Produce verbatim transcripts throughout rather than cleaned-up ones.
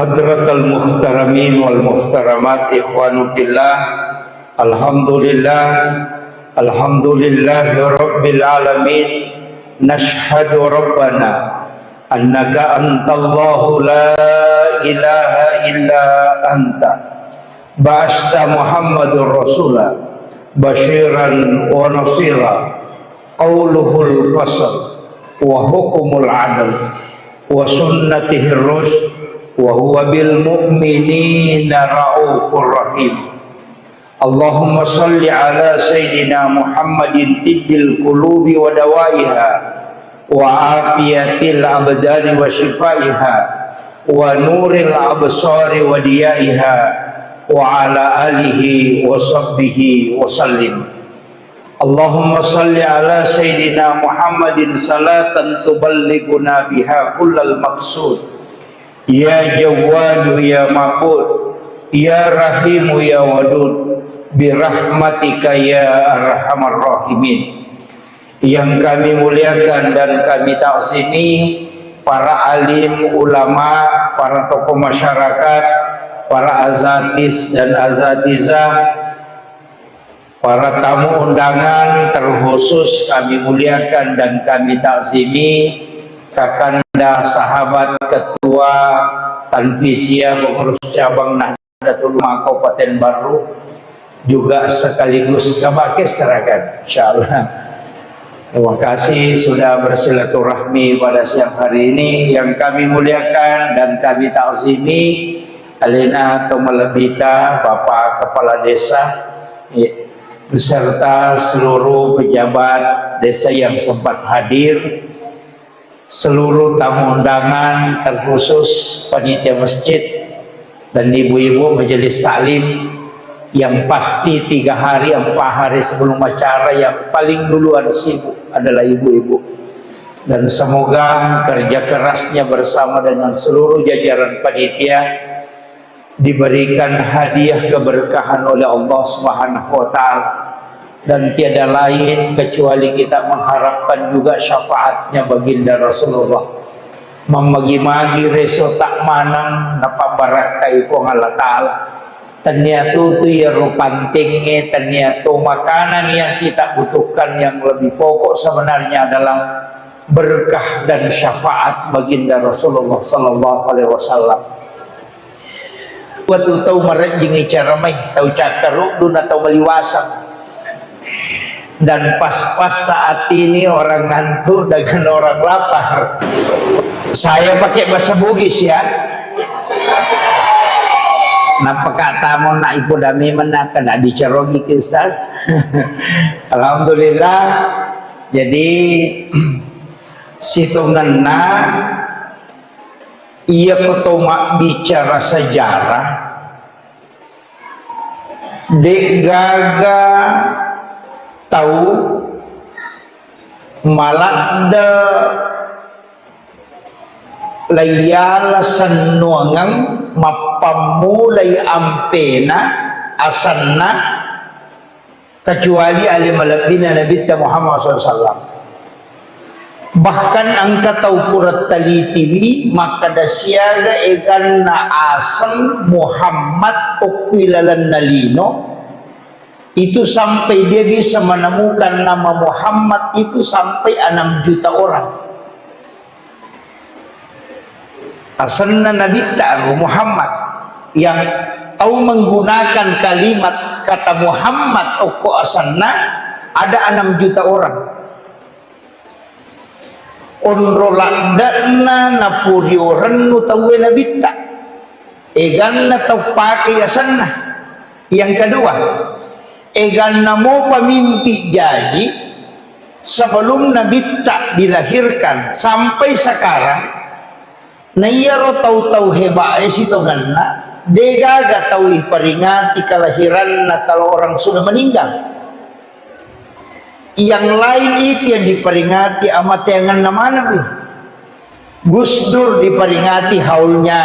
Hadratal muhtaramin wal muhtaramat, ikhwanu fillah. Alhamdulillah. Alhamdulillahi rabbil alamin. Nashhadu rabbana annaka antallahu la ilaha illa anta. Ba'asta Muhammadur Rasula basyiran wa nasira. Qauluhul fasl wa hukumul adl wa sunnatihir rusyd wa huwa bil mu'minina raufur rahim. Allahumma salli ala sayyidina Muhammadin tibbil qulubi wa dawaiha wa afiyatil abdani wa shifaiha wa nuril absari wa diyaiha wa ala alihi wa sahbihi wa sallim. Allahumma salli ala sayyidina Muhammadin salatan tuballighuna biha kullal maqsud. Ya Jawwadu ya Ma'bud, ya Rahimu ya Wadud, birahmatika ya arhamar rahimin. Yang kami muliakan dan kami takzimi, para alim, ulama, para tokoh masyarakat, para azatis dan azatizah, para tamu undangan, terkhusus kami muliakan dan kami takzimi Kakanda Sahabat Ketua Tanfiziyah Pengurus Cabang Nahdlatul Ulama Kabupaten Barru, juga sekaligus Kabakes Seragan, insyaallah. Terima kasih sudah bersilaturahmi pada siang hari ini. Yang kami muliakan dan kami takzimi, alena to malebbita, Bapak Kepala Desa, beserta seluruh pejabat desa yang sempat hadir, seluruh tamu undangan, terkhusus panitia masjid dan ibu-ibu majelis taklim, yang pasti tiga hari, empat hari sebelum acara yang paling duluan sibuk adalah ibu-ibu. Dan semoga kerja kerasnya bersama dengan seluruh jajaran panitia diberikan hadiah keberkahan oleh Allah Subhanahu wa Ta'ala, dan tiada lain kecuali kita mengharapkan juga syafaatnya baginda Rasulullah. Mammagi-magi reso tak manang napabbarakkai Puang Allah Ta'ala. Tennia tu tu iyaro pantengnge, tennia tu makanan yang kita butuhkan, yang lebih pokok sebenarnya adalah berkah dan syafaat baginda Rasulullah sallallahu alaihi wasallam. Wettu tau marejjing icara mai, tau cakkaruddu na tau maliwaseng. Dan pas-pas saat ini orang ngantuk dengan orang lapar. Saya pakai bahasa Bugis ya. Nappaka tamu na ipo dame menaka na dicerogi ke Ustaz. Alhamdulillah. Jadi sitongenna iya ko to mabbicara sejarah, de'gaga tau maladde laiyala sennuangeng mappammulai ampena asenna kecuali ale malebbina Nabitta Muhammad sallallahu alaihi wasallam. Bahkan engka tau pura talitiwi makkeda siaga eganna aseng Muhammad okko ilalenna lino, itu sampai dia bisa menemukan nama Muhammad itu sampai enam juta orang. Asenna Nabitta ro Muhammad, yang tau menggunakan kalimat kata Muhammad okko asenna ada enam juta orang. Onro ladde'na napuriorennu tauwe Nabitta. Eganna tau pake asenna. Yang kedua, eganna mopa mimpi jaji sebelum Nabitta dilahirkan sampai sekarang, na iyaro tau-tau hebae sitongenna, degaga tau iperingati kelahiranna kalau orang sudah meninggal. Yang lain itu yang diperingati amateangenna maneng wi. Gus Dur diperingati haulnya.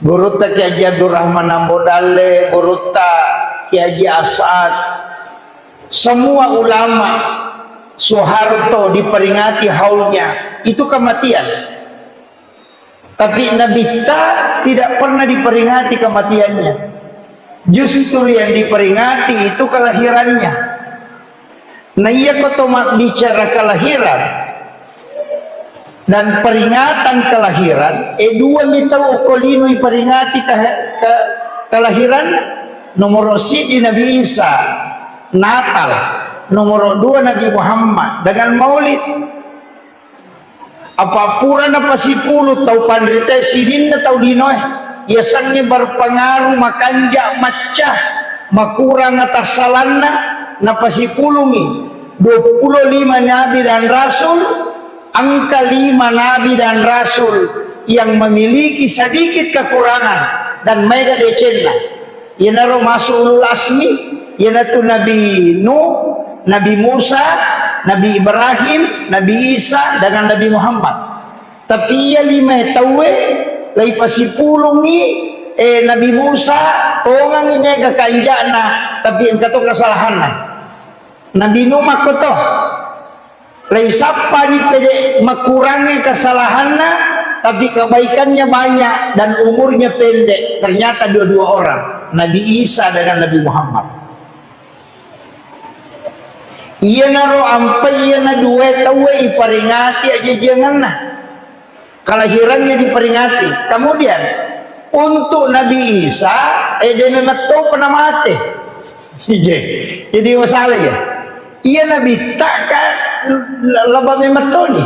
Gurutta Kiai Haji Abdurrahman Ambo Dalle, Gurutta Kiai Haji As'ad, semua ulama, Soeharto diperingati haulnya. Itu kematian. Tapi Nabitta tidak pernah diperingati kematiannya. Justru yang diperingati itu kelahirannya. Nah, iya ko to mabbicara kelahiran dan peringatan kelahiran, eh, dua mi tau ko lino iperingati ke, ke, kelahiran. Nomor siji Nabi Isa, Natal. Nomor dua Nabi Muhammad dengan Maulid. Apa pura napasipulu tau panrita sininna tau linoe, yasengnge berpengaruh, makanja, macca, makurang atassalanna, napasipulungi dua puluh lima nabi dan rasul, angka lima nabi dan rasul yang memiliki sedikit kekurangan dan maega decenna. Iyanaro masuk ulul asmi, iyanatu Nabi Nuh, Nabi Musa, Nabi Ibrahim, Nabi Isa, dengan Nabi Muhammad. Tapi iya lima tauwe, lai pasipulungi, eh, Nabi Musa, tongangi mega kanjana, tapi engka to kesalahanna. Nabi Nuh makkoto. Laisappani pede makurangi kesalahanna, tapi kebaikannya banyak dan umurnya pendek. Ternyata dua-dua orang, Nabi Isa dengan Nabi Muhammad. Iyanaro ampai iyana dua tauwe iperingati ajajianganna. Kelahirannya diperingati. Kemudian, untuk Nabi Isa, eh, de memetto pernah mate. Jadi masalah ya. Iya Nabi taka laba memettoni.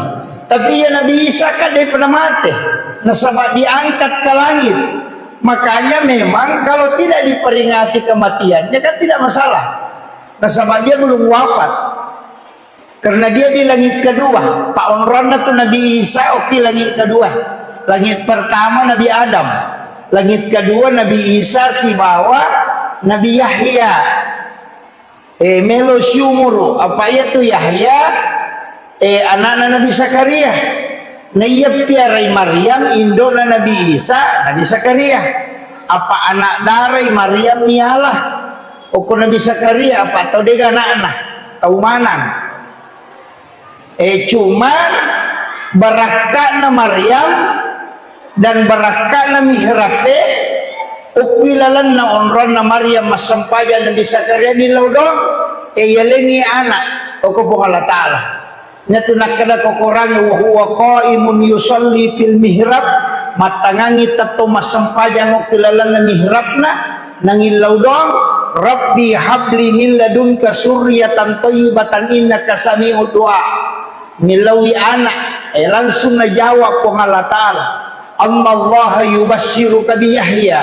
Tapi iya Nabi Isa kan de pernah mate. Nasaba diangkat ke langit. Makanya memang kalau tidak diperingati kematiannya kan tidak masalah. Nasaba dia belum wafat. Karena dia di langit kedua. Pak onronna tu Nabi Isa oki langit kedua. Langit pertama Nabi Adam. Langit kedua Nabi Isa sibawa Nabi Yahya. Eh, melo siumuru. Apa iya tu Yahya? Eh, anakna Nabi Zakaria. Na iya piarai Maryam, indona Nabi Isa, Nabi Zakaria. Apa anak darai Maryam niala? Okko Nabi Zakaria, apa tau dega anakna? Tau manang. Eh, cuman barakka'na Maryam dan barakka'na mihrabe, okki lalenna onronna Maryam massempajang Nabi Zakaria ni laudong, eh, yalengi anak, okko Puang Allah Ta'ala. Natu nakkeda ko Korangnge, "Wa huwa qaimun yusalli fil mihrab," mattangangi tetto massempajang okki lalenna mihrabna, nangillau doang, "Rabbi habli min ladunka surriyatan thayyibatan innaka sami'ud du'a." Millaui anak, eh, langsung najawab Puang Allah Ta'ala, "Annallaha yubassiruka bi Yahya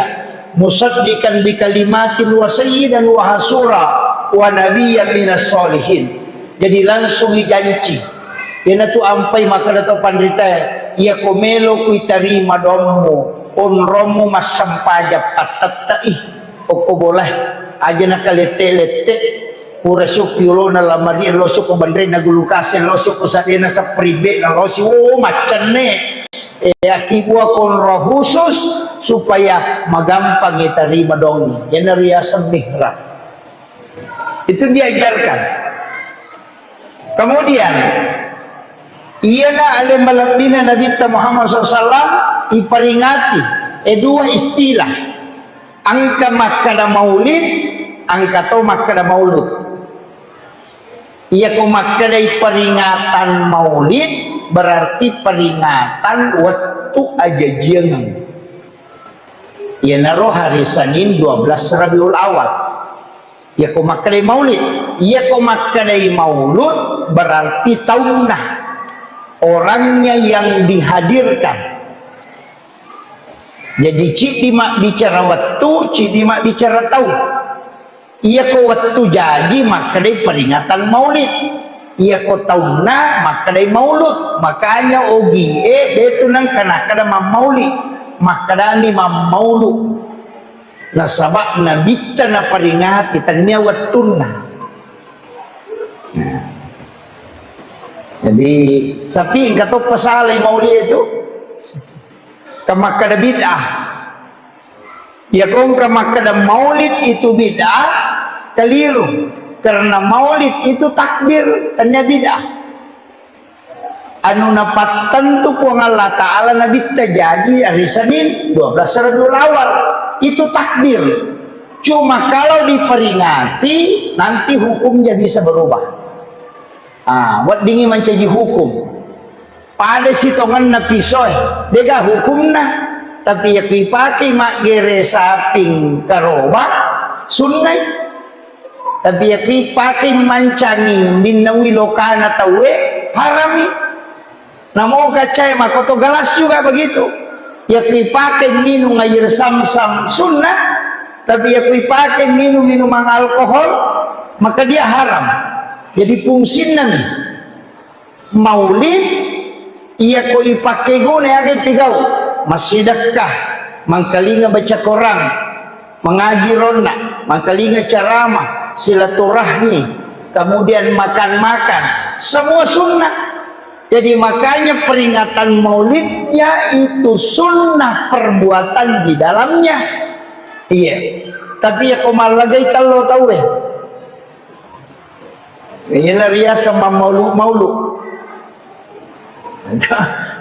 musaddiqan bi kalimatin wa sayyidan wa hasura wa nabiyyan minas solihin." Jadi langsung ijanci. Iyanatu ampai makkeda to panritae, "Iyako melo kuitarima dommu, onrommu massempajang pattette'i." Okko bolae, aja nakalette-lette, pura sukki olona lamari, lo sukko banrena gulukase, lo sukko sadena sapribbe, na lo si, oh, maccenne. Eh, akibua konro khusus supaya magampang itarima dongi. Iyanariaseng mihrab. Itu diajarkan. Kemudian, iyana ale malebbina Nabitta Muhammad sallallahu alaihi wasallam iperingati, eh, dua istilah. Engka makkeda maulid, engka to makkeda maulud. Iyako makkedai peringatan maulid, berarti peringatan wettu ajajiangeng. Iyanaro hari Senin dua belas Rabiul Awal. Iyako makkedai maulid, iyako makkedai maulud, berarti taunna, orangnya yang dihadirkan. Jadi, ciddi mabbicara wettu, ciddi mabbicara taung. Iyako wettu jaji makkedai peringatan maulid. Iyako taunna makkedai maulud. Makanya ogie detu nengka nakkeda mammaulid. Makkedami mammaulu. Nasaba nabitta naperingati, tennia wettunna. Nah. Jadi, tapi engka to pasalai maulid itu. Kamakkeda bid'ah. Iyako engka makkeda maulid itu bid'ah, keliru. Karena maulid itu takbir, tennia bid'ah. Anu napattentu Puang Allah Ta'ala Nabitta jaji hari Senin dua belas Rabiul Awal. Itu takdir. Cuma kalau diperingati, nanti hukumnya bisa berubah. Ah, weddingi mancaji hukum. Pada sitongenna pisoe, dega hukumna. Tapi yakku ipake maggere saping karoba, sunnai. Tapi yakku ipake mancangi minnaui lokana tauwe, harami. Namo kacae makoto gelas juga begitu. Yakku ipake minum air samsam sunnah, tapi yakku ipake minum minuman alkohol, maka dia haram. Jadi fungsinna mi. Maulid, iya ko ipakkeguna aga ipigau, massidekka, mangkalinga baca Quran, mengaji ronna, mangkalinga ceramah, silaturahmi, kemudian makan-makan, semua sunnah. Jadi makanya peringatan maulidnya itu sunnah perbuatan di dalamnya. Iya. Tapi ya ko mallagai tello tauwe. Iyana riaseng mammaulu-maulu.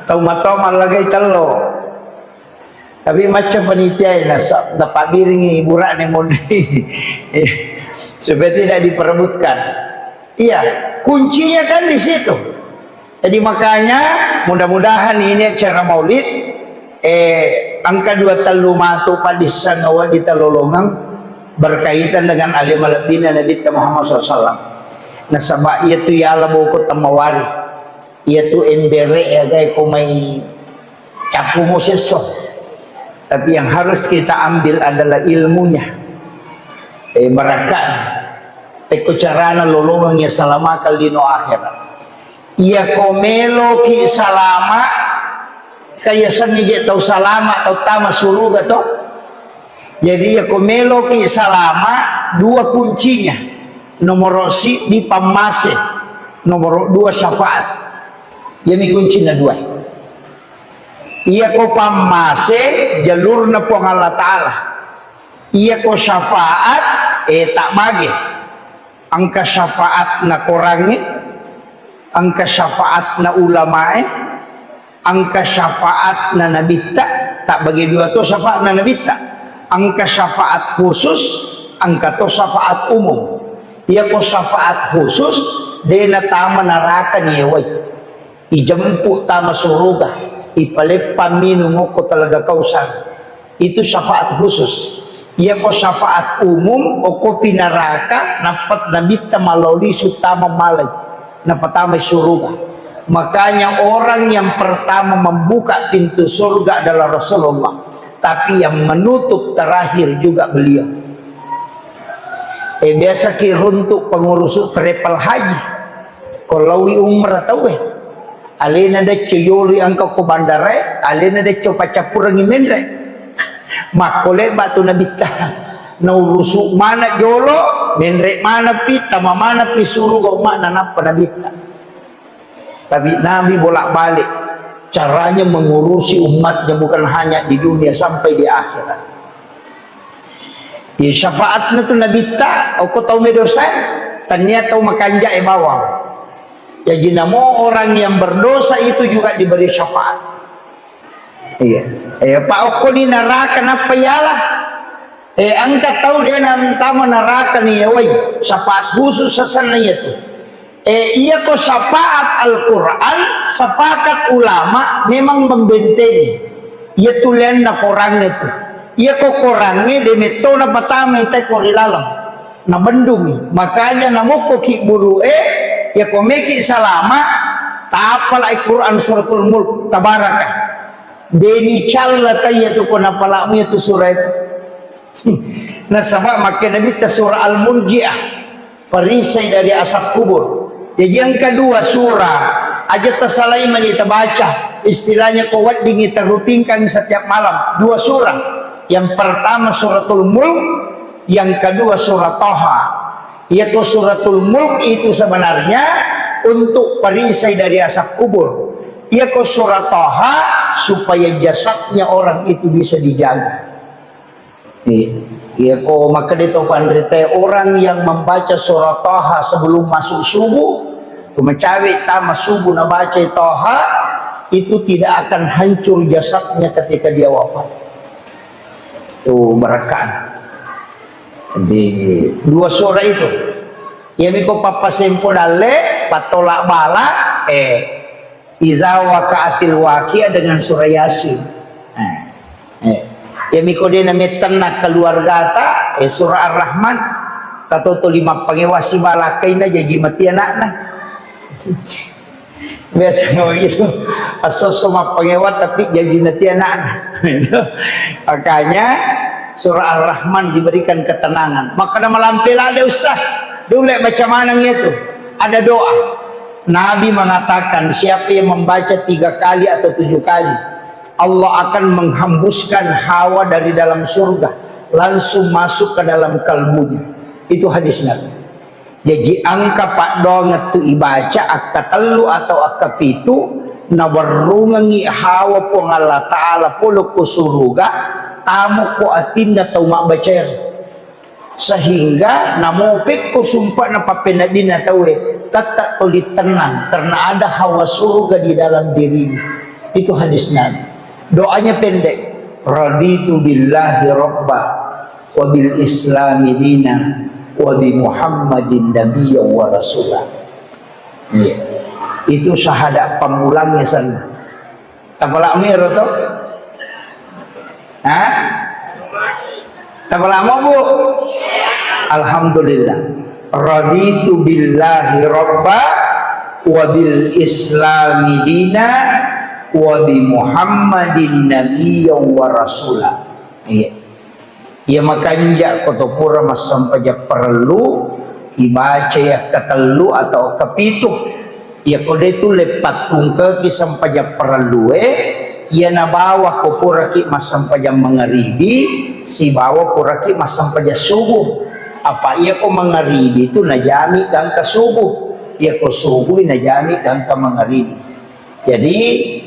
Tau matoa mallagai tello. Tapi macca panitia nasa, napabbiringi burane monri. Supaya tidak diperebutkan. Iya, kuncinya kan di situ. Jadi makanya mudah-mudahan ini acara maulid, eh, engka dua tellu matu padissangawa di talolongang berkaitan dengan ale malebbina Nabitta Muhammad sallallahu alaihi wasallam. Nasaba iya tu yala boko tammawari, iya tu embere agae ko mai capu mo sesso. Tapi yang harus kita ambil adalah ilmunya. Eh, barakatnya. Pekko carana lolongeng iya salamakan lino akhirat. Iya ko meloki salama, kaya senni je tau salama, tau tama suruga to. Jadi iya ko meloki salama, dua kuncinya. Nomoro siddi pammase, nomoro dua syafaat. Iyami kuncina dua. Iya ko pammase jalurna Puang Allah Ta'ala. Iya ko syafaat, eh, tak bage. Engka syafaatna korangnge, engka syafaatna ulamae, engka syafaatna nabitta, tak bagi dua to syafaatna nabitta. Engka syafaat khusus, engka to syafaat umum. Iya ko syafaat khusus, de natama naraka ni yewai. Ijempu tama suruga, ipaleppang minung okko Telaga Kausar. Itu syafaat khusus. Iya ko syafaat umum, okko pinaraka, nappat nabitta malao lisu tama malai, napatamai suruga. Makanya orang yang pertama membuka pintu surga adalah Rasulullah, tapi yang menutup terakhir juga beliau. Eh, biasa ki runtuk pengurusu travel haji. Ko laowi umrah tauwe. Alena decco yoloi engka ko bandarae, alena decco paccappurengngi menre. Makko lebba tu nabitta. Naurusu mana jolo, menre manapi, tama manapi suruga umma'na nappa nabitta. Tapi Nabi bolak-balik caranya mengurusi umatnya bukan hanya di dunia sampai di akhirat. Iya, syafaatna tu nabitta, okko tau medosa, tania tau makanjae bawang. Jadi namo orang yang berdosa itu juga diberi syafaat. Iya. Eh, pa okko ni naraka nappa yala. Eh, engka tau de nantama naraka ni yawai. Syafaat khusus sasanna iya tu. Eh, iya ko syafaat Al-Quran, sepakat ulama memang membentengi. Iya tu lenna korangnge tu. Iya ko korangnge de metto na patama ita ko ri laleng. Na bendungi. Makanya namokko ki buru e, iya ko meki salama, tapala Quran suratul Mulk, tabaraka. Deni calla taiya tu ko napalamu iya tu surah itu. Nasaba makkeda Nabitta surah Al-Murjiah, perisai dari asap kubur. Jadi yang kedua surah, aja tasalai mani tabaca, istilahnya ko weddingi tarutinkan setiap malam. Dua surah. Yang pertama suratul Mulk, yang kedua surah Taha. Iya ko suratul Mulk itu sebenarnya untuk perisai dari asap kubur. Iya ko surah Taha supaya jasadnya orang itu bisa dijaga. Iya, iya ko makkeda to panrita, orang yang membaca surah Taha sebelum masuk subuh, Ku macawe tama subuh nabaca Toha, itu tidak akan hancur jasadnya ketika dia wafat. Tuh, barakka'na. Di dua surah itu. Iyami ko pappasempo dalle, pattola bala, eh, Iza waqa'atil waqi'ah dengan surah Yasin. Eh, eh. Iyami ko de namettenna keluargata, eh, surah Ar-Rahman. Katoto lima pangewa sibalakkaina jaji mati anakna. Biasanya begitu. Asoso mappangewa tapi jaji mati anakna. Makanya surah Ar-Rahman diberikan ketenangan. Maka ada malampe lada, Ustaz. Dulu baca maneng itu. Ada doa. Nabi mengatakan, siapa yang membaca tiga kali atau tujuh kali, Allah akan menghembuskan hawa dari dalam surga, langsung masuk ke dalam kalbunya. Itu hadis Nabi. Jaji engka paddoangeng tu ibaca akkatellu atau akkapitu, nawerrungengngi hawa Puang Allah Ta'ala pole ko suruga, tamo ko atinna tau mabbacaero. Sehingga namopekko sumpa'na pappeneddinna tauwe, tetap tuli tenang karena ada hawa surga di dalam dirimu. Itu hadis Nabi. Doanya pendek. Raditu billahi rabba wa bil islami dina wa bi Muhammadin nabiyya wa rasula. Iya. Itu syahadat pamulangnya sana. Tapala'mu ero to? Hah? Tapala'mu, Bu? Alhamdulillah. Raditu billahi rabba wa bil islami dina wa bi Muhammadin nabiyya wa rasula. Iya. Iya makanja ko to pura massempajang parellu, ibaca iya katellu atau kepitu. Iya ko de tu leppatungkeki sempajang parellue, iya nabawa ko puraki massempajang mangaribi, sibawa puraki massempajang subuh. Apa iya ko mangaribi tu najami gangka subuh, iya ko subuh najami gangka mangaribi. Jadi,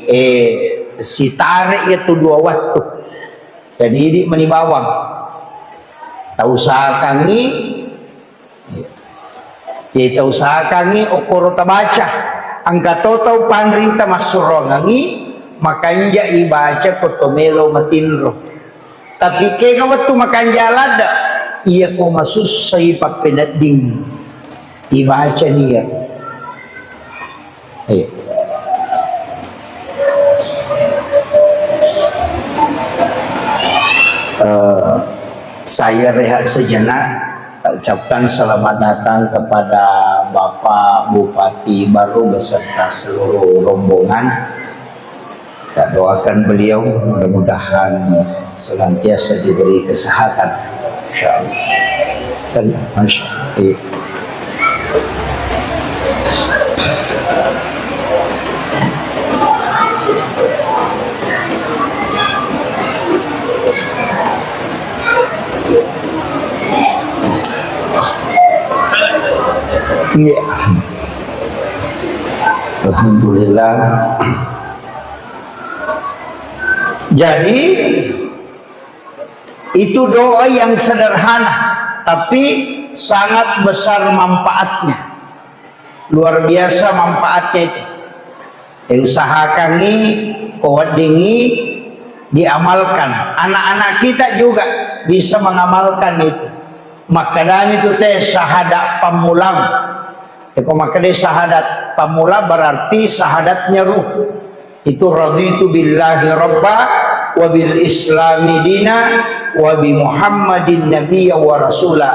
eh, sitare iya tu dua waktu. Jadi, idi mani bawang. Tausahakangngi, ya, tausahakangngi okkoro tabaca. Engka to tau panrita massurongangngi, makanja ibaca ko to melo matinro. Tapi kenga wettu makanja ladde, iya ko masussai pappeneddingngi. Ibaca nia. Iya. Eh, saya rehat sejenak. Tak ucapkan selamat datang kepada Bapak Bupati baru beserta seluruh rombongan. Kita doakan beliau mudah-mudahan senantiasa diberi kesehatan. Insyaallah. Dan, Masya Allah. Iya. Alhamdulillah. Jadi, itu doa yang sederhana, tapi sangat besar manfaatnya. Luar biasa manfaatnya itu. Eh, usahakangngi, ko weddingngi, diamalkan. Anak-anak kita juga bisa mengamalkan itu. Makkedami tu te syahadat pammulang. Eko makkeda syahadat pamula berarti syahadatnya ruh. Itu raditu billahi rabba wa bil islami dina wa bi Muhammadin nabiyya wa rasula.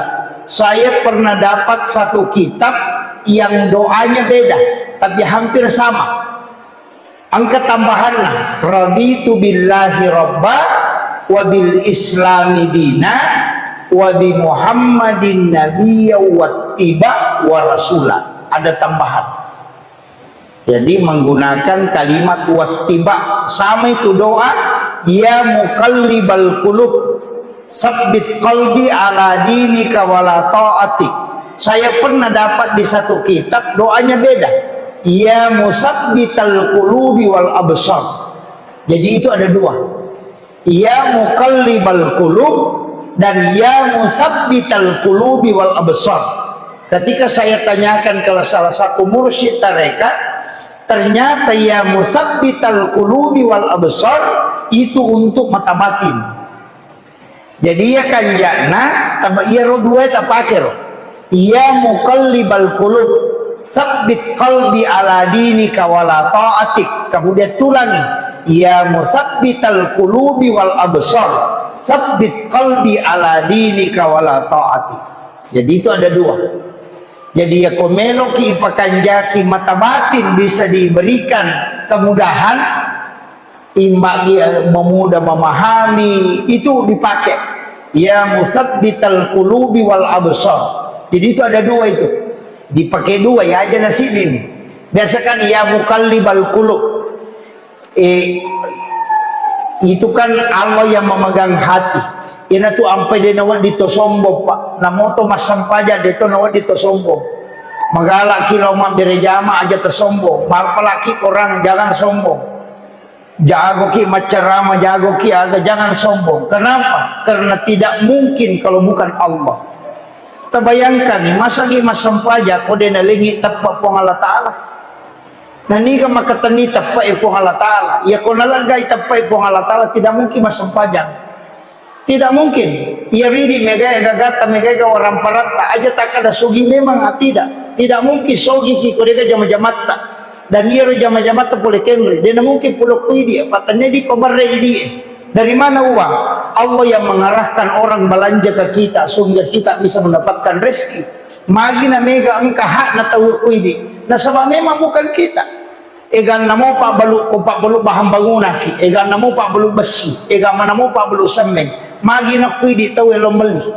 Saya pernah dapat satu kitab yang doanya beda, tapi hampir sama. Engka tambahanna, raditu billahi rabba wa bil islami dina wa bi Muhammadin nabiyya wattiba wa rasula. Ada tambahan. Jadi menggunakan kalimat wattiba, sama itu doa, ya muqallibal qulub, sabbit qalbi ala dinika wala ta'atik. Saya pernah dapat di satu kitab, doanya beda. Ya musabbital qulubi wal absar. Jadi itu ada dua. Ya muqallibal qulub dan ya musabbital qulubi wal absar. Ketika saya tanyakan ke salah satu mursyid tarekat, ternyata ya musabbital qulubi wal absar itu untuk mata batin. Jadi ya kanjana, taba iya ro dua tapake ro. Ya muqallibal qulub, sabbit qalbi ala dinika wala ta'atik. Kemudian tulangi, ya musabbital qulubi wal absar, sabbit qalbi ala dinika wala ta'atik. Jadi itu ada dua. Jadi ya ko meloki ipakanjaki mata batin bisa diberikan kemudahan, imbagi memudah memahami, itu dipakai. Ya musabbital qulubi wal absar. Jadi itu ada dua itu. Dipakai dua ya aja nasib ini. Biasakan ya muqallibal qulub. Eh, itu kan Allah yang memegang hati. Ina tu ampai de nawedding to sombong, Pak. Namoto massempajang de to nawedding to sombong. Magalaki lao mabbere jama aja to sombong. Mapalaki korang jangan sombong. Jagoki maccarama, jagoki aga, jangan sombong. Kenapa? Karena tidak mungkin kalau bukan Allah. Tabayangkan, masagi massempajang ko de nalengi teppa Puang Allah Ta'ala. Naniga makatenni teppa e Puang Allah Ta'ala. Ya ko nalagai teppa e Puang Allah Ta'ala, tidak mungkin massempajang. Tidak mungkin. Iya ridi megai gagatta, megai ga waramparatta. Aja takkada sogi memang, ah, tidak. Tidak mungkin sogi ki ko dega jama-jamatta. Dan iyaro jama-jamatta pole kenri. Dena mungkin pole kuidi, apa tenne di pabarre idi. Dari mana uang? Allah yang mengarahkan orang belanja ke kita sehingga kita bisa mendapatkan rezeki. Magi na mega engka hakna tau kuidi. Nasaba memang bukan kita. Eganna mo pabbalu, ko pabbalu bahan bangunaki, eganna mo pabbalu bessi, eganna mo pabbalu semmeng. Magi nakkuidi tau e lo melli.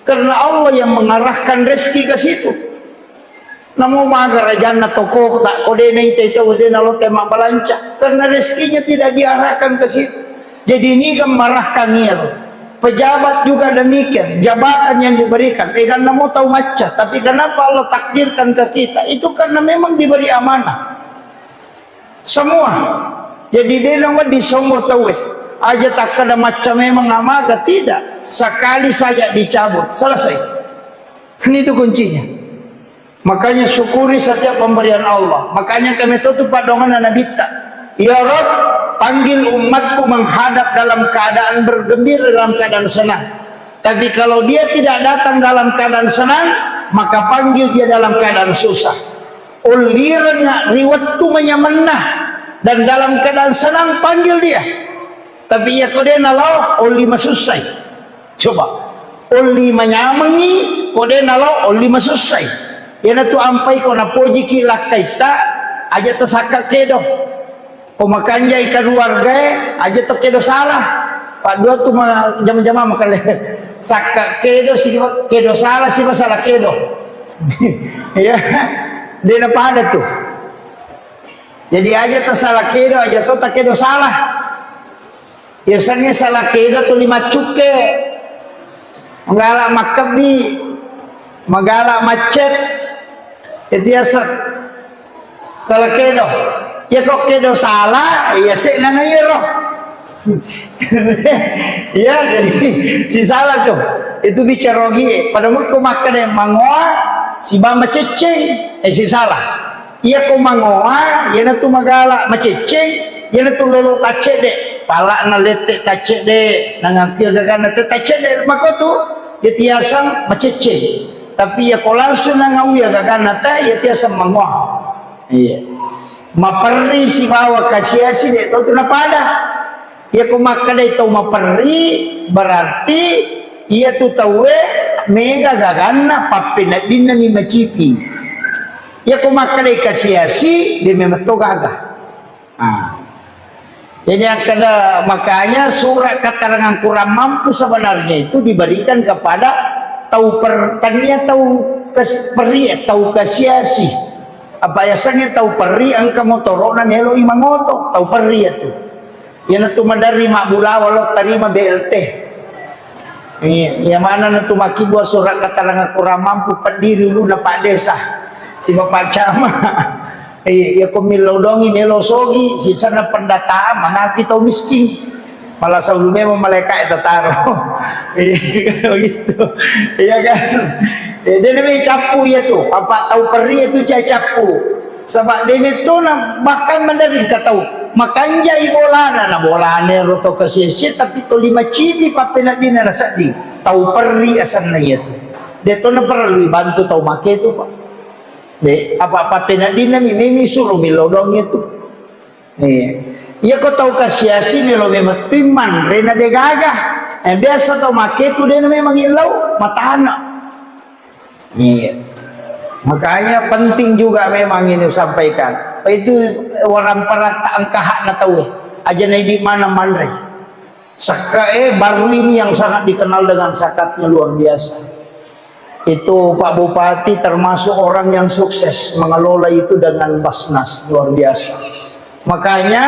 Karena Allah yang mengarahkan rezeki ke situ. Namo maga rajanna toko tak ko de naitai tau de nalote mabbalanca. Karena rezekinya tidak diarahkan ke situ. Jadi ini kan marahkan iyaro. Pejabat juga demikian, jabatan yang diberikan. Eganna mo tau macca, tapi kenapa Allah takdirkan ke kita? Itu karena memang diberi amanah. Semua. Jadi de nawedding sombong tauwe. Aja takkada macca memang amaga, tidak. Sekali saja dicabut, selesai. Ini itu kuncinya. Makanya syukuri setiap pemberian Allah. Makanya kami tutup padongan Nabitta. Ya Rabb, panggil umatku menghadap dalam keadaan bergembira, dalam keadaan senang. Tapi kalau dia tidak datang dalam keadaan senang, maka panggil dia dalam keadaan susah. Ullirengnga ri wettu manyamenna dan dalam keadaan senang, panggil dia. Tapi iya ko de nalao, olli masussai. Coba, olli manyamengi, ko de nalao, olli masussai. Iyanatu ampai ko napojiki lakkaitta, aja tasakka kedo. Ko makanjai keluargae, aja to kedo salah. Paddua tu ma-, jama-jama makale. Sakka kedo si kedo salah si masalah kedo. Ya, de napada tu. Jadi aja tasala kedo, aja to takedo salah. Biasanya salah kedo tuli maccukke, magala makkebbi, magala macet. Itu ya sa-, salah kedo. Ya kok kedo salah, ya sih nana iyaro. Ya, jadi si salah tuh. Itu bicara rogi. Pada mau ko makkeda mangoa, si bamba ceceng, eh si salah. Iya ko mangoa, iyanatu magala maceceng, iyanatu lolo taccedde. Pala'na lette taccedde, nangangkia gagana te taccedde, mako tu, dia tiasang maceceng. Tapi iya ko langsung nangauya gagana te, iya tiasang mangoa. Iya. Maperri sibawa kasiasi de to tu napada. Iya ko makkedai tau maperri, berarti iya tu tauwe mega gaganna, pappeneddinna mi macipi. Iya ko makkedai kasiasi, de memang to gaga. Ah. Jadi akkeda, makanya surat keterangan kurang mampu sebenarnya itu diberikan kepada tau per-, tania tau kes-, perri, tau kasiasi. Apa yasengnge tau perri engka motoro'na meloi mangoto, tau perri itu. Iyanatu maderri mabbulawa lo tarima B L T. Iya, iya maneng natu makkibua surat keterangan kurang mampu pendiri uluna Pak Desa, si Bapak Camat. Iya, iya ko millau dongi melo sogi, sisenna pendataan manaki tau miskin. Malah saulu memang malaika e tataro. Iya, begitu. Iya kan? Eh, dia namanya cappu iya tu. Apa tau perri itu cai cappu. Sebab dia itu na bahkan mandering ke tau. Makanja i bolana, na bolane roto ke sisi, tapi to lima cipi papena dina na seddi. Tau perri asanna iya tu. Dia tu na perlu bantu tau make tu, Pak. De, apa-apa pena dina mi, memi suruh mi lodong itu. Iya. Iya ko tau kasiasi melo memettui manre na degaga. Eh, biasa tau make tu dena memang illau matana. Iya. Makanya penting juga memang ini sampaikan. Itu orang perat tak angka hak na tau. Aja na di mana manre. Sekka e baru ini yang sangat dikenal dengan sakatnya luar biasa. Itu Pak Bupati termasuk orang yang sukses mengelola itu dengan Basnas, luar biasa. Makanya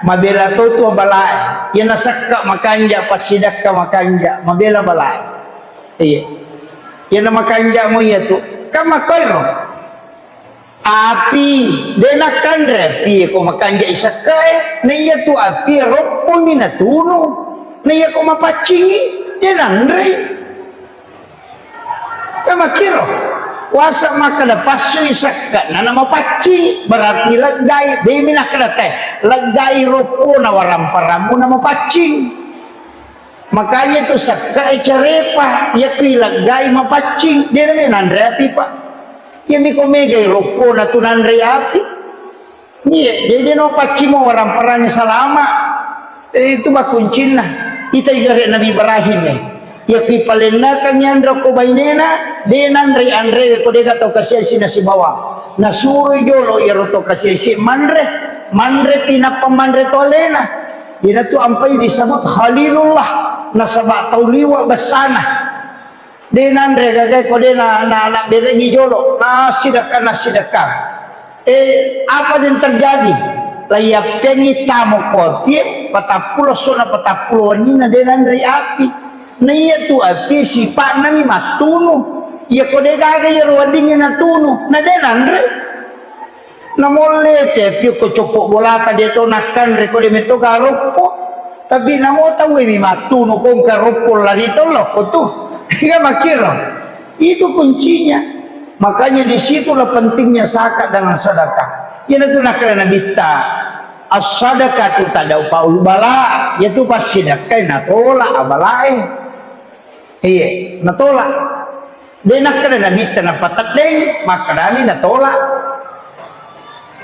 mabela to tu balae. Iya na sekka makanja, passidakka makanja, mabela balae. Iya. Iya na makanja mo iya tu. Kan makoiro. Api, de nakkanre api ko makanja i sekka e. Na iya tu api roppo mi natunu. Na iya ko mapaccingi, de nanrei. Kan makkiro, wasa makkeda passui sekka na namapaccing, berarti leggai, demi nakkeda te, leggai roppona waramparammu namapaccing. Makanya tu sekka e carepa, iya kui leggai mapaccing, de nami nanre api, Pak. Iya miko megai roppona tu nanre api. Iya, jadi de no paccimo warang-parang salama. Eh, itu bakuncinna. Ita igare Nabi Ibrahim e. Iya ki palennakang yanro ko bainena, de nanre anre ko dega tau kasiasi nasi bawang. Nasuro jolo iyaro tau kasiasi manre, manre pinappa manre to alena. Ina tu ampai disebut Khalilullah, nasaba tau liwa bessana. De nanre gagai ko de na, na, na berengi jolo, nasidekka, nasidekka. Eh, apa yang terjadi? Laiyappengi tamo kopi, patappulo sona patappulo wenninna de nanre api. Na iya tu api sipa'na mi mattunu. Iya ko de gaga iyaro weddingnge natunu, na de nanre. Namolle te piu ko coppo bolata de to nakkanre ko de metto garoppo. Tapi namo tau mi mattunu ko engka roppo lari tollo ko tu. Iya makkiro. Itu kuncinya. Makanya disitulah pentingnya zakat dengan sedekah. Iya tu nakkeda Nabitta, as-sadaqatu tadfa'ul bala. Iya tu passidekkai natolak abalae. Iya, natolak. De nakkeda Nabitta napateddeng, makkedami natolak.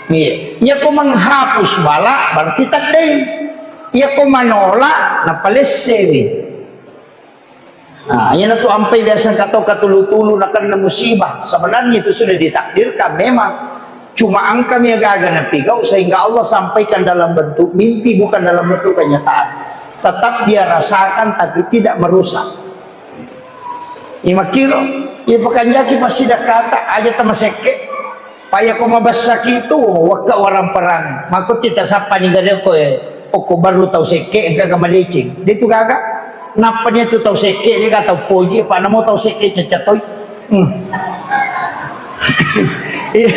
Iya. Iya ko menghapus bala berarti teddeng. Iya ko manolak napalessewi. Nah, iya natu ampai biasa engka tau katulu-tulu nakenna musibah. Sebenarnya itu sudah ditakdirkan memang. Cuma engka mi gaga napigau sehingga Allah sampaikan dalam bentuk mimpi, bukan dalam bentuk kenyataan. Tetap dia rasakan tapi tidak merusak. Imakiro, iya pakanjaki pasti dakata aja tamasekke. Paya ko mabessaki tu, wakka warang perang. Mako tita sappa ni gare ko e, okko baru tau sekke, gaga maleceng. De tu gaga. Nappa ni tu tau sekke, de gaga tau poji, apa namo tau sekke cecatoi. Hmm. Iya,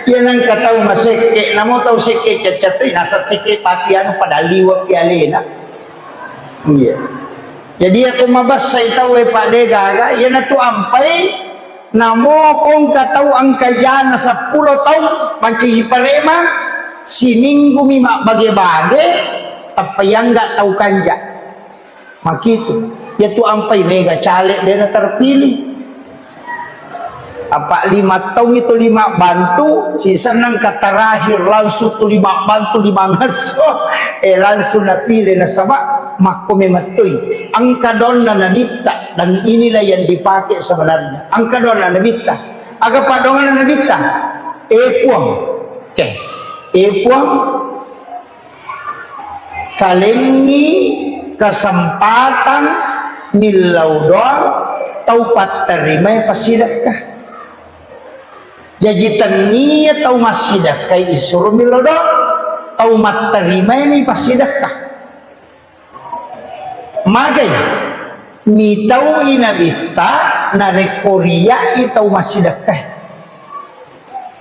iya nangka tau masekke, namo tau sekke cecatoi, nasa sekke pati anu pada liwa pialena. Iya. Jadi, iya ko mabessai tau e, Pak, de gaga, iyanatu ampai, namo ko engka tau engka jana seppulo taung mancaji parema, siminggu mi mabbage-bage, tappa yangga tau kanja. Makitu. Iyatu ampai mega caleg de na terpilih. Apa lima taung itu lima bantu, sisenna engka terakhir langsung tu lima bantu lima ngasso, eh, langsung napile nasaba makko memettoi. Engka donna nabitta, dan inilah yang dipakai sebenarnya. Engka donna nabitta. Aga padonganna nabitta? Eh, Puang. Oke. Eh, Puang. Talengngi kesempatan millau doang tau patterimai passidekka. Jaji tennia tau massidekkai isuro millau doang, tau matterimai ni passidekka. Magai mitaui nabitta narekko riai tau massidekka.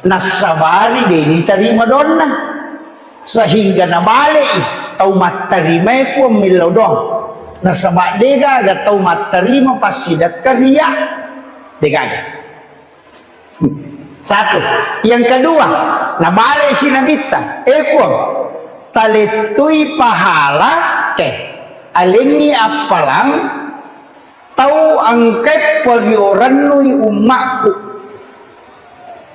Nassabari deni tarima donna, sehingga nabalei Tau mattarimae Puang millau doang. Nasaba degaga tau mattarima passidekka ria. Degaga. Satu. Yang kedua, nabale si Nabitta, "Eh Puang, talettui pahala ke alengi appalang tau engkai pariorennui ummakku.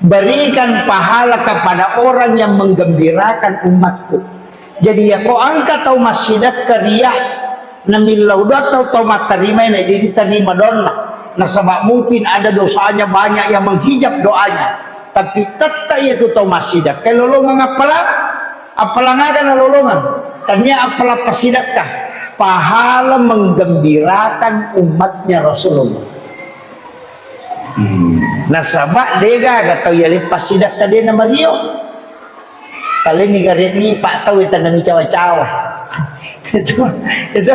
Berikan pahala kepada orang yang menggembirakan umatku." Jadi, ya ko engka tau massidekka ria, namillau doa tau, tau mattarima, na jadi tarima doanna. Nasaba mungkin ada dosanya banyak yang menghijab doanya. Tapi tetap itu tau massidekka lolongeng appalang. Appalang aga nalolongeng? Tania appalang passidekka. Pahala menggembirakan umatnya Rasulullah. Hmm. Nasaba degaga tau yale passidekka de namario. Taleni gare lipa tau e, tennami cawa-cawa. Itu, itu,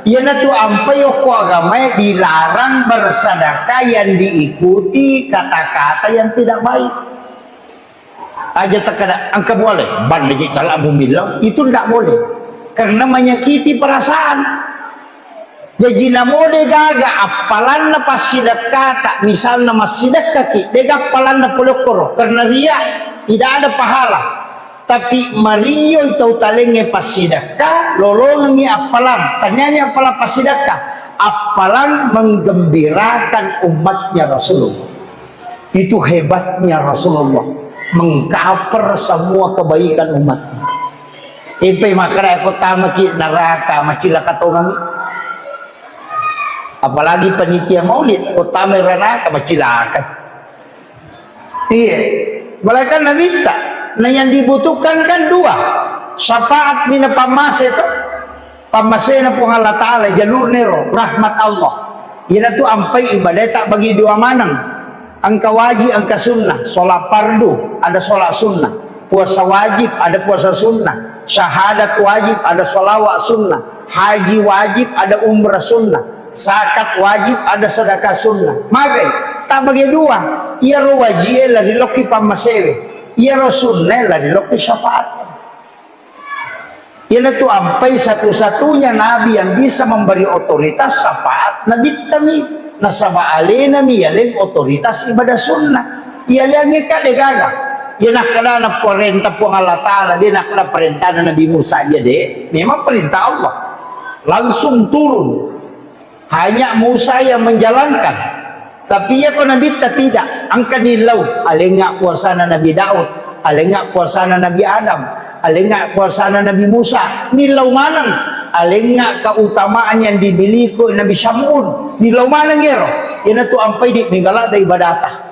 iyanatu ampai okko agamae dilarang bersedekah yang diikuti kata-kata yang tidak baik. Aja takkeda, "Engka boleh, bannaki kala mumillau," itu ndak boleh. Karena menyakiti perasaan. Jaji namo degaga appalanna passidekkata, misalna massidekkaki, dega appalanna pole okkoro, karena ria, tidak ada pahala. Tapi marioi tau talengnge passidekka, lolongengngi appalang, taniangngi appalang passidekka, appalang menggembirakan umatnya Rasulullah. Itu hebatnya Rasulullah, mengcover semua kebaikan umatnya. Ipe makkeda ko tamaki neraka, macilaka tongangi. Apalagi panitia maulid, ko tamai ranaka, macilaka. Iya. Malaikat Nabitta. Nah, yang dibutuhkan kan dua. Syafaat mina pammase to. Pammasena Puang Allah Ta'ala, jalurna ero, rahmat Allah. Iyanatu ampai ibadae tabbagi dua maneng. Engka wajib, engka sunnah. Sholat fardu, ada sholat sunnah. Puasa wajib, ada puasa sunnah. Syahadat wajib, ada sholawat sunnah. Haji wajib, ada umrah sunnah. Zakat wajib, ada sedekah sunnah. Magai, tabbagi dua. Iyaro wajie lari lokki pammasewe. Iyaro sunnae lari lokki syafaat. Iyanatu ampai satu-satunya nabi yang bisa memberi otoritas syafaat Nabittami. Nasaba alenami yaleng otoritas ibadah sunnah. Iyaleangnge ka degaga. Iya nakkeda na parenta Puang Allah Ta'ala, de nakkeda parentana Nabi Musa, iya de. Memang perintah Allah. Langsung turun. Hanya Musa yang menjalankan. Tapi iya ko Nabitta tidak. Engka nillau. Alengnga puasana Nabi Daud. Alengnga puasana Nabi Adam. Alengnga puasana Nabi Musa. Nillau maneng. Alengnga keutamaan yang dimiliki Nabi Syamun. Nillau maneng ero. Iyanatu ampai di menggalak dari ibadata.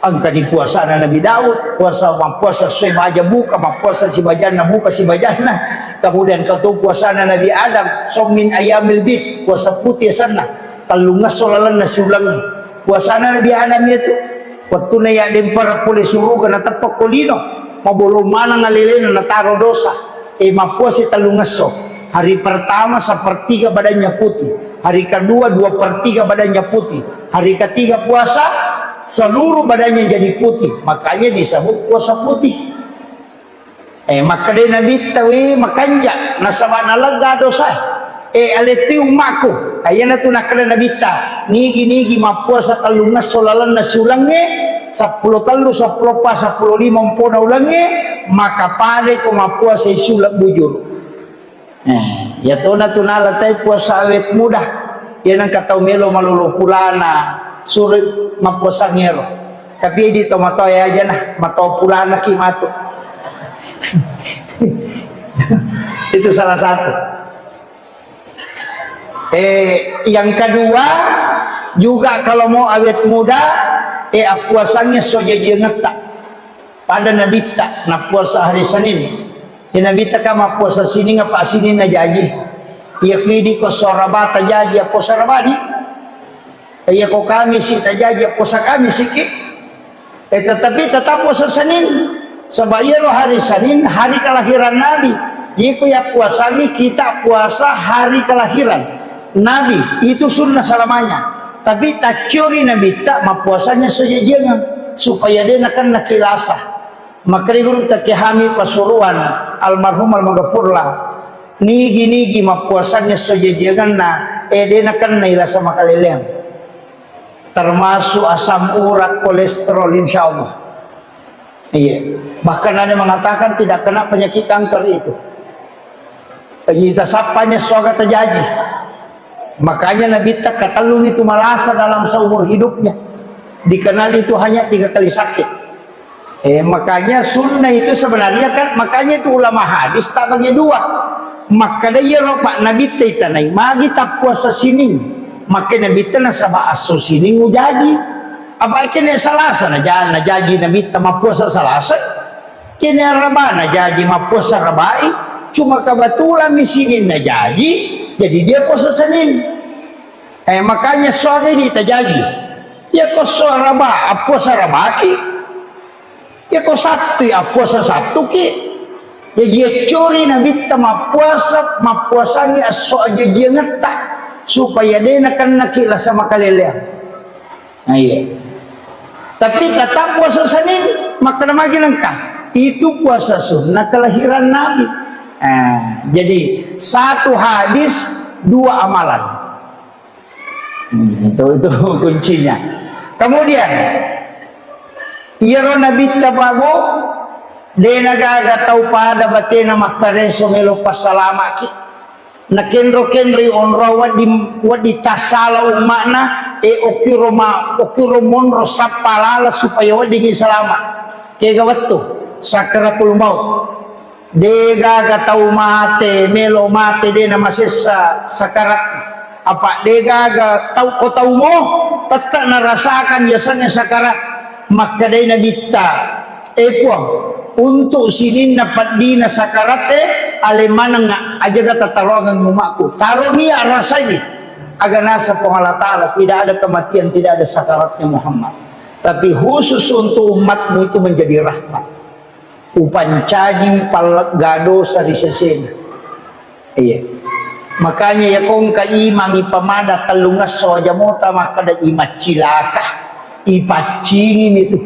Engkani puasana Nabi Daud, puasa, mappuasa sesuai baja buka, mappuasa sibajanna buka sibajanna. Kemudian kau tahu puasana Nabi Adam, saum min ayyamil bid, puasa putih asenna, tellungesso lalenna siulengnge. Puasana Nabi Adam itu, wettuna yaddempara pole suruga nateppa ko lino, mabolong maneng alelena nataro dosa. E, mappuasa tellungesso. Hari pertama sepertiga badannya putih, hari kedua dua per tiga badannya putih, hari ketiga puasa seluruh badannya jadi putih. Makanya disebut puasa putih. E, makkeda Nabitta, "We, makanja, nasaba nalegga dosa." E, aletti ummakku. Ayanatu nakkeda Nabitta, "Nigi-nigi mappuasa tellungesso lalenna siulengnge, seppulo tellu, seppulo eppa, seppulo lima umpona ulengnge, maka padai ko mappuasa siuleng bujur." Eh, iyatona tu nala tai puasa awet muda. Iya nengka tau melo malolo pulana, suro mappuasang ero. Tapi idi tomatoa aja nah, matoa pulana ki matu. Itu salah satu. Eh, yang kedua, juga kalau mau awet muda, eh, appuasangnge so jajingetta. Pada Nabitta, nappuasa hari Senin. Ya, Nabitta kan mappuasa Senin apa Senin na jaji. Iya, kidi ko sorabata jaji, appuasa rabani. Iya, ko Kamisi tajaji, appuasa Kamisi ki. Eh, tetapi tetap puasa Senin. Sebab iyaro hari Senin, hari kelahiran Nabi. Iko ya puasangi kita puasa hari kelahiran Nabi. Itu sunnah selamanya. Tapi taccuri Nabitta mappuasanya sojajengeng supaya de nakenna kilasa. Makkedai gurutta Kiai Hamid Pasuruan, almarhum almaghfurlah, Nigi-nigi mappuasangnge esso jajiangenna, eh, de' nakennai lasa makaleleang. Termasuk asam urat, kolesterol, insya Allah. Iya. Bahkan ada yang mengatakan tidak kena penyakit kanker itu. Jadi tasappani esso aga tajaji. Makanya Nabitta katelluni tu malasa dalam seumur hidupnya. Dikenal itu hanya tiga kali sakit. Eh, makanya sunnah itu sebenarnya kan, makanya itu ulama hadis tak bagi dua. Makkeda iyaro Pak Nabitta itanai, magi tappuasa sining. Makkeda Nabitta nasaba esso sining ujaji. Apa kene Salasa naja-, najaji Nabitta mappuasa Salasa. Kene Araba najaji mappuasa Arabai. Cuma kebetulan mi sining najaji, jadi dia puasa Senin. Eh, makanya esso aga idi tajaji. Iya ko esso Araba, appuasa Arabaki. Iya ko Sattu, ya appuasa Sattuki. Jaji eccori Nabitta mappuasa, mappuasangi esso ajajiangetta supaya de' nakennaki lasa makaleleang. Nah, iya. Tapi tetap puasa Senin, makkeda magi nengka. Itu puasa sunnah kelahiran Nabi. Nah, jadi satu hadis, dua amalan. Hmm, itu, itu kuncinya. Kemudian, iyaro Nabitta Pak Bu, de' nagaga tau pada batena makkareso melo passalamaki. Nakenro-kenroi onro wedding, wedding tassala umma'na, eh, okkiro ma-, okkiro monro sappa lala supaya weddingngi salama. Kega wettu sakaratul maut. De' gaga tau mate, melo mate de' namasessa sakarat. Apa de' gaga tau, ko tau mo, tette' narasakan yasengnge sakarat. Makkedai Nabitta, "Eh Puang, untuk sininna peddina sakaratte, ale manengnga, ajaga tataroangengngi umma'ku. Taroni arasai." Aga naseng Puang Allah Ta'ala, tidak ada kematian, tidak ada sakaratnya Muhammad. Tapi khusus untuk umatmu itu menjadi rahmat. Upancaji pallegga dosa ri sesena. Iya. Makanya iya ko engka imang ipamada tellungesso aja mota makkeda imaccilaka, ipaccingimi tu.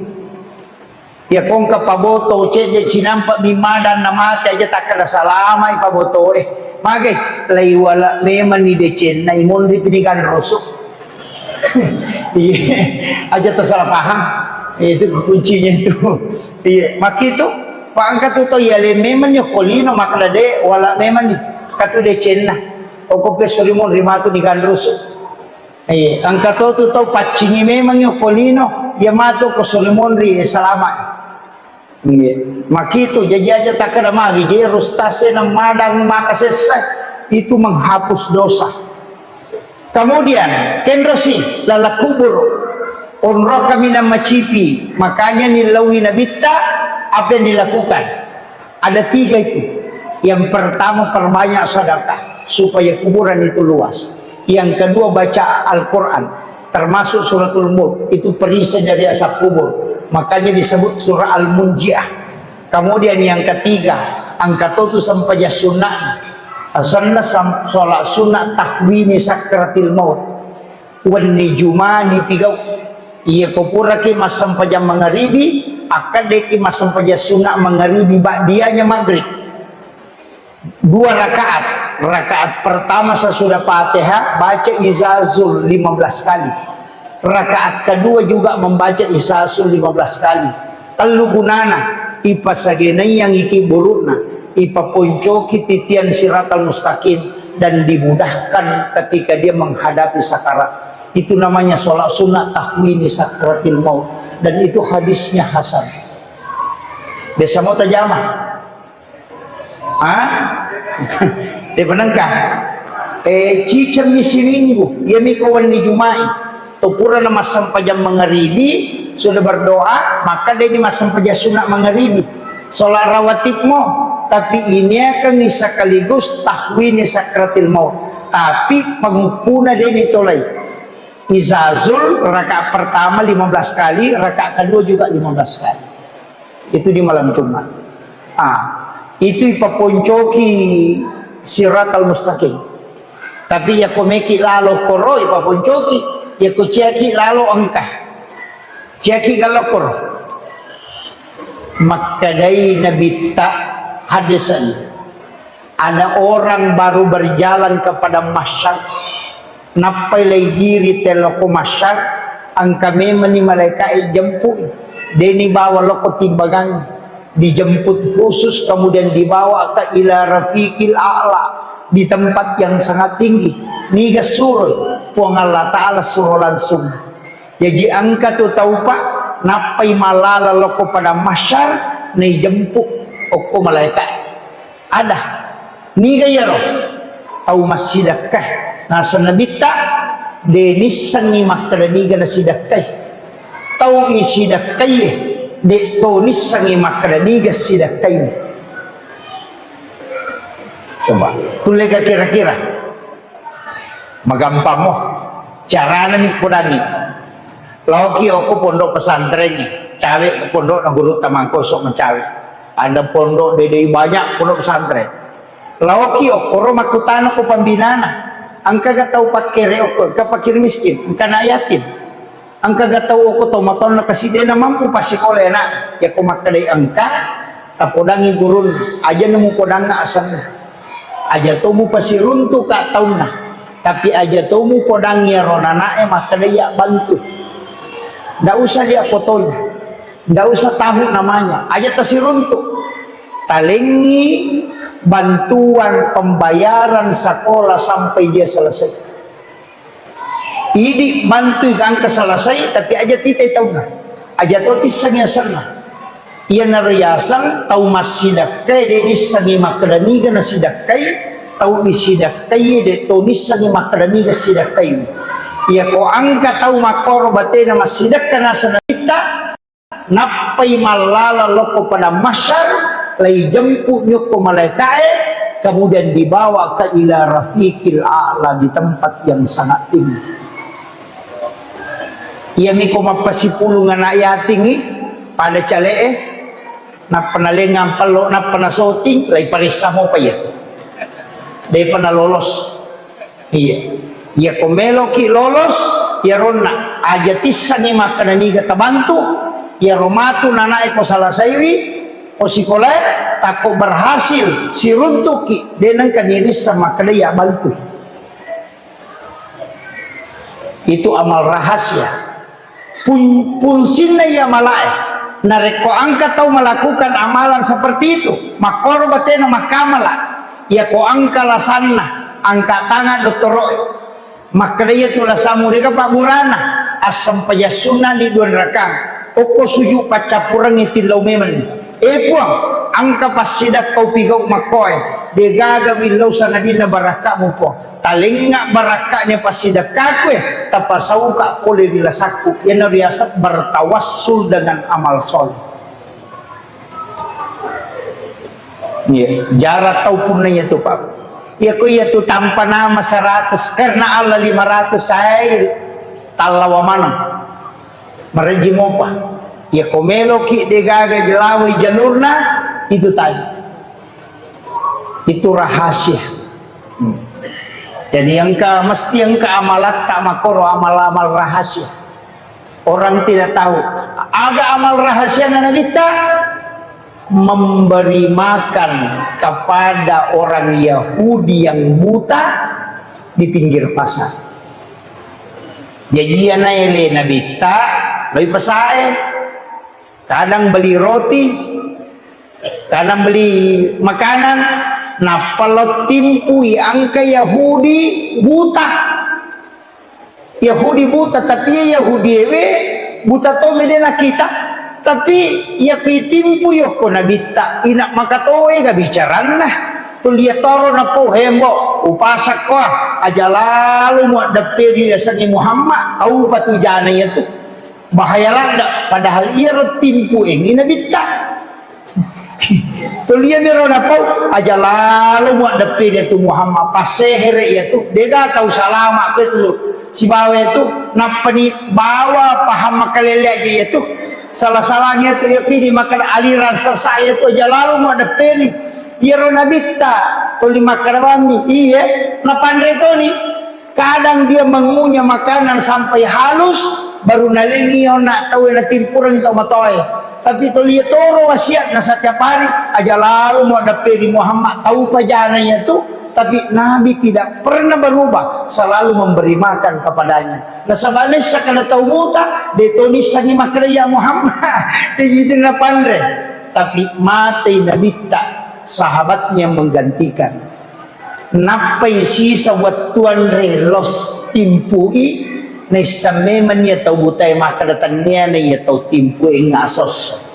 Iya ko engka paboto cedde cinampa mi mada namate aja takkeda salamai pabotoe. Magai, laiwala memang ni decenna imonri pini ganroso. Iya, aja tersalah paham. Itu kuncinya itu. Iya, makitu. Pak angka tu to iya le memang ni kolino makna de wala memang ni. Katu decenna. Oko pe sorimun rimatu ni ganrusu. Iya, angka to tu tau paccingi memang ni kolino, iya matu ko sorimun ri salama. Iya. Makitu, jaji aja takkeda magi, je rustase na madang maka sessa, itu menghapus dosa. Kemudian, kenrosi, lala kubur, onro kami na macipi, makanya nilaui Nabitta, apa yang dilakukan? Ada tiga itu. Yang pertama, perbanyak sedekah, supaya kuburan itu luas. Yang kedua, baca Al-Quran, termasuk Suratul Mulk, itu perisai dari azab kubur. Makanya disebut surah Al-Munjiah. Kemudian yang ketiga, angka totu sempajang sunnah. Asanna sam-, sholat sunnah tahwini sakratil maut. Wenni Jumani pigau. Iya ko puraki massempajang mangaribi, akkaddeki massempajang sunnah mangaribi ba'dianya maghrib. Dua rakaat. Rakaat pertama sesudah Fatihah, baca Izazul lima belas kali. Rakaat kedua juga membaca Izazul lima belas kali. Tellu gunana, ipasagenaiang iki burukna, ipaponcoki titian siratal mustaqim, dan dimudahkan ketika dia menghadapi sakarat. Itu namanya sholat sunnah tahwini sakratil maut. Dan itu hadisnya hasan. Biasa mau tajama. Ha? De' penengka. Eh, cicemmi siminggu, iyami ko wenni Jumai. To purana massempajang mangaribi, sudah berdoa, maka de' ni massempajang sunat mangaribi. Sholat rawatib mo, tapi ini akan sekaligus tahwini sakratil maut. Tapi penguppuna de' ni tolai. Izazul rakaat pertama lima belas kali, rakaat kedua juga lima belas kali. Itu di malam Jumat. Ah, itu ipaponcoki siratal mustaqim. Tapi iya ko meki lalo koro ipaponcoki, iya ko ciaki lalo engka. Ciaki galo koro. Makkedai Nabitta hadisna. Ada orang baru berjalan ke padang mahsyar, nappai laigiri telloko mahsyar, engka memang ni malaika'e jempui, deni bawa loko timbangangi, dijemput khusus, kemudian dibawa ke ila rafiqil a'la, di tempat yang sangat tinggi. Niga suro Puang Allah Ta'ala, suro langsung. Jaji engka tu tau, Pak, nappai mallala loko padang mahsyar, naijempu okko malaika'e. Ada. Niga iyaro? Tau massidakka. Naseng Nabitta, de nissengngi makkeda niga nasidakkai. Tau isidakkai, de to nissengngi makkeda niga sidakkai. Coba, tulleka kira-kira. Magampammo. Carana mi podangi. Laoki okko pondok pesantren, cawe pondok na guru tamangkoso mencawe. Ada pondok dedei banyak pondok pesantren. Laoki okkoro makkutana ko pembinana. Engka ga tau pakkere okko, engka fakir miskin, engka anak yatim. Engka ga tau okko to matonna kasi de na mampu pasikola anak. Yako makkedai engka, tapodangi gurun, aja nemu podangnga asenna. Aja to mupasiruntu ka taunna, tapi aja to mupodang iyaro nanae makkeda iya bantu. Ndak usah dia fotonya, ndak usah tahu namanya, aja tasiruntu. Talengi bantuan pembayaran sekolah sampai dia selesai. Idi bantui gangka selesai, tapi aja titai taunna. Aja to tissengi asenna. Iyanaro yaseng tau massidakkai de nissengi makkeda niga nasidakkai, tau isidakkai de to nissengi makkeda niga sidakkai. Iyako engka tau makkoro batena massidakka naseng Nabitta, nappai mallala lokko padang mahsyar, laijempu nyokko malaikae, kemudian dibawa ke ila rafiqil a'la, di tempat yang sangat tinggi. Iyami ko mappasipulung anak yatingngi pada cale'e, nappa nalengang pello, nappa nasoting, laiparessa mopa iyatu. Depa nalolos. Iya. Iyako meloki lolos, iyaronna aja tissengi makkeda niga tabantu, iyaro matu nanae ko salasaiwi, ko sikolae, takko berhasil, siruntuki, de nengka nirissa makkeda iya bantu. Itu amal rahasia. Pun-, fungsinna iya malae. Narekko engka tau melakukan amalan seperti itu, makkoro batena makkamala, iyako engka lasanna, angka tangan dottoro'e. Makkeda iyatu lasamu, dega pabburana, assempajang sunna ni dua rakang. Okko suju paccappurengngi tillau memeng. Eh Puang, engka passidakka upigau makkoe, degaga willau sangadinna barakkamu Puang. Talengnga barakka'na passidakkakue, tapasauka pole ri lasakku. Iyana riaseng bertawassul dengan amal soleh. Iya, jarang tau punna iyatu, Pak. Iyako iyatu tanpa nama seratus, karena Allah lima ratus, saya tallawa maneng. Marejji mopa. Iyako meloki degaga jelawai jalurna, itu tadi. Itu rahasia. Hmm. Jadi engka, mesti engka amalatta makkoro amal-amal rahasia. Orang tidak tahu. Aga amal rahasiana Nabitta? Memberi makan kepada orang Yahudi yang buta di pinggir pasar. Jaji iyana ele Nabitta, loi pasae. Kadang beli roti, kadang beli makanan, nappa lao timpui engka Yahudi buta. Yahudi buta, tapi iya Yahudi ewe buta to mede nakita. Tapi iya kitimpu yokko Nabitta, ina makatoega bicaranna. Tulia toro napau hembo, upasakko, aja lalo muaddepperi yasengnge Muhammad, tau patujana iyatu. Bahaya ladde, padahal iyaro timpu engi Nabitta. Tuliami ro napau, aja lalo muaddepperi iyatu Muhammad, passehere iyatu, dega tau salama ko itu sibawa iyatu, nappani bawa paham makalele aja iyatu, salah-salahnya iyatu, iya pidi makan aliran sesat iyatu, aja lalo muaddepperi. Iyaro Nabitta, tuli makkeda bammi, iye, napanre toni. Kadang dia mengunyah makanan sampai halus, baru nalengi onna tau na timpureng tau matoe. Tapi tuli toro wasiatna setiap hari, aja lalu mau dapat ri Muhammad, tau pajana iya tu, tapi Nabi tidak pernah berubah, selalu memberi makan kepadanya. Nasaba nissa kana tau buta, de to nissangi makkeda, "Ya Muhammad," de itu napanre. Tapi mate Nabitta, sahabatnya menggantikan. Nappai sisa wettu anre los timpui, naisseng memang iya tau butae makkeda, "Tenniana iya tau timpue ngasosso."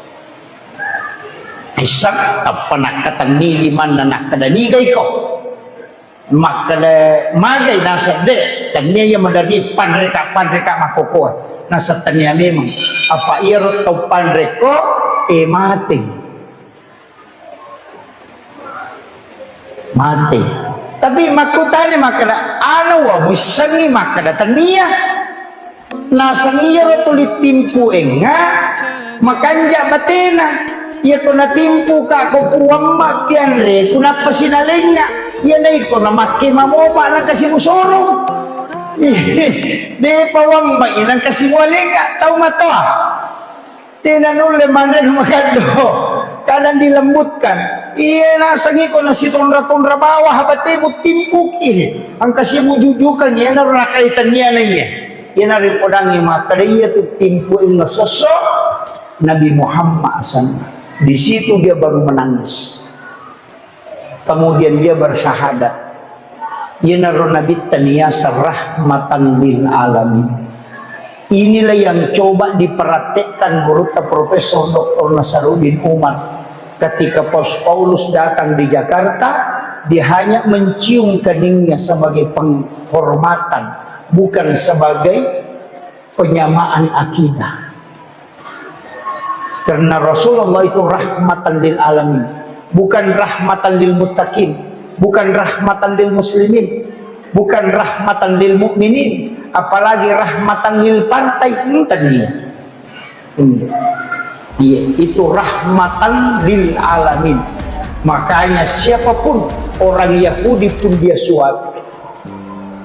Isseng tappa nakkatenni limanna, nakkeda, "Niga iko?" Makkeda, "Magai?" Naseng, "De, tennia iya maderri panreka, panreka makkokoe." Naseng, "Tennia memang." Apa iyaro tau panreko e mate. Mate. Tapi makkutani makkeda, "Ana wa mussengi?" Makkeda, "Tennia." Naseng iyaro tuli timpu engnga makanja batena. Iyako natimpuka ko puamma pianreku nappa sinalengnga. Iya naiko namakke mamopa nangka simusorong. Depa wambai nangka simualengnga tau matoa. Tena nulle manre magaddo. Kadang dilembutkan. Iya nasengi ko nasitonra-tonra bawah batemu timpuki. Engka simujujukan iyanaro nakaitanniana iya. Iyanaro podangi makkeda iya tu timpu inna sosso Nabi Muhammad asanna. Di situ dia baru menangis. Kemudian dia bersyahadat. Iyanaro Nabitta niaseng rahmatan lil alamin. Inilah yang coba dipraktekkan gurutta Profesor Doktor Nasaruddin Umar ketika Paus Paulus datang di Jakarta, dia hanya mencium keningnya sebagai penghormatan, bukan sebagai penyamaan akidah. Karena Rasulullah itu rahmatan lil alamin, bukan rahmatan lil muttaqin, bukan rahmatan lil muslimin, bukan rahmatan lil mukminin, apalagi rahmatan lil partai. Enten iya. Hmm. Iya, itu rahmatan lil alamin. Makanya siapapun orang Yahudi pun dia suap.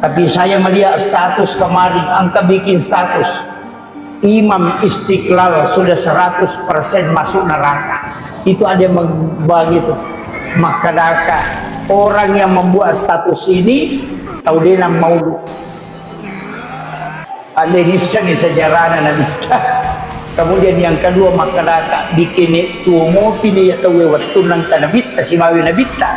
Tapi saya melihat status kemarin, engka bikin status, Imam Istiqlal sudah seratus persen masuk neraka. Itu ada yang meng-, begitu. Makkedaka, orang yang membuat status ini tau denang maulu. Ande nissengi sejarahna Nabitta. Kemudian yang kedua, makkedaka, bikini tuo mopi ni ya tauwe wettunna engka Nabitta, sibawi Nabitta.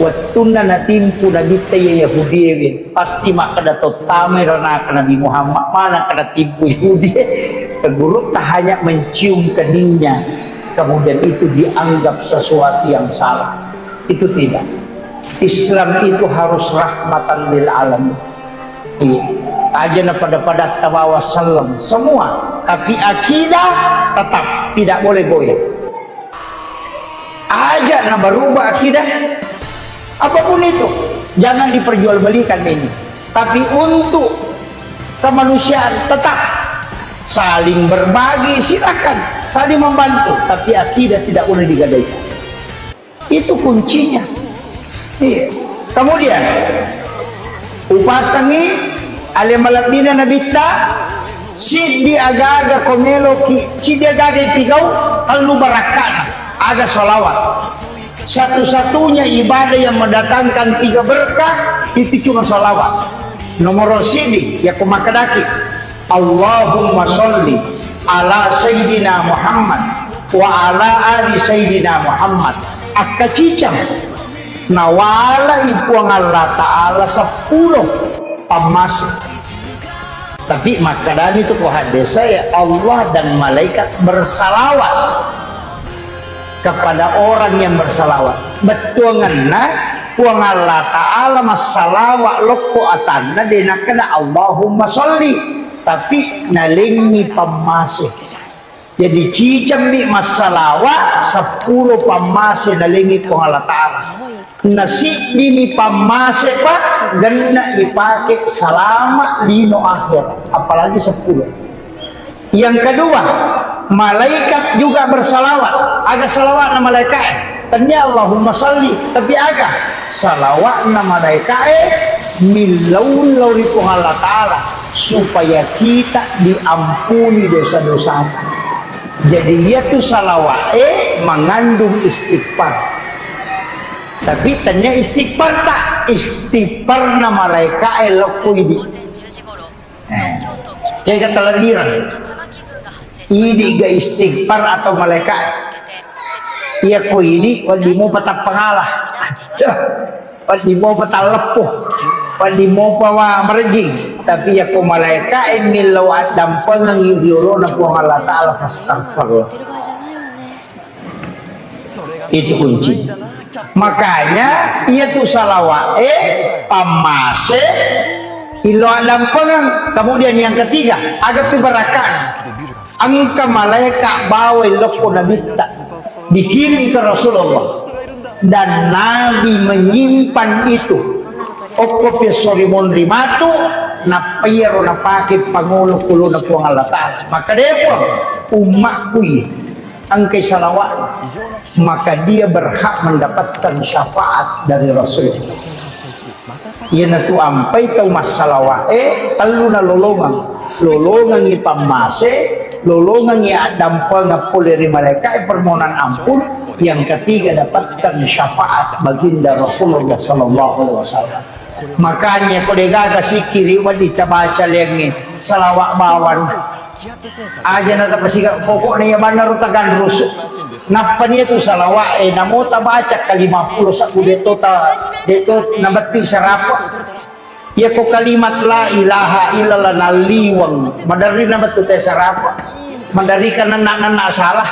Wettunna natimpu Nabitta iya Yahudiewe, pasti makkeda tottamai ranaka Nabi Muhammad, mana kada timpu Yahudi. Gurutta hanya mencium keningnya, kemudian itu dianggap sesuatu yang salah. Itu tidak. Islam itu harus rahmatan lil alamin. Iya. Aja na pada-pada tabawa selleng semua, tapi akidah tetap tidak boleh goyah. Aja na berubah akidah, apapun itu, jangan diperjualbelikan ini. Tapi untuk kemanusiaan tetap saling berbagi, silakan saling membantu, tapi akidah tidak boleh digadaikan. Itu kuncinya. Iya. Kemudian, upasengi ale malebbina Nabitta, siddi aga-aga ko meloki, siddi aga-aga ipigau, tellu barakka'na, aga salawat. Satu-satunya ibadah yang mendatangkan tiga berkah itu cuma salawat. Nomor siddi, ya ko makkedaki, Allahumma sholli ala Sayyidina Muhammad wa ala ali Sayyidina Muhammad. Akkacicang nawalai Puang Allah Ta'ala seppulo pammase. Tapi makkedani tu ko haddesae, Allah dan malaikat bersalawat kepada orang yang bersalawat. Bettuangenna Puang Allah Ta'ala massalawat lokko atanna, de nakkeda Allahumma sholli, tapi nalengngi pammase. Jadi cicemmi massalawat seppulo pammase nalengngi Puang Allah Ta'ala. Nasiddimi pammase pa genna ipake salama lino akhirat, apalagi seppulo. Yang kedua, malaikat juga bersalawat. Aga salawatna malaikae? Tennia Allahumma salli, tapi aga? Salawatna malaikae millaung lao ri Puang Allah Ta'ala supaya kita diampuni dosa-dosata. Jadi, iyatu salawa'e mengandung istighfar. Tapi tania istighfar tak? Istighfarna malaika'e lokko idi. Eh, kega talebbiran. Idi ga istighfar atau malaika'e? Iya ko idi, wedding mopa tappangala. Wedding mopa talleppo, wedding mopa wa marejing. Tapi iya ko malaika'e millau addampengengngi riolona Puang Allah Ta'ala, fastaghfirullah. Itu kunci. Makanya, iya tu salawa'e, pammase, illo addampengeng. Kemudian yang ketiga, aga tu barakka. Engka malaika bawai lokko nabitta, dikirim ke Rasulullah, dan Nabi menyimpan itu. Okko pi esso ri monri matu, nappa iyaro napake pangolo kuluna Puang Allah Ta'ala. Maka de Puang, ummakku iya engkai salawat, maka dia berhak mendapatkan syafaat dari Rasulullah. Iyanatu ampai tau massalawa'e, tellu nalolongeng. Lolongengngi pammase, lolongengngi addampengeng pole ri malaika'e permohonan ampun, yang ketiga dapatkan syafaat baginda Rasulullah sallallahu alaihi wasallam. Makanya ko degaga sikiri wedding tabaca lengnge, salawat bawang. Aja na tapasiga, pokokna iya manna ro taganrusu. Nappa nia tu salawa'e, namo tabaca kalima pulo sabbu, deto ta, deto nabetti sarapa. Iya ko kalimat la ilaha illallah nalliweng, maderri nabettu te sarapa. Maderri ka nenna-nenna salah.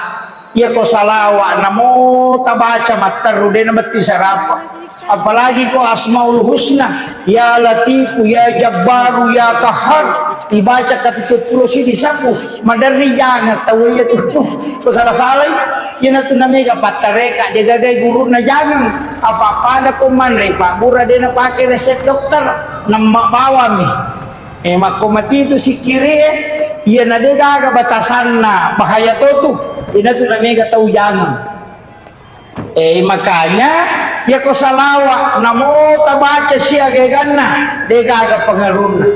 Iya ko salawa namo tabaca matteru, de nabetti sarapa. Apalagi ko Asmaul Husna, ya Latifu, ya Jabbaru, ya Qahhar, dibaca kapitu pulo sidi sabbu, maderri jangan tau iya tu. Ko salah-salai, iya natu namega pattareka, de gagai guruna jangan. Apa-pada ko manre, Pak Bura de napake resep dokter, nemma bawami. Eh, makko mati tu sikkiri, eh, iya na de gaga batasanna, bahaya to tu. Ina tu namega tau jangan. Eh, makanya, iya ko salawa, namo tabaca siaga eganna, de gaga pengaruhna.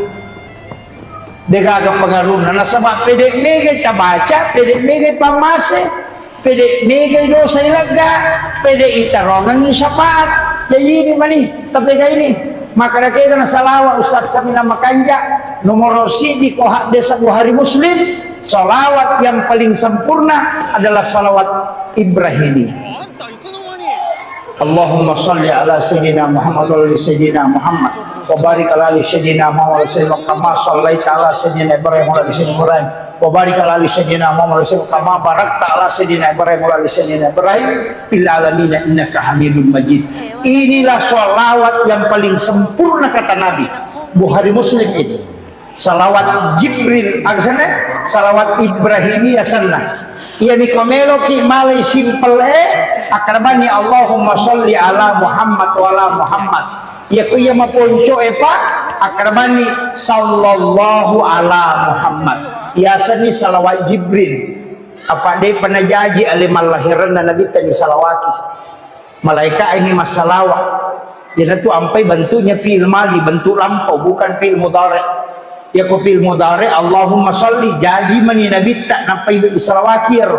De gaga pengaruhna. Nasaba pede mega tabaca, pede mega pammase, pede mega dosa ilegga, pede itarongengi syafaat. Jadi ini mani, tapi ini. Maka dakega na salawa ustaz kami nama kanja, nomor sidi ko hak desa Buhari Muslim, salawat yang paling sempurna adalah salawat Ibrahimiyah. Allahumma salli ala sayyidina Muhammad wa ala ali sayyidina Muhammad. Wa barik ala ali sayyidina Muhammad wa sallim kama sallaita ala sayyidina Ibrahim wa ala ali sayyidina Ibrahim. Wa barik ala ali sayyidina Muhammad wa sallim kama barakta ala sayyidina Ibrahim wa ala ali sayyidina Ibrahim fil alamin innaka Hamidum Majid. Inilah salawat yang paling sempurna kata Nabi. Bukhari Muslim ini. Salawat Jibril, aga senna? Salawat Ibrahimiyah senna. Iyami ko meloki malai simple e, akkarabani Allahumma salli ala Muhammad wa ala Muhammad. Iya ko iya maponco e pa, akkarabani sallallahu ala Muhammad. Iyasani salawat Jibril. Apa de pernah jaji ale mallahiranna Nabi tani salawaki. Malaika ini massalawa. Iyanatu ampai bentuknya fi'il madi, bentuk lampau, bukan fi'il mudhari. Iya ko fi'il mudhari, Allahumma salli, jaji mani nabitta, nappai isalawaki iyaro.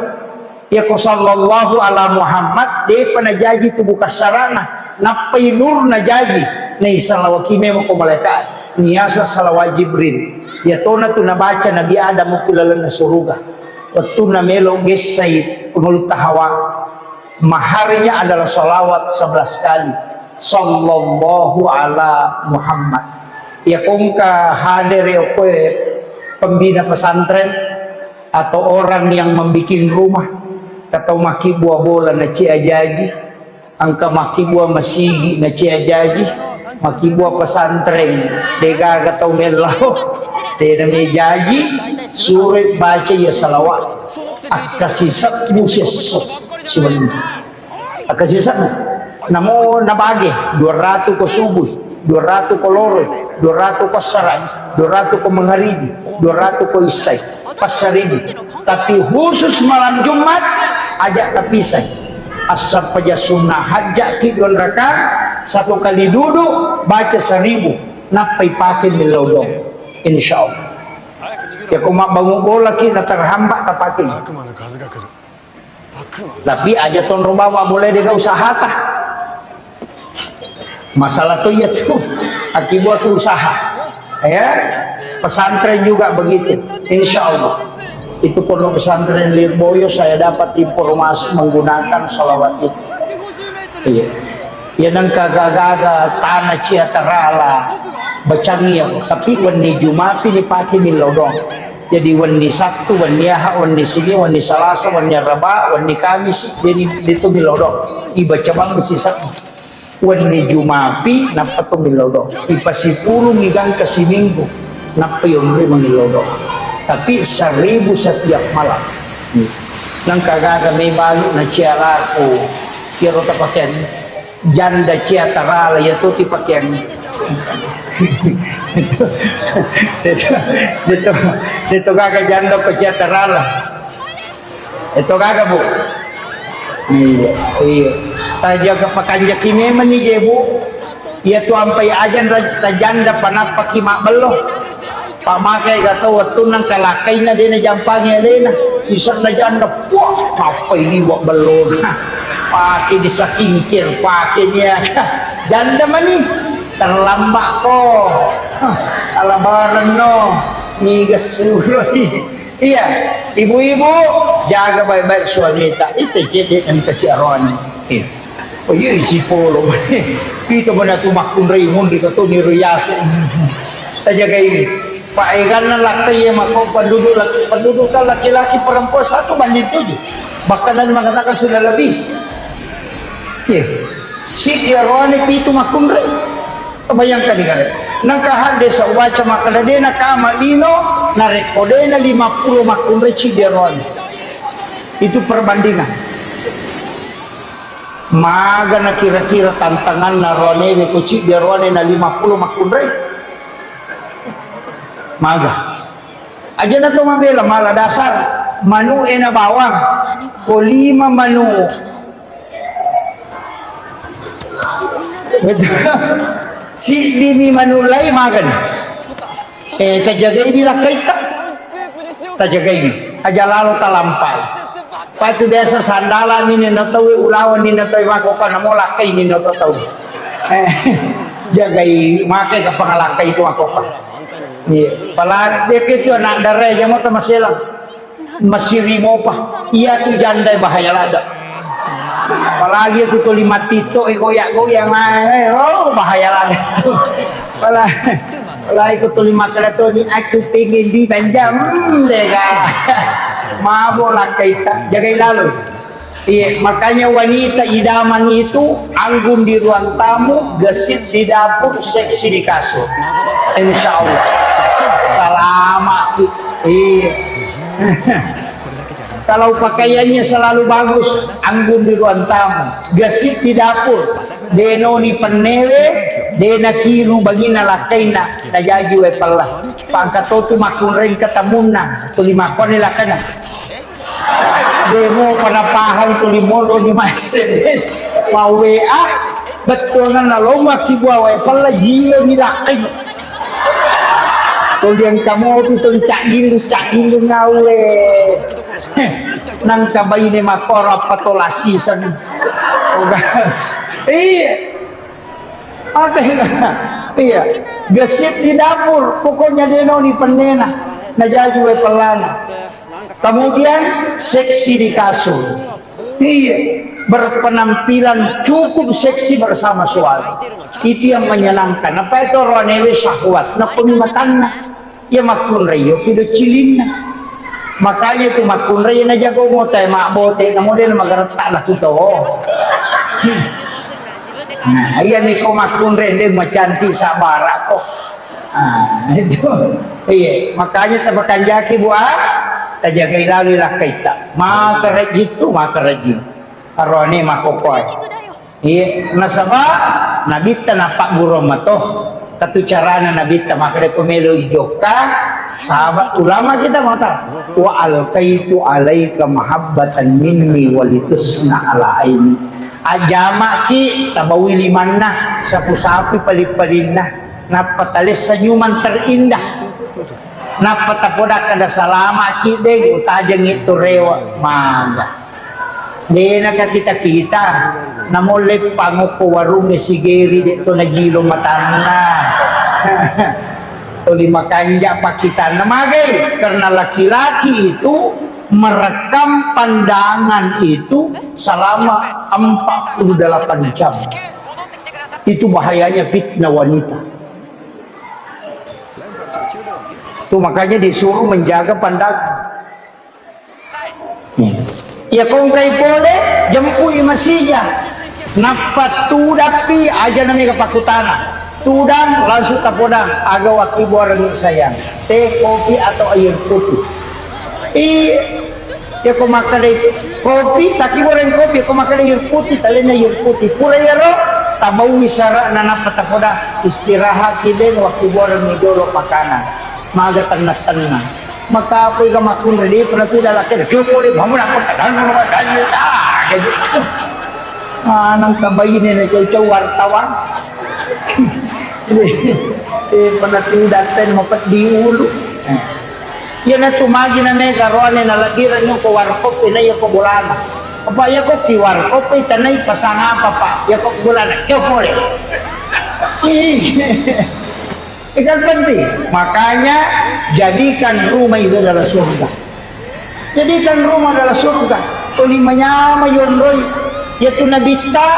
Iya ko sallallahu ala Muhammad, depa najaji tu bukan sarana, nappai nur najaji, naisalawaki memang ko malaika. Niasa salawat Jibril. Iya tona tu nabaca Nabi Adam ku lalenna suruga. Wettunna melo gessai pengelutta Hawa. Maharnya adalah salawat sebelas kali. Sallallahu ala Muhammad. Ya, kongka hadir ya, kowe pembina pesantren atau orang yang membikin rumah, atau makkibua bola na cia jaji, engka makkibua masigi na cia jaji, makkibua pesantren, degaga tau mellau, dena me jaji, sure baca ya salawat, akkasisebbu sesso. Siwenni. Akkasisenna. Namo nabage, dua ratu ko subuh, dua ratu ko loro, dua ratu ko assara, dua ratu ko mangaribi, dua ratu ko isai, passaribu. Tapi khusus malam Jumat, aja tapisai. Assappaja sunnah hajjaki dua rakaat, satu kali duduk, baca seribu, nappai pake millau dong. Insya Allah. Ya ko mabbangung bola ki na terhambat tapake. Tapi aja tonro bawa boleh dega usahata. Masalah tuh ya tuh. Akibat usaha. Ya. Pesantren juga begitu. Insya Allah. Itu pondok pesantren Lirboyo saya dapat informasi menggunakan salawat itu. Iya. Iya nengka gaga-gaga tanah cia terala. Bacangi ya. Tapi wenni Jumapi ni pati milodong. Jadi wenni Sabtu, wenni Aha, wenni Sini, wenni Salasa, wenni Raba, wenni Kamis, jadi itu milodong. Ibaca bang besi Sabtu. Wenni Jumapi, nappa to milodong. Ipasipulung igang ke siminggu, nappa yonri mangilodong. Tapi seribu setiap malam. Nengka gaga me balu na cialaku. Kiro tapaken. Janda cia tarala ya tu tipakeang. Itu, itu, itu, itu gaga janda ko cia tarala. Itu gaga, Bu. Iya, iya. Tajaga pakanjaki memang ni je, Bu. Iya tu ampai ajan ra-, tajanda panappaki mabbello. Pamakai gato wettunna kalakkainna de najampangi alena. Siseng najanda, wah, nappai liwa bellona. Pake disakingkir, pake niaga. Janda mani, terlambat ko. Alabarenno, niga suroi. Iya, ibu-ibu, jaga baik-baik suamita. Itu jadi engka si aroni. Iya. Oh iya, isi polo. Kita mana tu makkunrai munri katoni riase. Tajagai. Pak eganna lakkai ya mako penduduk laki, penduduk kan laki-laki perempuan satu banding tujuh. Bahkan ada mengatakan sudah lebih. Iya. Si dia rohani pitu makkunrai. Bayangkan ni kare. Nengka hadde sa ubaca makkeda de nakama lino, narekko de na lima puluh makkunrai ciddi aroane. Itu perbandingan. Maga na kira-kira tantanganna aroanewe ko ciddi aroane na lima puluh makkunrai. Maga. Aja na to mabela mala dasar. Manu e na bawang. Ko lima manu. Siddimi manulai magani. Eh, tajagai ni lakkaita. Tajagai ni. Aja lalo talampai. Patu biasa sandala ni nino tau ulawan ni nino tau mako kana mo lakkai ni nino tau. Eh, jagai makai ka pangalakkai itu mako ka. Iya. Pala dia ke tu anak dara ya mo tamaselang. Masiri mopa, iya tu janda bahaya lada. Apalagi tu tuli matito e goyak-goyak mae, oh bahaya lada. Apalagi, apalagi ko tuli makkeda toni aku pengen di banjam, hmm, dega. Mabo lakkaita, jagai lalo. Iya, makanya wanita idaman itu anggun di ruang tamu, gesit di dapur, seksi di kasur. Insya Allah. Selamat. Iya. Kalau pakaiannya selalu bagus, anggun di ruang tamu, gesit di dapur, denoni pennewe, dena kiru bagina lakkaina, najaji we pella. Pangkatotu makunreng ketamunna, tuli makkoni lakkaina. Demo pada pahang tuli molo ni S M S, mau W A, betul na nalonga ki buawa pella jilo ni lakkai. Tuli engka mopi tuli caggilu, caggilu ngawe. Heh, nangka baine makoro apa tola siseng. Oga. Iya. Apa ya? Iya. Gesit di dapur, pokoknya denoni pennena. Najaji we pellana. Kemudian seksi di kasur. Iya, berpenampilan cukup seksi bersama suami. Itu yang menyenangkan. Apa itu ronewe syahwat? Nah, pemimatanna. Ya makkunrai yo kido cilinna. Makanya tu makkunrai na jago motai mabbote na model magaretta lah kita. Nah, iya niko makkunrai de macanti sabara ko. Ah, itu. Iya, makanya tapakanjaki, Bu, ah, tajagai lalu lakkaita. Maka rejji tu, maka rejji. Arone makokoe. Iya, nasaba nabitta napagguru mato. Katu carana nabitta makkeda ko melo ijokka, sahabat ulama kita mata. Wa alqaitu alaika mahabbatan minni walitusna ala aini. Ajamaki tabawi limanna, sapu-sapu pali-palinna. Nappa talessa nyumang terindah. Nappa tapoda kada salamaki, deng utajengi tu rewe, maga. Dena ka kita-kita, namo leppang okko warungnge Sigeri, de to najilo matanna. Tuli makanja pakkitanna, magai, karena laki-laki itu merekam pandangan itu selama empat puluh delapan jam. Itu bahayanya fitnah wanita. Tuh makanya disuruh menjaga pandangan. Hmm. Iya kongkai pole, jempui masija. Nappa tudappi, aja namega pakkutana. Tudang, langsung tapodang, aga wakkibuarengngi sayang. Teh, kopi, atau air putih? Iya. Yako makkeda kopi, takkibuarengngi kopi, yako makkeda air putih, talenna air putih. Pura iyaro, tabaui sara'na nappa tapoda, istirahat ki deng, wakkibuarengngi dolo makanan. Maga tenna-tenna. Maka apa iga makkunrai, de pernah tu dalam kena, kyo pole, bangun aku, dan, dan, dan, ah, jadi, manang ka baine na cau-cau wartawan. Eh, pernah tu daten mau peddi ulu. Eh. Iyanatu magi namega roane nalebbirengngi ko warkop, na iya ko bolana. Apa iya ko ki warkop, tanai pasang apa, Pak? Iya ko bolana, kyo pole. Ih. Itu kan penting. Makanya, jadikan rumah itu adalah surga. Jadikan rumah adalah surga. Tuli manyama yonroi. Yatu Nabitta,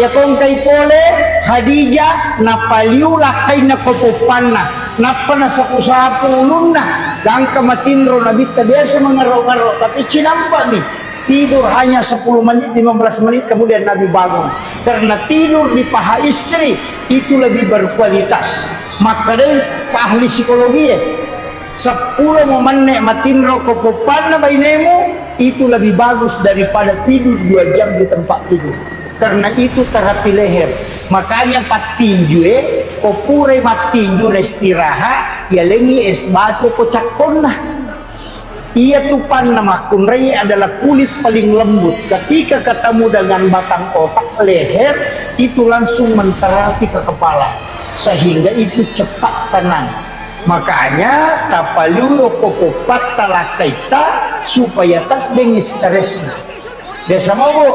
ya kongkai pole, Khadijah, napaliu lakkainna ko poppanna. Nappa nasapu-sapu ulunna. Gangka matinro Nabitta biasa mengaro-ngaro, tapi cinampa mi. Tidur hanya sepuluh menit, lima belas menit, kemudian Nabi bangun. Karena tidur di paha istri itu lebih berkualitas. Makkedai ahli psikologi, sepuluh menit matinro ko poppanna bainemu, itu lebih bagus daripada tidur dua jam di tempat tidur. Karena itu terapi leher. Makanya pattinjue, ko purai mattinju na istirahat, yalengi es batu ko cakkonna. Iya tupanna makkunrai adalah kulit paling lembut. Ketika ketemu dengan batang otak, leher, itu langsung menterapi ke kepala. Sehingga itu cepat tenang. Makanya, tapaliu ko poppatta lakkaitta supaya teddeng stresna. Biasa mo, Bu?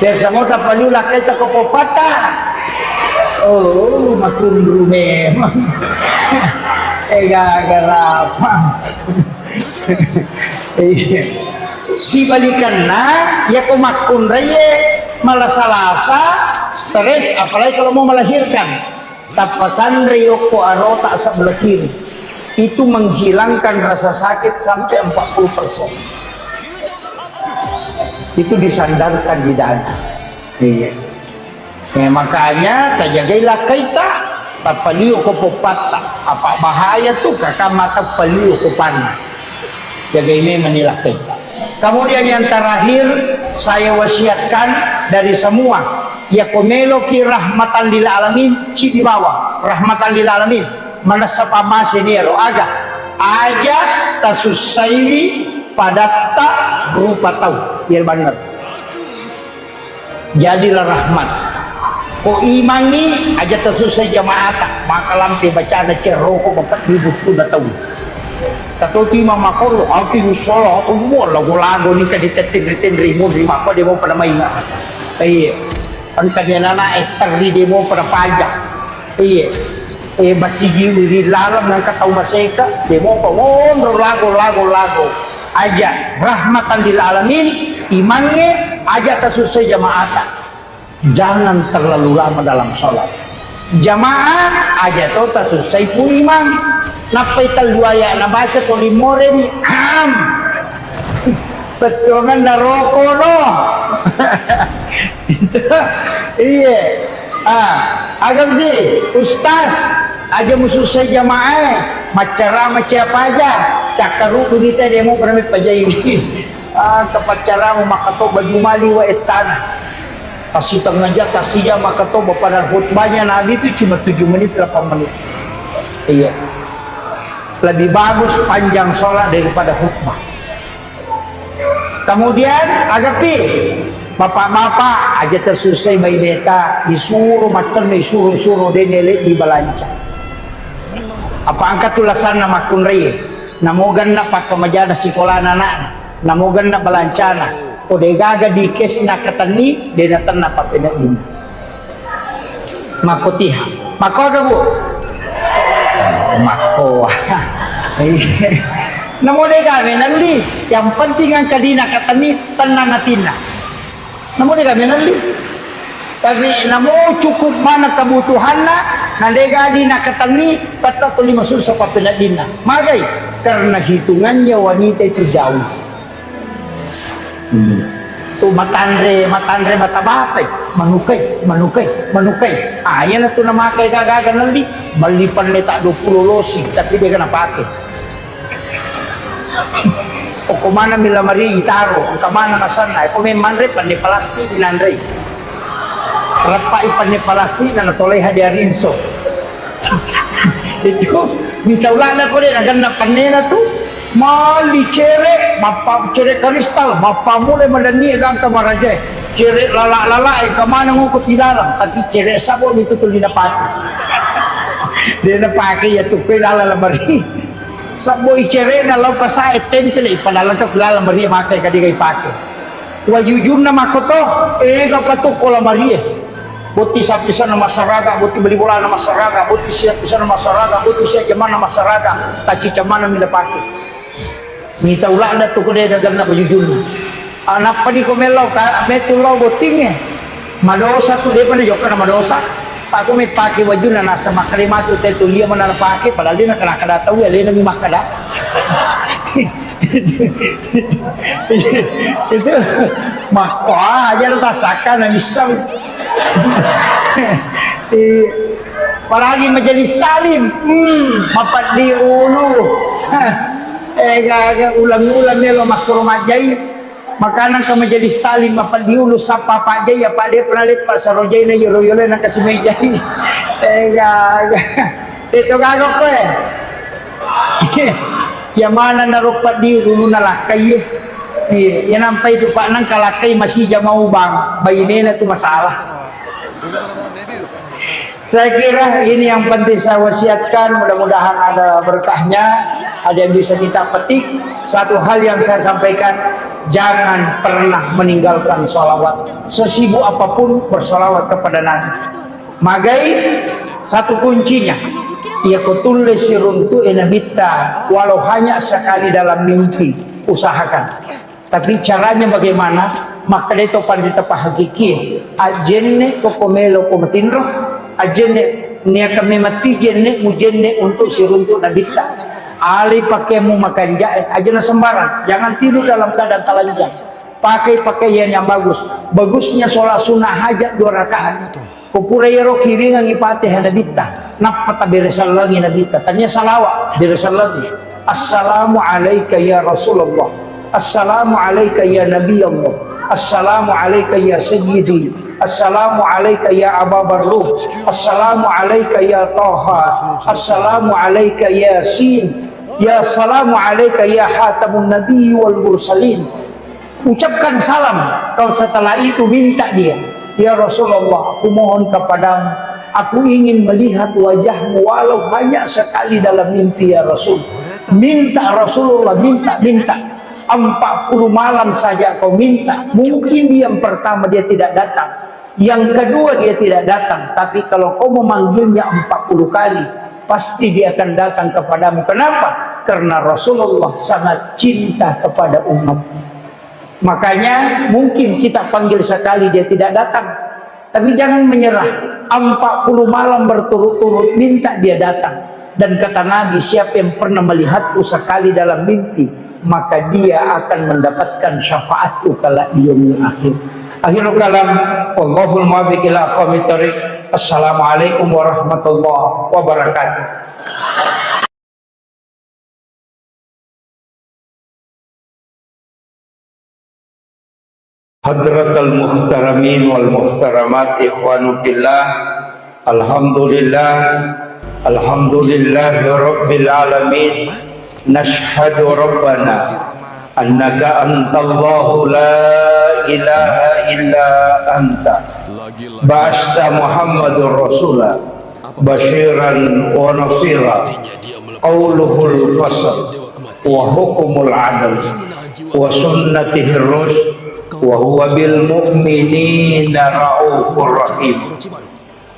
Biasa mo tapaliu lakkaita ko poppatta? Oh, makunru memang. Eh, gaga apa? Iya. Sibalikanna, ya ko makkunrai, malasa-lasa, stres, apalagi kalau mau melahirkan. Tappa sanre okko arota sebelah kiri. Itu menghilangkan rasa sakit sampai empat puluh persen. Itu disandarkan di dada. Iya. Eh, makanya tajagai lakkaita, tapaliu ko poppatta. Apa bahaya tuh, kakak mata paliu ko panna. Jagai memang ni lakkaita. Kemudian yang terakhir, saya wasiatkan dari semua, ya ko meloki rahmatan lil alamin, cidi bawang, rahmatan lil alamin, manessa pamase nero, aga, aja tasussaiwi padatta rupa tau, ya bener. Jadilah rahmat. Ko imangngi, aja tasussai jamaata. Maka lampe bacana cerroko bapeddi buttuna tau. Tato tu imang makollo, aki ussala, oh, lago-lago ni ka ditetteng-tetteng rimun ri mako demo pada mainga. Iya. Engka dia nana, eh, terri demo pada pajak. Iya. Eh, basigi ri laleng nangka tau maseka, demo pa monro lago, lago, lago. Aja rahmatan lil alamin, imangnge aja tasussai jamaata. Jangan terlalu lama dalam sholat. Jamaah aja to tasussai pu imang. Nappai tellu ayat nabaca to limoreni. Am. Bettuangan naroko no. Itu. Iya. Ah, agam sih, Ustaz, aja musussai jamaah, maccarama siapa aja, cakkaruku kita demo pernah pajai. Ah, kapaccarama makato baju mali wa ettana. Pas setengah jam, pas sejam makato, padahal khutbahnya Nabi itu cuma tujuh menit, delapan menit. Iya. Lebih bagus panjang sholat daripada khutbah. Kemudian, agapi, bapak-bapak, aja tasussai baineta, disuruh masker, disuruh-suruh, dendele di belanja. Apa engka tu lasanna makkunraie, namo genna pakkamajanna sikolana ana'na, namo genna balancana, ko degaga di kesna katenni, de natenna pappeneddinna. Makkotiha. Makko aga, Bu? Makko. Namo degaga menelli, yang penting engka dina katenni, tenang atinna. Namo degaga menelli. Tapi namo cukup mana kebutuhanna, na dega dina katenni, tetap tuli masussa pappeneddinna. Magai? Karena hitungannya wanita itu jauh. Hmm. Tu matanre, matanre bata-batai, manukai, manukai, manukai. Ah, iyana tu namakai gaga-gaga nelli, melli penne ta dua puluh losi, tapi dega napake. Okko maneng mi lamari itaro, engka maneng asenna, ko memmanre penne palastik inanrei. Reppai penne palastik na natoleha di arinso. Itu mita ulana ko de nagenna pennena tu, mali cere, mappa cere kristal, mappammula madanni gangka marajae. Cere lala-lala e kamana ngoko tilarang, tapi cere sabo itu tuli napake. De napake ya tu kue lala lamari. Sabboi cerena lao pasae tempele, padahal engka kulaleng marie makai kadega ipake. Wajujunna makkoto, ega patukko lamarie. Botti sappisanna masyarakat, botti bali bolana masyarakat, botti siappisanna masyarakat, botti siap jamanna masyarakat, tacicamana mi napake. Mita ulana tu kode daganna wajujunna. Anappa di ko mellau ka, metu lao bottinge. Madosa tu, depa na jokka na madosa. Aku mai pake wajunna nasa makkeda matu te tu lia mana pake, padahal dia nakada-kada tau ya, lena mi makkada. Itu makko aja lu rasakan na misal. Apalagi majelis taklim, hmm, mapeddi ulu. Eh, gaga ulang-ulang melo masuro majai. Makanang ke majelis taklim, apa diulu sappa Pak Jai, apa dia pernah lihat Pak Sarojai na yoro-yoro na kasih mejai. Tega, itu kagok kowe. Ya mana naroppa diulu nalakkai. Iya, ya nampai tu Pak nang kalakkai masih jamau bang, bainena tu masalah. Saya kira ini yang penting saya wasiatkan, mudah-mudahan ada berkahnya, ada yang bisa kita petik. Satu hal yang saya sampaikan, jangan pernah meninggalkan salawat. Sesibuk apapun, bersalawat kepada Nabi. Magai satu kuncinya, iya ko tulle siruntu e Nabitta, walau hanya sekali dalam mimpi, usahakan. Tapi caranya bagaimana? Makkeda to panrita pahakikie, ajenne ko ko melo ko matinro, ajenne niaka memang ti jenne mujenne untuk siruntuk Nabitta. Ali pakaianmu makanjae, aja na sembarang. Jangan tidur dalam keadaan telanjang. Pakai pakaian yang bagus. Bagusnya sholat sunnah hajat dua rakaat. Ko pura iyaro kiringangngi Fatihah Nabitta, nappa taberesallangi Nabitta. Tania salawa, beresallangi. Assalamu alaika ya Rasulullah. Assalamu alaika ya Nabi Allah. Assalamu alaika ya Sayyidi. Assalamu alaika ya Aba Barruh. Assalamu alaika ya Taha. Assalamu alaika ya Sin. Ya salamu alaika ya Khatamun Nabi wal Mursalin. Ucapkan salam, kalau setelah itu minta dia, "Ya Rasulullah, aku mohon kepadamu, aku ingin melihat wajahmu walau hanya sekali dalam mimpi, ya Rasul." Minta Rasulullah, minta, minta. Empat puluh malam saja kau minta, mungkin dia yang pertama dia tidak datang, yang kedua dia tidak datang, tapi kalau kau memanggilnya empat puluh kali, pasti dia akan datang kepadamu. Kenapa? Karena Rasulullah sangat cinta kepada umat. Makanya mungkin kita panggil sekali dia tidak datang. Tapi jangan menyerah. Empat puluh malam berturut-turut minta dia datang. Dan kata Nabi, "Siapa yang pernah melihatku sekali dalam mimpi, maka dia akan mendapatkan syafaatku kelak di yaumil akhir." Akhirul kalam, wallahul muwaffiq ila aqwamit thariq. Assalamualaikum warahmatullahi wabarakatuh. Hadratal muhtaramin wal muhtaramat, ikhwanu fillah. Alhamdulillah. Alhamdulillahi rabbil alamin. Nashhadu rabbana annaka antallahu la ilaha illa anta. Ba'asta Muhammadur Rasula basyiran wa nasira. Qauluhul fasl wa hukmul adl wa sunnatihir rusyd wa huwa bil mu'minina raufur rahim.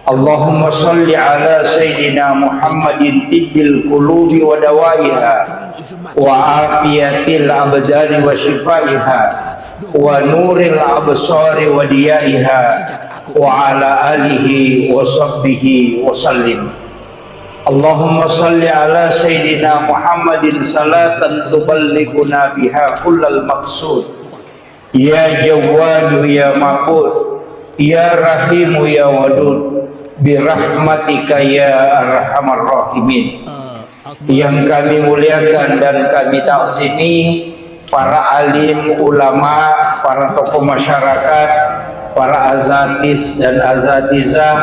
Allahumma shalli ala sayyidina Muhammadin tibbil qulubi wa dawaiha wa afiyatil abdani wa shifaiha wa nuril absari wa diyaiha wa ala alihi wa sahbihi wa sallim. Allahumma shalli ala sayyidina Muhammadin salatan tuballighuna biha kullal maqsud. Ya Jawwadu ya Ma'bud, ya Rahimu ya Wadud, birahmatika ya arhamar rahimin. Yang kami muliakan dan kami takzimi para alim ulama, para tokoh masyarakat, para azatis dan azatizah,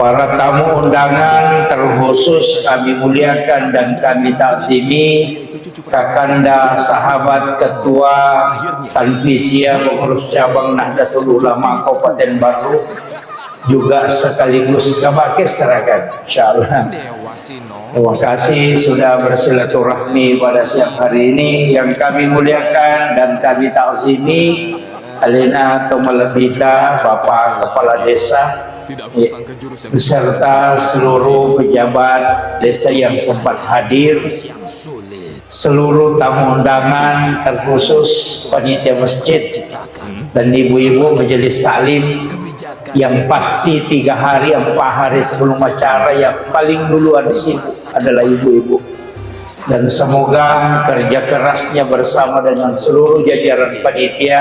para tamu undangan, terkhusus kami muliakan dan kami takzimi Kakanda, sahabat, ketua Tanfiziyah, pengurus cabang Nahdlatul Ulama Kabupaten Barru, juga sekaligus kabake seragam, insyaallah. Terima kasih sudah bersilaturahmi pada siang hari ini. Yang kami muliakan dan kami takzimi, alena to malebbita Bapak Kepala Desa, eh, beserta seluruh pejabat desa yang sempat hadir, seluruh tamu undangan, terkhusus panitia masjid dan ibu-ibu majelis taklim yang pasti tiga hari, empat hari sebelum acara yang paling duluan sibuk adalah ibu-ibu. Dan semoga kerja kerasnya bersama dengan seluruh jajaran panitia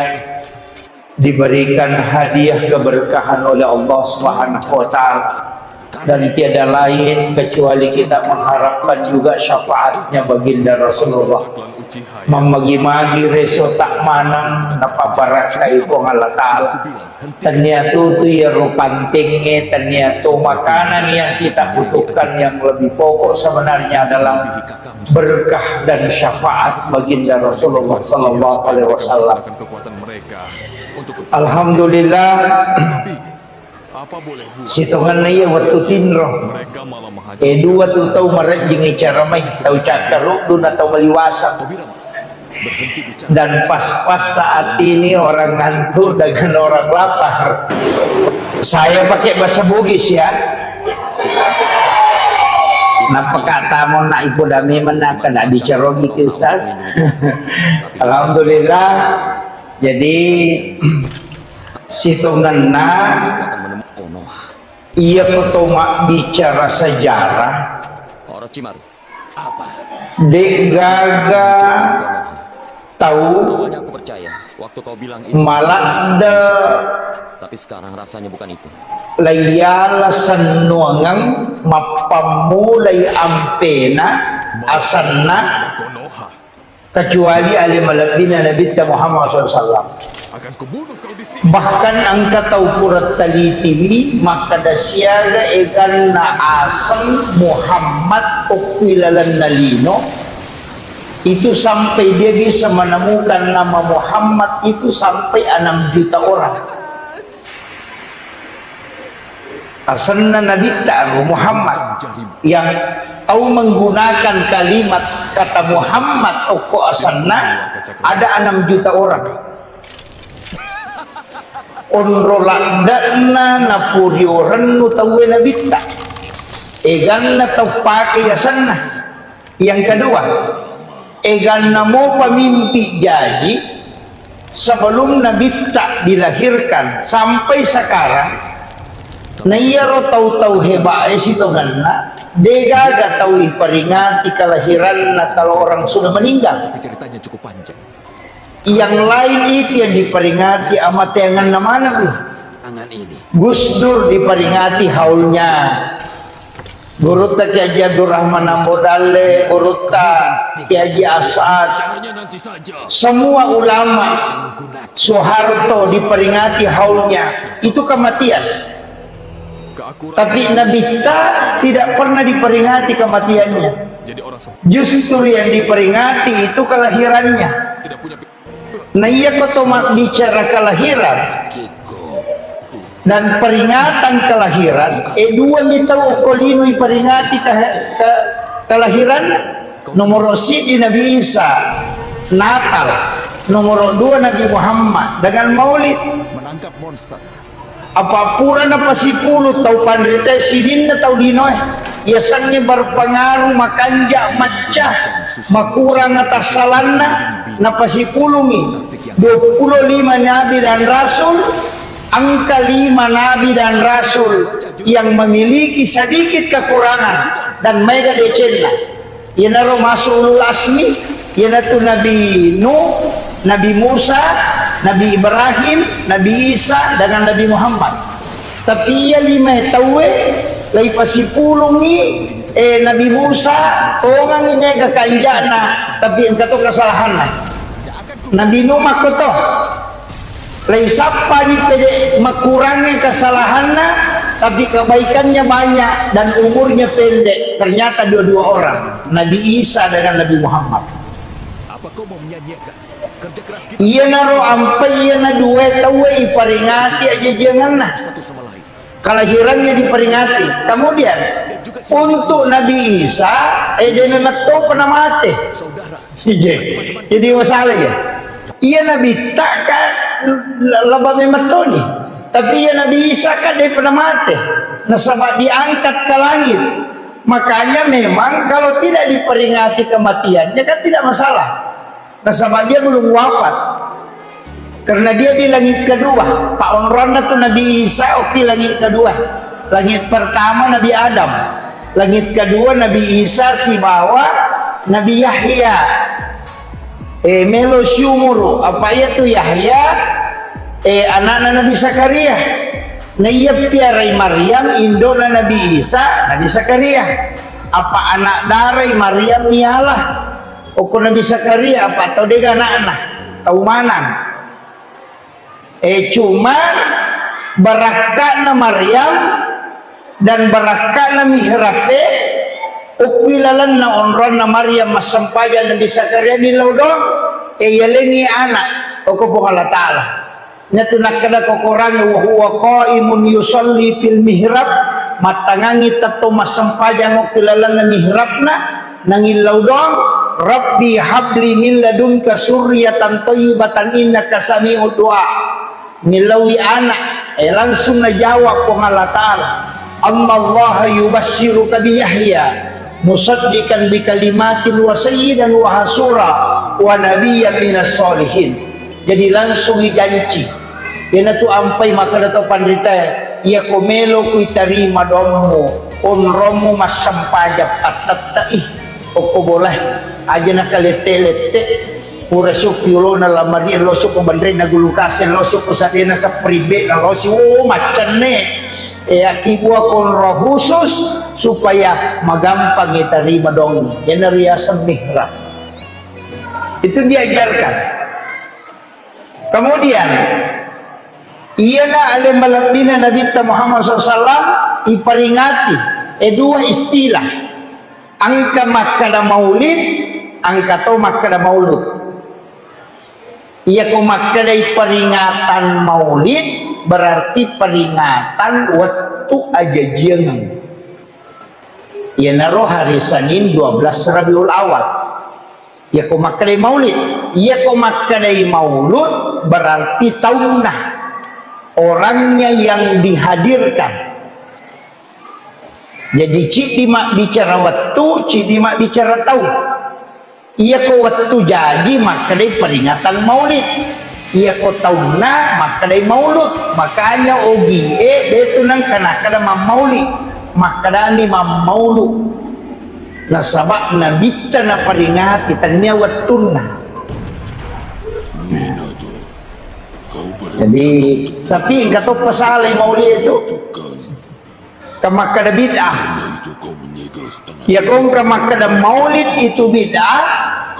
diberikan hadiah keberkahan oleh Allah Subhanahu wa Ta'ala. Dan tiada lain kecuali kita mengharapkan juga syafaatnya baginda Rasulullah. Mamagi-magi reso tak manang napabarakai Puang Allah Ta'ala. Tennia tu tu ya rupantinge, tennia tu makanan yang kita butuhkan, yang lebih pokok sebenarnya adalah berkah dan syafaat baginda Rasulullah sallallahu alaihi wasallam. Alhamdulillah, sitongenna iya wettu tinro. E, dua tu tau marejjing icara mai, tau Cakkaruddu na tau Maliwasang. Dan pas-pas saat ini orang ngantuk dengan orang lapar. Saya pakai bahasa Bugis ya. Napaka tamu nak ipo dame menaka nak bicara gitu, Ustaz. Alhamdulillah. Jadi sitongenna iya ko to mabbicara sejarah. De'gaga tau maladde laiyala sennuangeng mappammulai ampena asenna kecuali ale malebbina Nabitta Muhammad sallallahu alaihi wasallam. Bahkan engka tau pura talitiwi makkeda siaga eganna aseng Muhammad okki lalenna lino itu sampai dia bisa menemukan nama Muhammad itu sampai enam juta orang. Asenna Nabitta Muhammad yang tau menggunakan kalimat kata Muhammad okko asenna ada enam juta orang. Onro ladde'na napuriorennu tauwe Nabitta. Eganna tau pake asenna. Yang kedua, eganna mopa mimpi jaji sebelum Nabitta dilahirkan sampai sekarang, na iyaro tau-tau hebae sitongenna, degaga tau iperingati kelahiranna kalau orang sudah meninggal. Yang lain itu yang diperingati amateangenna maneng. Gus Dur diperingati haulnya. Gurutta Kiai Haji Abdurrahman Ambo Dalle, gurutta Kiai Haji As'ad, semua ulama, Soeharto diperingati haulnya, itu kematian. Tapi Nabitta tidak pernah diperingati kematiannya. Justru yang diperingati itu kelahirannya. Na iya ko to mabbicara kelahiran dan peringatan kelahiran, e dua mi tau okko lino iperingati ke, ke, Kelahiran nomoro siji Nabi Isa, Natal, nomoro dua Nabi Muhammad dengan Maulid. Apa pura napasipulu tau panrita sininna tau linoe, yasengnge berpengaruh, makanja, macca, makurang atassalanna, napasipulungi dua puluh lima nabi dan rasul, angka lima nabi dan rasul yang memiliki sedikit kekurangan dan mega decenna. Iyanaro masuk ulul asmi, iyanatu Nabi Nuh, Nabi Musa, Nabi Ibrahim, Nabi Isa, dengan Nabi Muhammad. Tapi iya lima tauwe, lai pasipulungi, eh, Nabi Musa, tongangi mega kanjana, tapi engka to kesalahanna. Nabi Nuh makkoto. Laisappani pede makurangnya kesalahanna, tapi kebaikannya banyak dan umurnya pendek. Ternyata dua-dua orang, Nabi Isa dengan Nabi Muhammad. Iyanaro ampai iyana dua tauwe iparingati ajajianganna. Kelahirannya diperingati. Kemudian, untuk Nabi Isa, eh, de memetto pernah mate. Ije. Jadi masalah ya. Iya Nabi tak kan laba memettoni. Tapi iya Nabi Isa kan dia pernah mate. Nasaba diangkat ke langit. Makanya memang kalau tidak diperingati kematiannya kan tidak masalah. Nasaba dia belum wafat. Karena dia di langit kedua. Pak onronna tu Nabi Isa, oke, langit kedua. Langit pertama Nabi Adam. Langit kedua Nabi Isa sibawa Nabi Yahya. Eh, melo siumuru, apa iya tu Yahya, eh, anakna Nabi Zakaria. Na iya piarai Maryam, indona Nabi Isa, Nabi Zakaria. Apa anak darai Maryam niala. Okko Nabi Zakaria, apa tau dega anakna, tau manang. Eh, cuma barakka'na Maryam dan barakka'na mihrabe, okki lalenna onronna Maryam massempajang Nabi Zakaria ni laudong, eh, yalengi anak, okko Puang Allah Ta'ala. Nyatu nakkeda ko Korangnge, "Wa huwa qaimun yusalli fil mihrab," mattangangi tetto massempajang okki lalenna mihrabna, nangillau doang, "Rabbi habli min ladunka surriyatan thayyibatan innaka sami'ud du'a." Millaui anak, eh, langsung najawab Puang Allah Ta'ala, "Annallaha yubassiruka bi Yahya musaddiqan bi kalimatin wa sayyidan wa hasura wa nabiyyan minas solihin." Jadi langsung ijanci. Iyanatu ampai makkeda to panritae, "Iyako melo kuitarima doammu, onrommu massempajang pattette'i." Okko bolae, aja nakalette-lette, pura sukki olona lamari, lo sukko banrena gulukase, lo sukko sadena sapperibbe, lo si, oh, maccenne. E, akibua konro khusus supaya magampang itarima doangnge. Iyanariaseng mihrab. Itu diajarkan. Kemudian, iyana ale malebbina Nabitta Muhammad sallallahu alaihi wasallam iparingati, e, dua istilah. Engka makkeda maulid, engka to makkeda maulud. Iyako makkedai peringatan maulid, berarti peringatan wettu ajajiangeng. Iyanaro hari Senin dua belas Rabiul Awal. Iyako makkedai maulid, iyako makkedai maulud berarti taunna, orangnya yang dihadirkan. Jadi, ciddi mabbicara wettu, ciddi mabbicara tau. Iyako wettu jaji makkedai peringatan maulid. Iyako taunna makkedai maulud. Makanya ogie detu nengka nakkeda mammauli. Makkedami mammaulu. Nasaba nabitta naperingati, tennia wettunna. Jadi, tapi engka toppa salai maulid itu. Ka makkeda bid'ah. Iya, ko engka makkeda maulid itu bid'ah,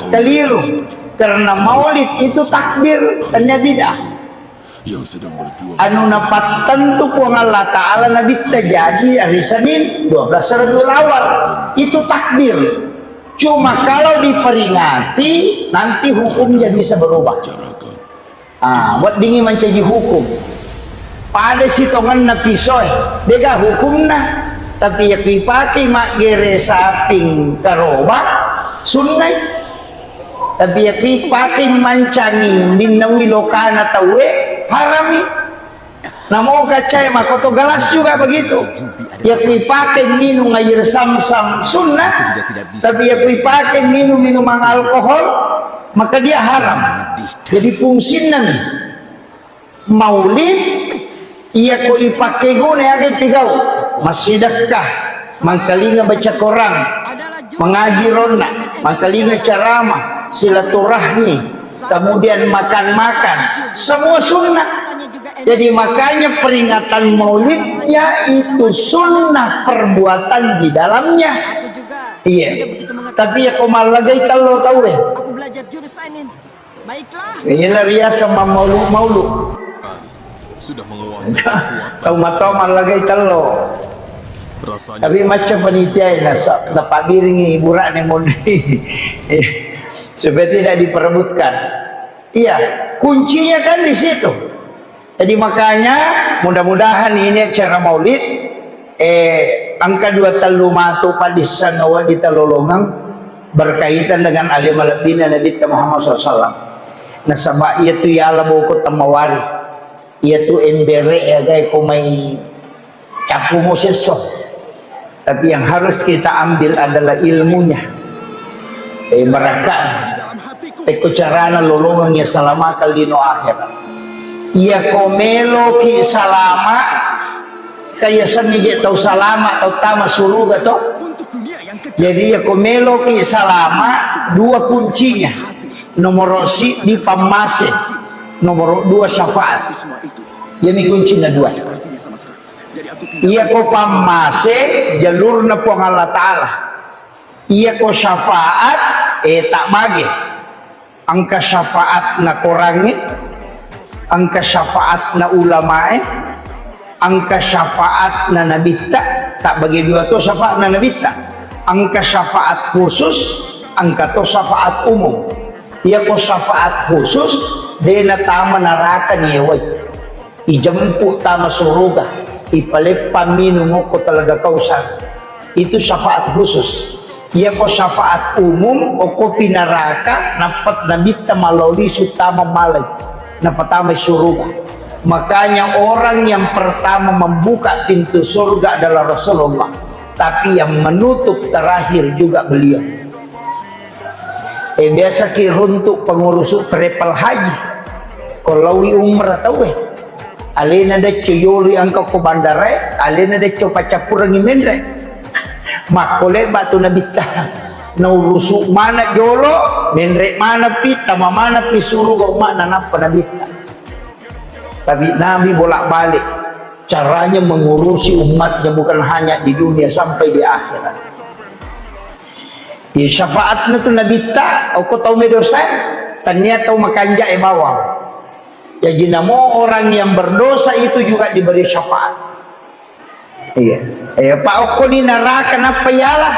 keliru. Karena maulid itu takbir, tennia bid'ah. Anu napattentu Puang Allah Ta'ala Nabitta jaji hari Senin dua belas Rabiul Awal. Itu takbir. Cuma kalau diperingati, nanti hukumnya bisa berubah. Ah, weddingngi mancaji hukum. Pada sitongenna pisoe, dega hukumna. Tapi yakku ipake maggere saping karoba, sunnai. Tapi yakku ipake mancangi minnaui lokana tauwe, harami. Namo kacae makoto gelas juga begitu. Yakku ipake minum air samsam, sunnah. Tapi yakku ipake minum minuman alkohol, maka dia haram. Jadi fungsinna mi. Maulid, iya ko ipakkeguna aga ipigau, massidekka, mangkalinga baca Quran, mengaji ronna, mangkalinga ceramah, silaturahmi, kemudian makan-makan, semua sunnah. Jadi makanya peringatan maulidnya itu sunnah perbuatan di dalamnya. Iya. Tapi ya ko mallagai tello tauwe. Aku belajar jurus Ainin. Baiklah. Iyana riaseng mammaulu-maulu. Sudah menguasai kekuatan. Tau matoa mallagai tello. Rasanya tapi macam panitia nasa, napabbiringi burane mondri. Supaya tidak diperebutkan. Iya, kuncinya kan di situ. Jadi makanya mudah-mudahan ini acara maulid, eh, engka dua tellu matu padissangawa di talolongeng berkaitan dengan ale malebbina Nabitta Muhammad sallallahu alaihi wasallam. Nasaba iyatu yala boko temmawari, iyatu embere ya gai ko mai capu mo sesso. Tapi yang harus kita ambil adalah ilmunya. Eh, barakka. Pekko carana lolongeng ya selamat lino akhirat. Iya ko meloki salama, kaya senni je tau salama, tau tama suruga to. Jadi iya ko meloki salama, dua kuncinya. Nomor si di pammase, nomor dua syafaat. Jadi kuncinya dua. Iya ko pammase jalurna Puang Allah Ta'ala. Iya ko syafaat, eh, tak bage. Engka syafaatna korangnge, engka syafaatna ulamae, engka syafaatna nabitta, tak bage dua to syafaatna nabitta. Engka syafaat khusus, engka to syafaat umum. Iya ko syafaat khusus, de natama naraka ni yewai. Ijemput tama suruga, ipaleppang minung okko Telaga Kausar. Itu syafaat khusus. Iya ko syafaat umum, okko pinaraka, nappa nabitta malao lisu tama malai, napatamai suruga. Makanya orang yang pertama membuka pintu surga adalah Rasulullah. Tapi yang menutup terakhir juga beliau. Eh, biasa ki runtu pengurusu travel haji. Ko laowi umrah tauwe. Alena decco yolo angka ko bandarae, alena decco paccappurengi menre. Makkole batu nabitta. Naurusu mana jolo, menre mana pi, tama mana pi suruga umma'na nappa nabitta. Tapi Nabi bolak-balik caranya mengurusi umatnya bukan hanya di dunia sampai di akhirat. Iya, syafaatna tu nabitta, okko tau medosa, tania tau makanja e bawang. Jadi namo orang yang berdosa itu juga diberi syafaat. Iya. Eh, pa okko ni naraka nappa yala.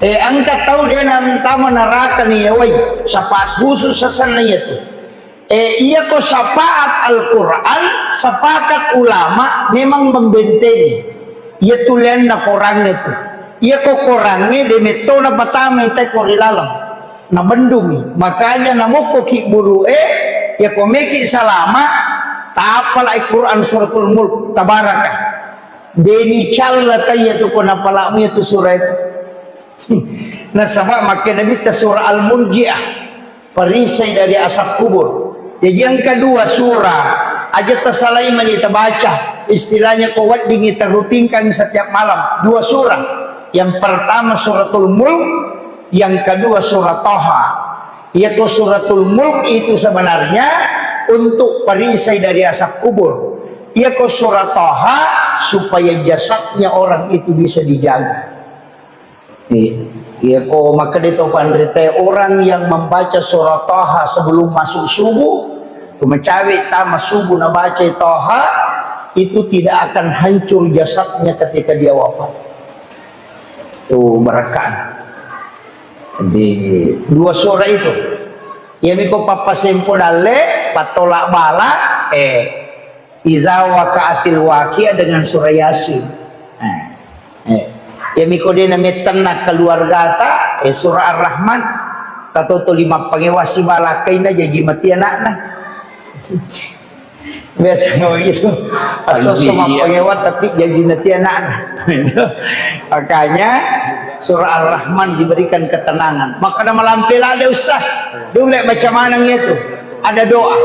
Eh, angka tau de nantama naraka ni yawai. Syafaat khusus sasanna iya tu. Eh, iya ko syafaat Al-Quran, sepakat ulama memang membentengi. Iya tulianna korangnge tu. Iya ko korangnge de metto na patama ite ko ri laleng. Na bendungi. Makanya namokko ki buru e, iya ko meki salama, tapalai Quran suratul Mulk, tabaraka. Deni calla taiya tu ko napalamu iya tu surah itu. Nasaba makkeda nabitta surah Al-Murjiah. Perisai dari asap kubur. Jadi yang kedua surah, aja tasalai mani tabaca. Istilahnya ko weddingi tarutinkan setiap malam. Dua surah. Yang pertama suratul Mulk, yang kedua surah Taha. Iya ko suratul Mulk itu sebenarnya untuk perisai dari asap kubur. Iya ko surah Taha supaya jasadnya orang itu bisa dijaga. Iya, iya ko makkeda to panrita, orang yang membaca surah Taha sebelum masuk subuh, ko macawe tama subuh nabaca Taha, itu tidak akan hancur jasadnya ketika dia wafat. Tu barakkana. Di dua surah itu. Iya miko pappasempo dalle, pattolak bala, eh, Iza waqa'atil waqi'ah dengan surah Yasin. Nah, Eh, iya miko de' namettenna keluargata, eh, surah Ar-Rahman, katoto lima pangewa sibalakkaina jaji mati anakna. Biasanya begitu. Asoso mappangewa tapi jaji mati anakna. Makanya surah Ar-Rahman diberikan ketenangan. Maka nama lampe lada, Ustaz. Dulu baca maneng itu. Ada doa.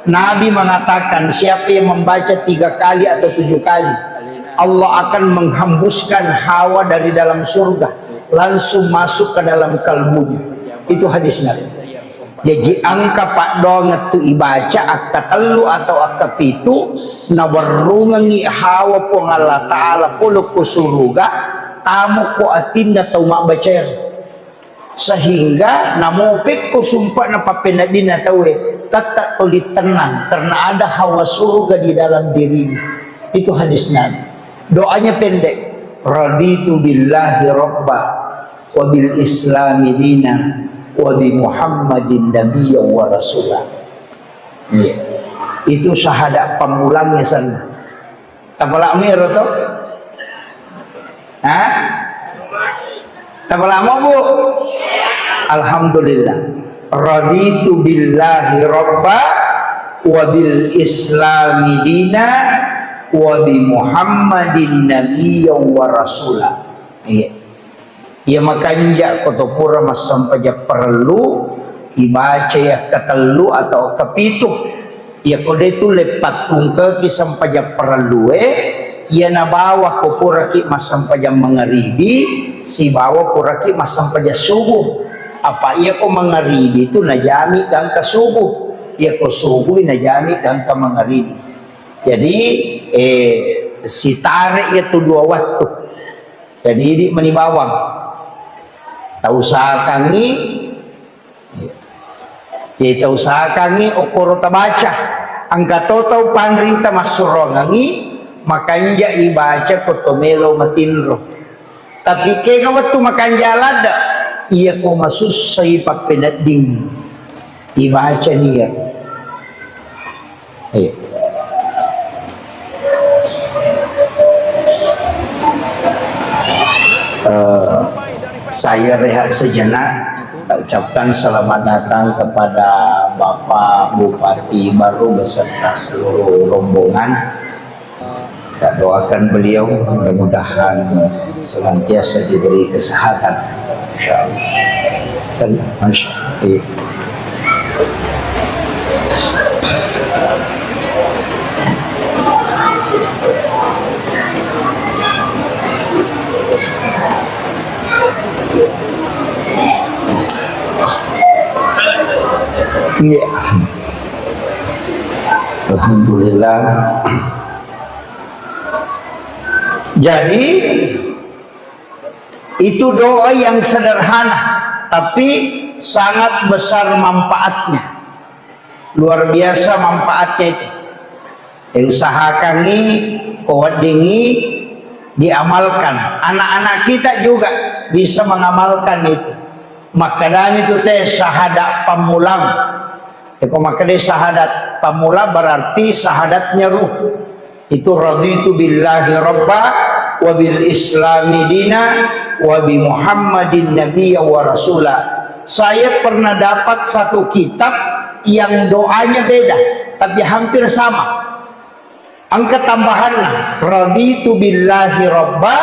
Nabi mengatakan, siapa yang membaca tiga kali atau tujuh kali, Allah akan menghembuskan hawa dari dalam surga, langsung masuk ke dalam kalbunya. Itu hadis Nabi. Jaji engka paddoangeng tu ibaca akkatellu atau akkapitu, nawerrungengngi hawa Puang Allah Ta'ala pole ko suruga, tamo ko atinna tau mabbacae. Sehingga namopekko sumpa'na pappeneddinna tauwe, tetap tuli tenang karena ada hawa surga di dalam dirinya. Itu hadis Nabi. Doanya pendek. Raditu billahi rabba wa bil islami dina wa bi Muhammadin nabiyya wa rasula. Iya. Itu syahadat pamulangnya sana. Tapala'mi ero to? Hah? Tapala'mo, Bu? Alhamdulillah. Raditu billahi rabba wa bil islami dina wa bi Muhammadin nabiyya wa rasula. Iya. Iya makanja ko to pura massempajang parellu, ibaca iya katellu atau kepitu. Iya ko de' tu le pattungkeki sempajang parellue, iya nabawa ko puraki massempajang mangaribi, sibawa puraki massempajang subuh. Apa iya ko mangaribi tu najami gangka subuh, iya ko subuh najami gangka mangaribi. Jadi, eh, sitare iya tu dua waktu. Jadi, idi mani bawang. Tausahakangngi, ya, tausahakangngi okkoro tabaca. Engka to tau panrita massurongangngi, makanja ibaca ko to melo matinro. Tapi kega wettu makanja ladde, iya ko masussai pappeneddingngi. Ibaca nia. Iya. Eh, saya rehat sejenak. Kita ucapkan selamat datang kepada Bapak Bupati baru beserta seluruh rombongan. Kita doakan beliau mudah-mudahan senantiasa diberi kesehatan. Insyaallah. Dan, Masya, iya. Iya. Alhamdulillah. Jadi, itu doa yang sederhana, tapi sangat besar manfaatnya. Luar biasa manfaatnya itu. Eh, usahakangngi, ko weddingngi diamalkan. Anak-anak kita juga bisa mengamalkan itu. Makkedami tu te syahadat pammulang. Eko makkeda syahadat pamula berarti syahadatnya ruh. Itu raditu billahi rabba wa bil islami dina wa bi Muhammadin nabiyya wa rasula. Saya pernah dapat satu kitab yang doanya beda, tapi hampir sama. Engka tambahanna, raditu billahi rabba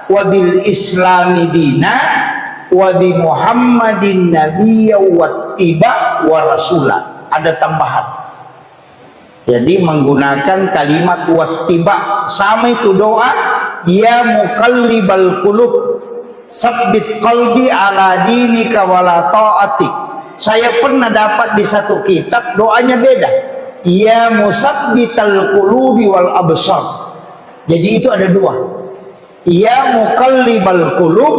wa bil islami dina wa bi Muhammadin nabiyya wattiba wa rasula. Ada tambahan. Jadi menggunakan kalimat wattiba. Sama itu doa, ya muqallibal qulub, sabbit qalbi ala dinika wala ta'atik. Saya pernah dapat di satu kitab, doanya beda. Ya musabbital qulubi wal absar. Jadi itu ada dua. Ya muqallibal qulub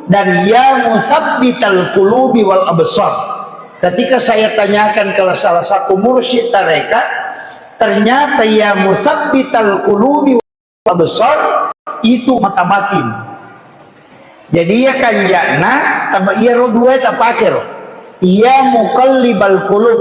dan ya musabbital qulubi wal absar. Ketika saya tanyakan ke salah satu mursyid tarekat, ternyata ya musabbital qulubi wal absar itu mata batin. Jadi iya kanja'na, taba iyaro duae tapake ro. Ya muqallibal qulub,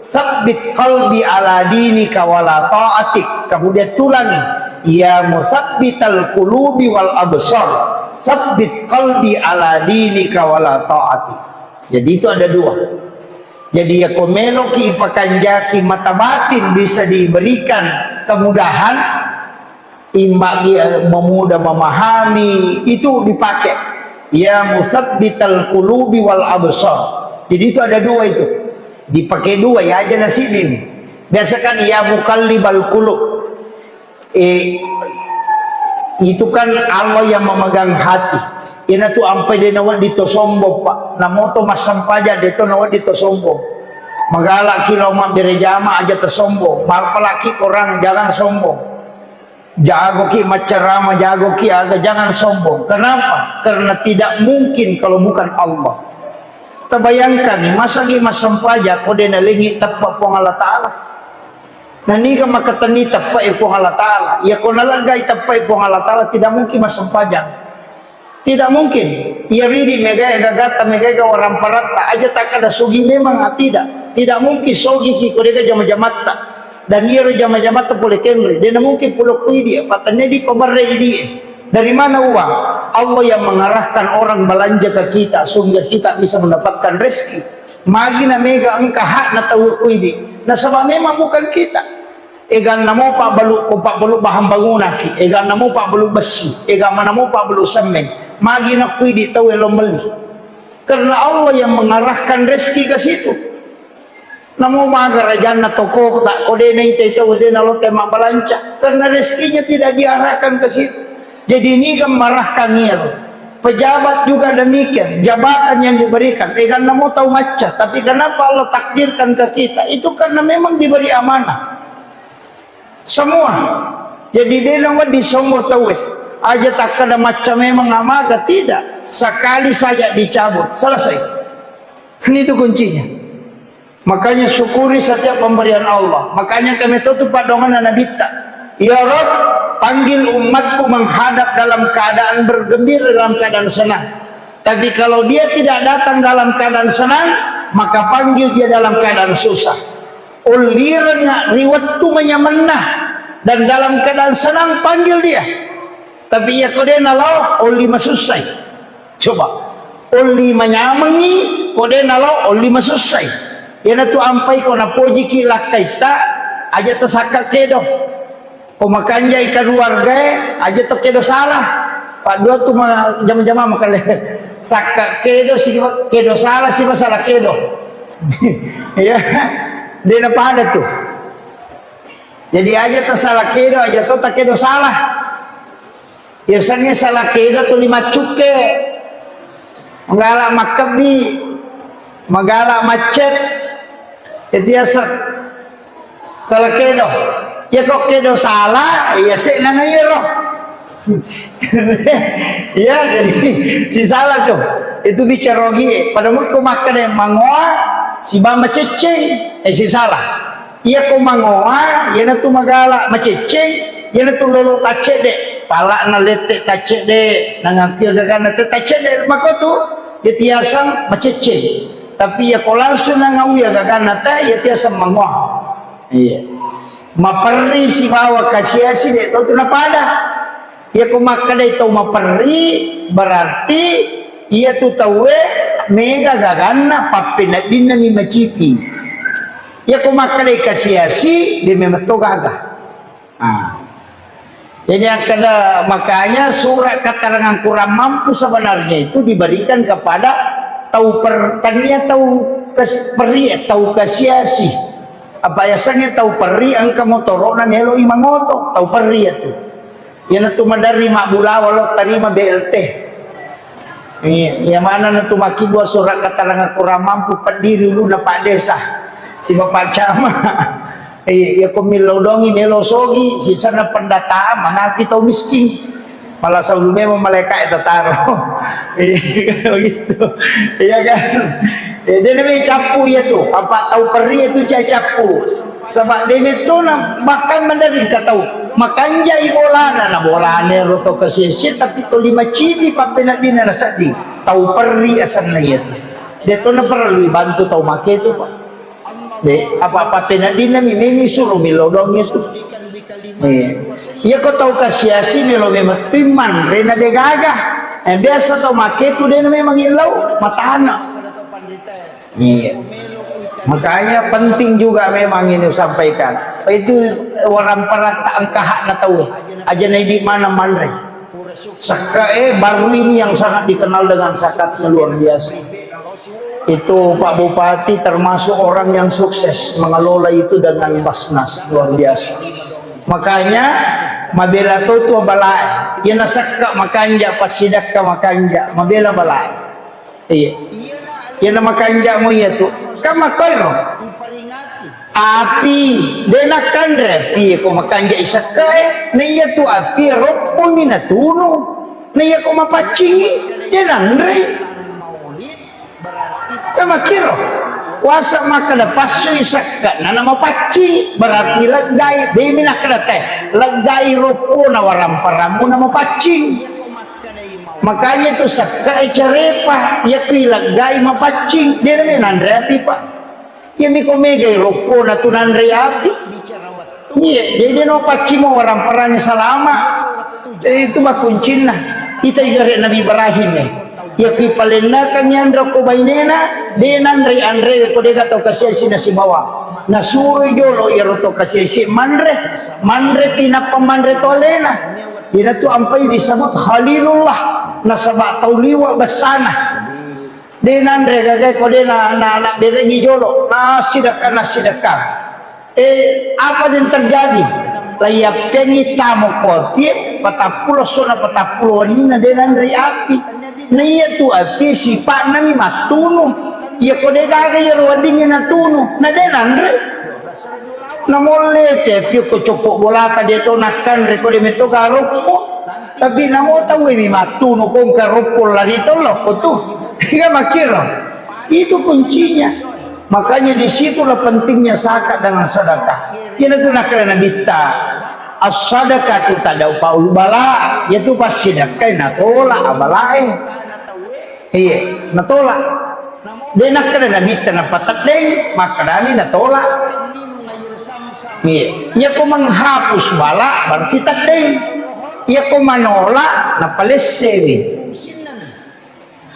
sabbit qalbi ala dinika wala ta'atik. Kemudian tulangi, Ya musabbital qulubi wal absar, sabbit qalbi ala dinika wala ta'ati. Jadi itu ada dua. Jadi ya ko meloki ipakanjaki mata batin bisa diberikan kemudahan, imbagi memudah memahami, itu dipakai. Ya musabbital qulubi wal absar. Jadi itu ada dua itu. Dipakai dua ya aja nasibin. Biasakan ya muqallibal qulub. Eh, itu kan Allah yang memegang hati. Ina tu ampai de nawedding to sombong, Pak. Namoto massempajang de to nawedding to sombong. Magalaki lao mabbere jama aja to sombong. Mapalaki korang jangan sombong. Jagoki maccarama, jagoki aga, jangan sombong. Kenapa? Karena tidak mungkin kalau bukan Allah. Tabayangkan, masagi massempajang ko de nalengi teppa Puang Allah Ta'ala. Naniga makatenni teppa e Puang Allah Ta'ala. Ya ko naleggai teppa e Puang Allah Ta'ala, tidak mungkin massempajang. Tidak mungkin. Iya ridi megae gagatta, megae ga waramparatta. Aja takkada sugi memang, ah, tidak. Tidak mungkin sogi ki ko dega jama-jamatta. Dan iyaro jama-jamatta pole kenri. Dena mungkin pulo kuidi, apa tenne di pabarre idi. Dari mana uang? Allah yang mengarahkan orang belanja ke kita sehingga kita bisa mendapatkan rezeki. Magi na mega engka hakna tau kuidi. Nasaba memang bukan kita. Eganna mo pabbalu, ko pabbalu bahan bangunaki, eganna mo pabbalu bessi, eganna mo pabbalu semmeng. Magi nakkui di tau elo melli. Karena Allah yang mengarahkan rezeki ke situ. Namo maga rajanna toko tak kode na ite tau de na lote mabbalanca. Karena rezekinya tidak diarahkan ke situ. Jadi ini kan marahkan iyaro. Pejabat juga demikian, jabatan yang diberikan. Eganna mo tau macca, tapi kenapa Allah takdirkan ke kita? Itu karena memang diberi amanah. Semua. Jadi de nawedding sombong tauwe. Aja takkada macca memang amaga, tidak. Sekali saja dicabut, selesai. Ini itu kuncinya. Makanya syukuri setiap pemberian Allah. Makanya kami tutup padongan Nabitta. Ya Rabb, panggil umatku menghadap dalam keadaan bergembira, dalam keadaan senang. Tapi kalau dia tidak datang dalam keadaan senang, maka panggil dia dalam keadaan susah. Ullirengnga ri wettu manyamenna dan dalam keadaan senang panggil dia. Tapi iya ko de nalao, olli masussai. Coba, olli manyamengi, ko de nalao, olli masussai. Iyanatu ampai ko napojiki lakkaitta, aja tasakka kedo. Ko makanjai keluargae, aja to kedo salah. Paddua tu ma-, jama-jama makale. Sakka kedo si kedo salah si masalah kedo. Ya, de napada tu. Jadi aja tasala kedo, aja to takedo salah. Biasanya salah kedo tuli maccukke, magala makkebbi, magala macet. Itu biasa salah kedo. Ya kok kedo salah, ya sih nana iyaro. Iya, jadi si salah tuh. Itu bicara rogi. Pada mau ko makan yang mangoa, si bamba ceceng, eh si salah. Iya ko mangoa, iyanatu magala macecceng, iyanatu lolo taccedde, pala'na lette taccedde, nangakkia gaganna te taccedde makotu, iya tiasang macecceng. Tapi iya ko langsung nangauya gaganna te, iya tiasang mangoa. Iya. Maperri sibawa kasiasi de to tu napada. Iya ko makkadai tau maperri, berarti iya tu tauwe mega gaganna pappeneddinna mi macipi. Iya ko makkadai kasiasi, de memang to gaga. Ah. Jadi yang kena, makanya surat keterangan kurang mampu sebenarnya itu diberikan kepada tau per-, tania tau kes-, perri, tau kasiasi. Apa yasengnge tau perri engka motoro'na melo i mangoto, tau perri itu. Iyanatu maderri mabbulawa lo tarima B L T. Iya, iya manenna tu makkibua surat keterangan kurang mampu peddiri uluna Pak Desa. Si Bapak Camat. Iya, iya ko millau dongi melo sogi, sisenna pendataan, manapi tau miskin. Malah selalu memang malaikat itu taruh. Iya, begitu. Iya kan? Eh, de nami cappu iya tu. Apa tau perri itu ca cappu. Sebab de metto na bahkan mandari ka tau. Makanjai bolana, na bolane ro to kesese, tapi to lima cibi pappeneddinna na sedding. Tau perri asenna iya tu. De to na perlu bantu tau make tu, Pak. De, apa-apa peneddinna mi, memi suro mi lodong itu. Iya. Iya ko tau kasiasi melo memang tu manre na de gaga. Eh, biasa tau make tu de memang illau matana. Iya. Makanya penting juga memang ini sampaikan. Itu orang perak tak angka hak na tau. Aja na di mana manre. Sekke baru ini yang sangat dikenal dengan zakat luar biasa. Itu Pak Bupati termasuk orang yang sukses mengelola itu dengan Basnas, luar biasa. Makanya mabela to tu balae. Iya na sekke makanja, passidakka makanja, mabela balae. Iya. Iya na makanja mo iya tu. Kan makkoiro. Api, de nakkanre api ko makanja isekkae. Na iya tu api roppo mi natunu. Na iya ko mapaccingi, de nanre. Kan makkiro. Wasa makkeda passu isekka na na mapaccing, berarti leggai. De mi nakkeda te, leggai roppo na waramparammu na mapaccing. Makanya tu sekkae carepa, iya kui leggai mapaccing, de na nanre api, Pak. Iya miko megai rokkona tu nanre api. Iya, jadi no paccimo warang-parangnge salama. Eh, itu makuncinna. Kita igare Nabi Ibrahim, eh. Iya ki palennakang yanre ko bainena, de nanre anre ko dega tau kasiasi nasibawa. Nasuro jolo iyaro tau kasiasi manre, manre pinappa manre to alena. Ina tu ampai disebut Khalilullah, nasaba tau liwa bessana. De nanre gagai ko de na, na, na berengi jolo, nasidekka, nasidekka. Eh, apa yang terjadi? Laiyappengi tamu kopi, patappulo sona patappulo waninna de nanre api. Na iya tu api sipa'na mi mattunu. Iya ko de gaga iyaro weddingnge natunu, na de nanre. Namolle te api ko coppo bolata de to nakkanre ko de metto garokko. Tapi namo tauwe mi mattunu kongka roppo lari tollo ko tu. Iya makkiro. Itu kuncinya. Makanya disitulah pentingnya zakat dengan sedekah. Ina tu nakkeda Nabitta, as-sadaqatu tadfa'ul bala, yaitu passidekkai natolak abalae. Iya, natolak. De nakkeda Nabitta napateddeng, makkedami natolak. Iya, iya ko menghapus bala berarti teddeng. Iya ko manolak napalessewi.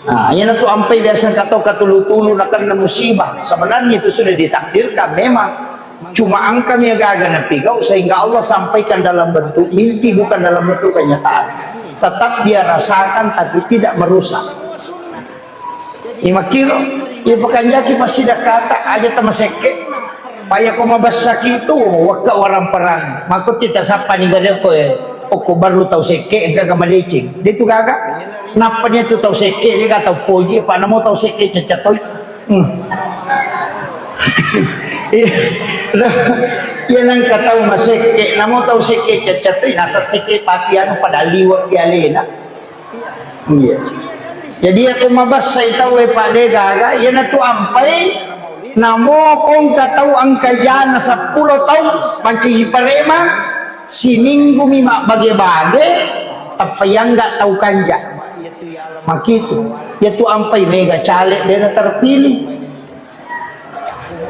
Nah, iyanatu ampai biasa engka tau katulu-tulu nakenna musibah. Sebenarnya itu sudah ditakdirkan memang. Cuma engkami aga-aga napigau sehingga Allah sampaikan dalam bentuk mimpi, bukan dalam bentuk kenyataan. Tetap dia rasakan tapi tidak merusak. Imakiro, iya pakanjaki pasti dakata aja tamasekke. Paya ko mabessaki tu wakka warang-parang. Mako tita sappa ni gare ko, eh, okko baru tau sekke, engka ga maleceng. De tu gaga. Nappa nia tu tau sekke, de ga tau poji, pa namo tau sekke cacca toi. Hmm. Iya. Iya nangka tau masekke, namo tau sekke cacca toi, nasa sekke pati anu pada liwat di alena. Iya. Jadi iya ko mabessai tau e pa de gaga, iyanatu ampai namo ko engka tau engka jana seppulo tau mancaji parema, siminggu mi mabbage-bage, tappa yangga tau kanja. Makitu. Iyatu ampai mega caleg de na terpilih.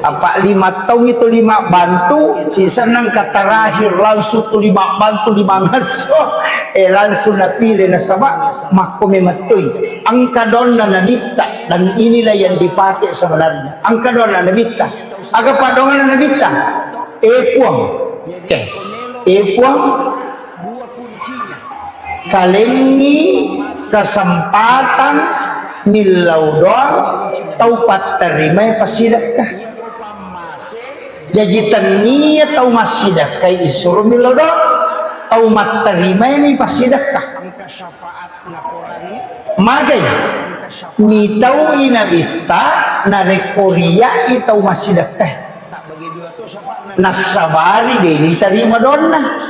Apa lima taung itu lima bantu, sisenna engka terakhir langsung tu lima bantu lima ngasso, eh, langsung napile nasaba makko memettui. Engka donna nabitta, dan inilah yang dipakai sebenarnya. Engka donna nabitta. Aga padonganna nabitta? Eh, Puang. Oke. Eh, Puang. Talengngi kesempatan millau doang tau patterimai passidekka. Jaji tennia tau massidekkai isuro millau doang, tau matterimai ni passidekka. Magai mitau inabitta narekko riai tau massidekka. Nassabari deni tarima donna.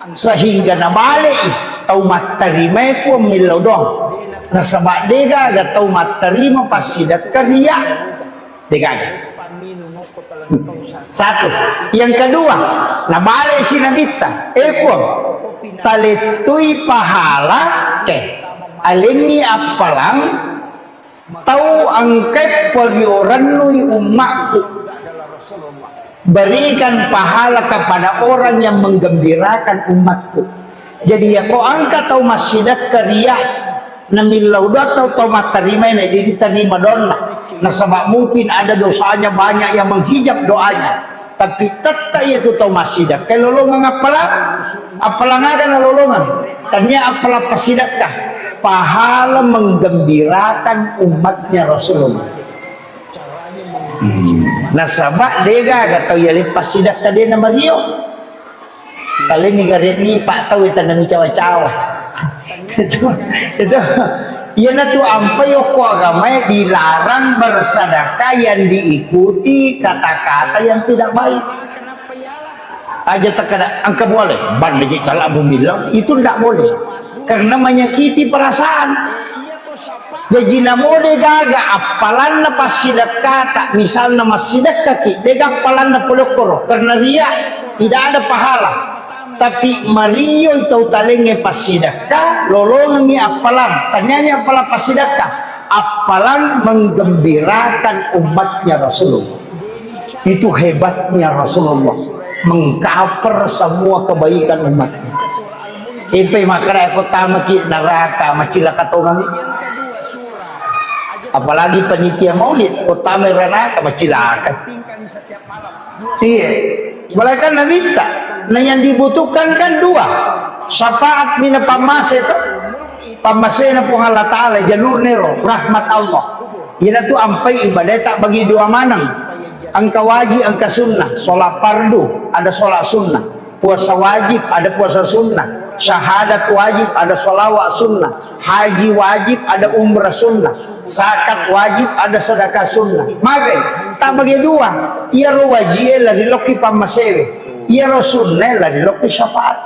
Sehingga nabale'i tau matterimai Puang millau doang. Nasaba degaga tau matterima passidekka ria. Degaga. Satu. Yang kedua, nabale'si nabitta, eh Puang, talettui pahala, eh, alengngi appalang tau engkai pariorennui ummakku. Berikan pahala kepada orang yang menggembirakan umatku. Jadi, ya, ko engka tau massidekka ria, namillau doa tau, tau matterimai, na jadi diterima doanna. Nasaba mungkin ada dosanya banyak yang menghijab doanya. Tapi tette iya tu tau massidekka lolongeng appalang, appalang aga nalolongeng. Tania appalang passidekka, pahala menggembirakan umatnya Rasulullah. Hmm. Nasaba degaga tau yaleng passidekka de namario. Taleni gare ni pak tau tanami cawa-cawa. Itu, itu. Iyanatu ampai okko agamae dilarang bersedekah yang diikuti kata-kata yang tidak baik. Aja takkada engka boleh, banda je kala bumillau, itu ndak boleh. Karena menyakiti perasaan. Jaji namo de gaga appalanna passidekkata, misalna massidekkaki, de gaga appalanna pole okkoro, karena ria, tidak ada pahala. Tapi mario tau talengnge passidekka, lolongengngi appalang, taniangngi appalang passidekka, appalang menggembirakan umatnya Rasulullah. Itu hebatnya Rasulullah, mengcover semua kebaikan umatnya. Empe makara ko tamaki neraka, macilaka tongeng. Apalagi panitia maulid, ko tama neraka, macilaka. Iya. Malaikat nabitta. Nah, yang dibutuhkan kan dua. Syafaat mina pammase to. Pammasena Puang Allah Ta'ala, jalurna ro, rahmat Allah. Iyanatu ampai ibadah tak bagi dua maneng. Engka wajib, engka sunnah. Sholat fardu, ada sholat sunnah. Puasa wajib, ada puasa sunnah. Syahadat wajib, ada sholawat sunnah. Haji wajib, ada umrah sunnah. Zakat wajib, ada sedekah sunnah. Magai, tak bagi dua. Iyaro wajie lari lokki pammasewe. Iyaro sunnae lari lokki syafaat.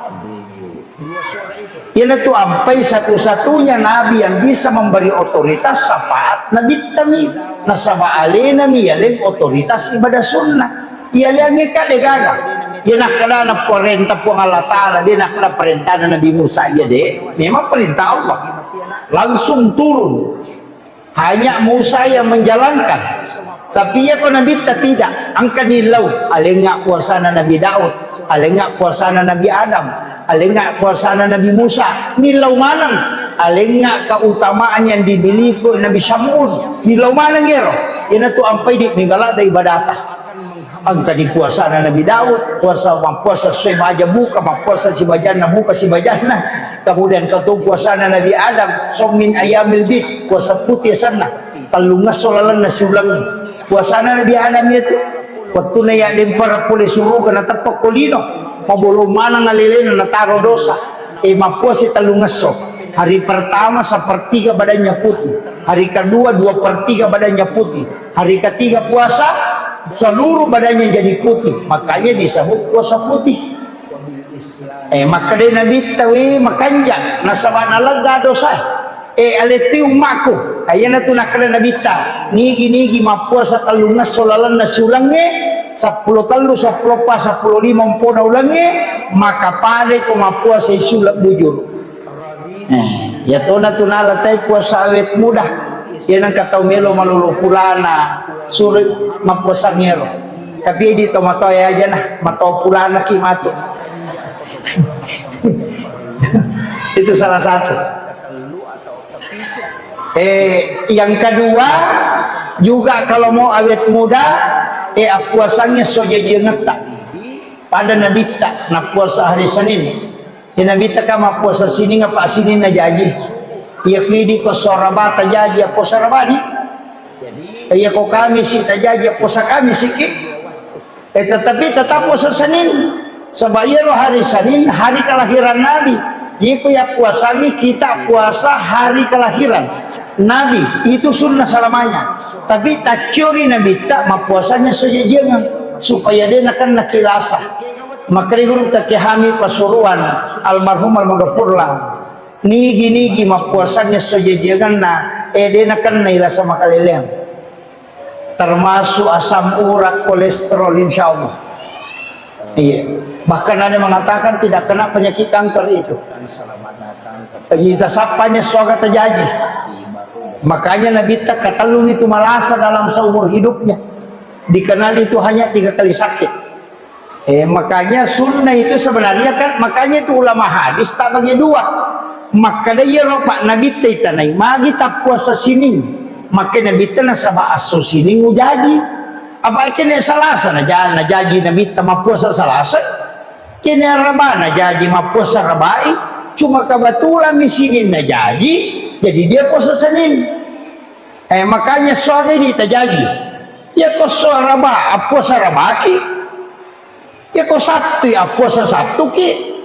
Iyanatu ampai satu-satunya nabi yang bisa memberi otoritas syafaat Nabi tami. Nasaba alena mi yaleng otoritas ibadah sunnah. Iyaleangnge ka de gaga. Iya nakkeda naparenta Puang Allah Ta'ala, de nakkeda parentana Nabi Musa, iya de. Memang perintah Allah. Langsung turun. Hanya Musa yang menjalankan. Tapi iya ko nabitta tidak. Engka nillau, alengnga puasana Nabi Daud, alengnga puasana Nabi Adam, alengnga puasana Nabi Musa. Nillau maneng, alengnga keutamaan yang dimiliki Nabi Syamun. Nillau maneng ero. Iyanatu ampai di migala da ibadata. Engka di puasana Nabi Daud, puasa, mappuasa sesuai baja buka, mappuasa sibajanna buka sibajanna. Kemudian kau tahu puasana Nabi Adam, saum min ayyamil bid, puasa putih sana, tellungesso lalenna siulengnge. Puasana Nabi Adam itu, wattuna ya dempara pole suruga na teppa ko lino, mabolong maneng alelena nataro dosa. Eh, mappuasa tellungesso. Hari pertama sepertiga badannya putih, hari kedua dua per tiga badannya putih, hari ketiga puasa, seluruh badannya jadi putih. Makanya disebut puasa putih. Eh, makkeda Nabitta, "We, makanja, nasaba nalegga dosa." Eh, aletti ummakku. Ayyana tu nakkeda Nabitta, "Nigi-nigi mappuasa tellungesso lalenna siulengnge, seppulo tellu, seppulo pa, seppulo lima umpona ulengnge, maka padai ko mappuasa siuleng bujur." Eh, iya tona tu nala tai puasa awet muda. Iya nengka tau melo malolo pulana, suro mappuasang ero. Tapi di tomatoa ya aja nah, matoa pulana ki matu. Itu salah satu. Eh, yang kedua, juga kalau mau awet muda, eh, appuasangnge esso jajiangetta. Pada Nabitta, nappuasa hari Senin. Iya Nabitta ka mappuasa Sining apa Sininna jaji. Iya ku idi ko esso Araba tajaji, appuasa Arabani. Iya ko Kamisi tajaji, appuasa Kamisi ki. Eh, tetapi tetap puasa Senin. Sebab iyaro hari Senin, hari kelahiran Nabi. Iko ya puasangi kita puasa hari kelahiran Nabi. Itu sunnah selamanya. Tapi tacciori Nabitta mappuasanya sejajangan. Supaya de nakenna kilasa. Makanya guru Taki Hamid Pasuruan, almarhum almaghfurlah. Nigi-nigi mappuasanna esso jajiangenna, eh, de nakennai rasa makaleleang. Termasuk asam urat, kolesterol, insya Allah. Iya. Bahkan ada mengatakan tidak kena penyakit kanker itu. Kita sapanya soga terjadi. Makanya Nabi tak ketelu itu malasa dalam seumur hidupnya. Dikenal itu hanya tiga kali sakit. Eh, makanya sunnah itu sebenarnya kan, makanya itu ulama hadis tak bagi dua. Makkeda iyaro Pak Nabitta itanai magi tappuasa sining. Maka Nabitta nasaba asso sining ujaji. Apa kene Salasa naja-, najaji Nabitta mappuasa Salasa. Kene Araba najaji mappuasa Arabai. Cuma kebetulan mi sining najaji, jadi dia puasa Senin. Eh, makanya sore ini tajaji. Ya ko so Araba, appuasa Arabaki. Iyako Sattu, ya puasa Sattuki.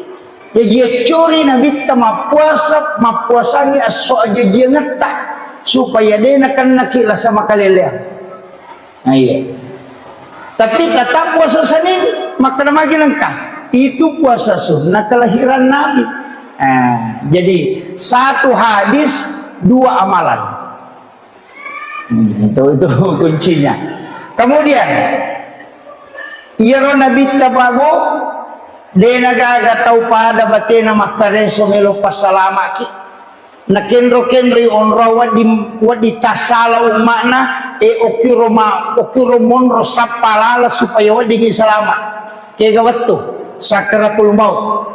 Jaji accori Nabitta mappuasa, mappuasangi esso ajajiangetta, supaya de nakennaki lasa makaleleang. Nah, iya. Tapi tetap puasa Senin, makkeda magi nengka. Itu puasa sunnah kelahiran Nabi. Nah, jadi satu hadis, dua amalan. Hmm, itu, itu kuncinya. Kemudian, iyaro Nabitta Pak Bu, de nagaga tau pada batena makkareso melo passalamaki. Nakenro-kenroi onro wedding, wedding tassala umma'na, e okkiro ma-, okkiro monro sappa lala supaya weddingi salama. Kega wettu, sakaratul maut.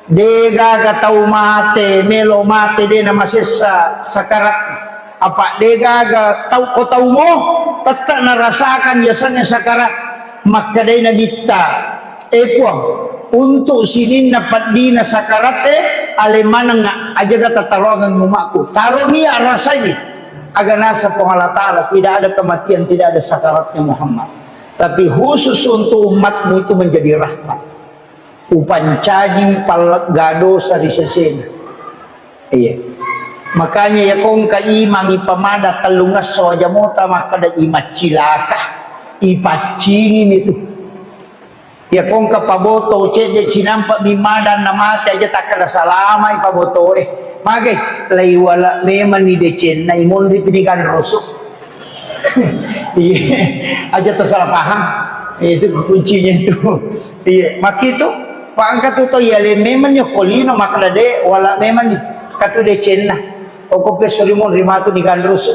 Degaga tau mate, melo mate, de namasessa sakarat. Apa degaga tau, ko tau mo, tette narasakan yasengnge sakarat. Makkedai Nabitta, "Eh Puang, untuk sininna peddina sakarat e, ale manengnga, ajaga tataroangeng umakku. Taro nia rasai." Aga nasa Puang Allah Ta'ala, tidak ada kematian, tidak ada sakaratnya Muhammad. Tapi khusus untuk umatmu itu menjadi rahmat. Upancaji pallegga dosa ri sesena. Iya. Makanya ya kongka imang ipamada tellungesso aja mota makkeda imaccilaka, ipaccingimi tu. Ya kongka paboto cedde cinampa mimada namate aja takkeda salama ipaboto eh. Magai, laiwala memang ni decenna imonri pinigan rusuk. Iya, aja tersalah paham. Itu kuncinya itu. Iya, makitu. Pak angka tu to iya le memang ni kolino makna de wala memang ni katu decenna. Oko pe surimun rimatu ni gandrus.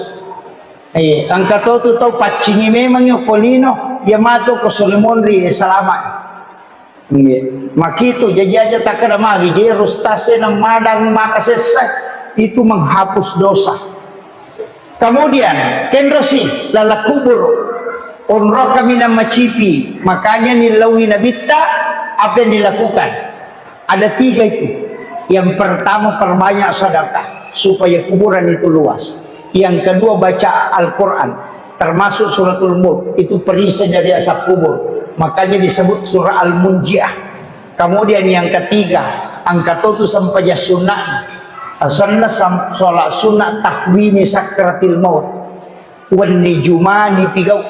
Iya, angka to tu to paccingi memang ni kolino ya matu ko surimun ri salama. Iya. Makitu, jaji aja takkeda magi, je rustase namadang maka sessa, itu menghapus dosa. Kemudian, kenrosi, lala kubur, onro kami namacipi, makanya nilaui Nabitta, apa yang dilakukan? Ada tiga itu. Yang pertama, perbanyak sedekah, supaya kuburan itu luas. Yang kedua, baca Al-Quran. Termasuk suratul Mulk, itu perisai dari azab kubur. Makanya disebut surah Al-Munjiah. Kemudian yang ketiga, angka to tu sempajang sunnah. Asanna sam-, sholat sunnah tahwini sakratil maut. Wenni jumani pigau.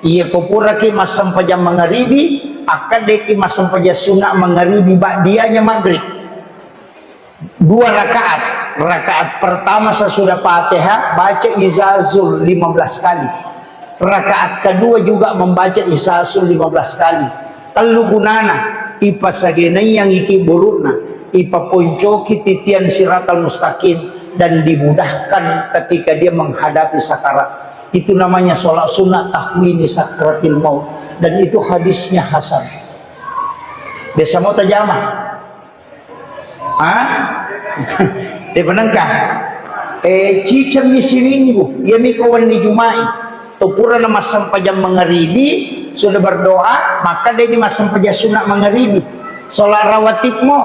Iya ko puraki massempajang mangaribi, akkaddeki massempajang sunnah mangaribi ba'dianya maghrib. Dua rakaat. Rakaat pertama sesudah Fatihah, baca Izazul lima belas kali. Rakaat kedua juga membaca Izazul lima belas kali. Tellu gunana, ipasagenaiang iki burukna, ipaponcoki titian siratal mustaqim, dan dimudahkan ketika dia menghadapi sakarat. Itu namanya sholat sunnah tahwini sakratil maut. Dan itu hadisnya hasan. Biasa mau tajama. Ah? Eh, penengka. Eh, cicemmi siminggu. Iya miko wenni Jumai. To purana massempajang mangaribi, sudah berdoa, maka dia massempajang sunat mangaribi. Sholat rawatibmu.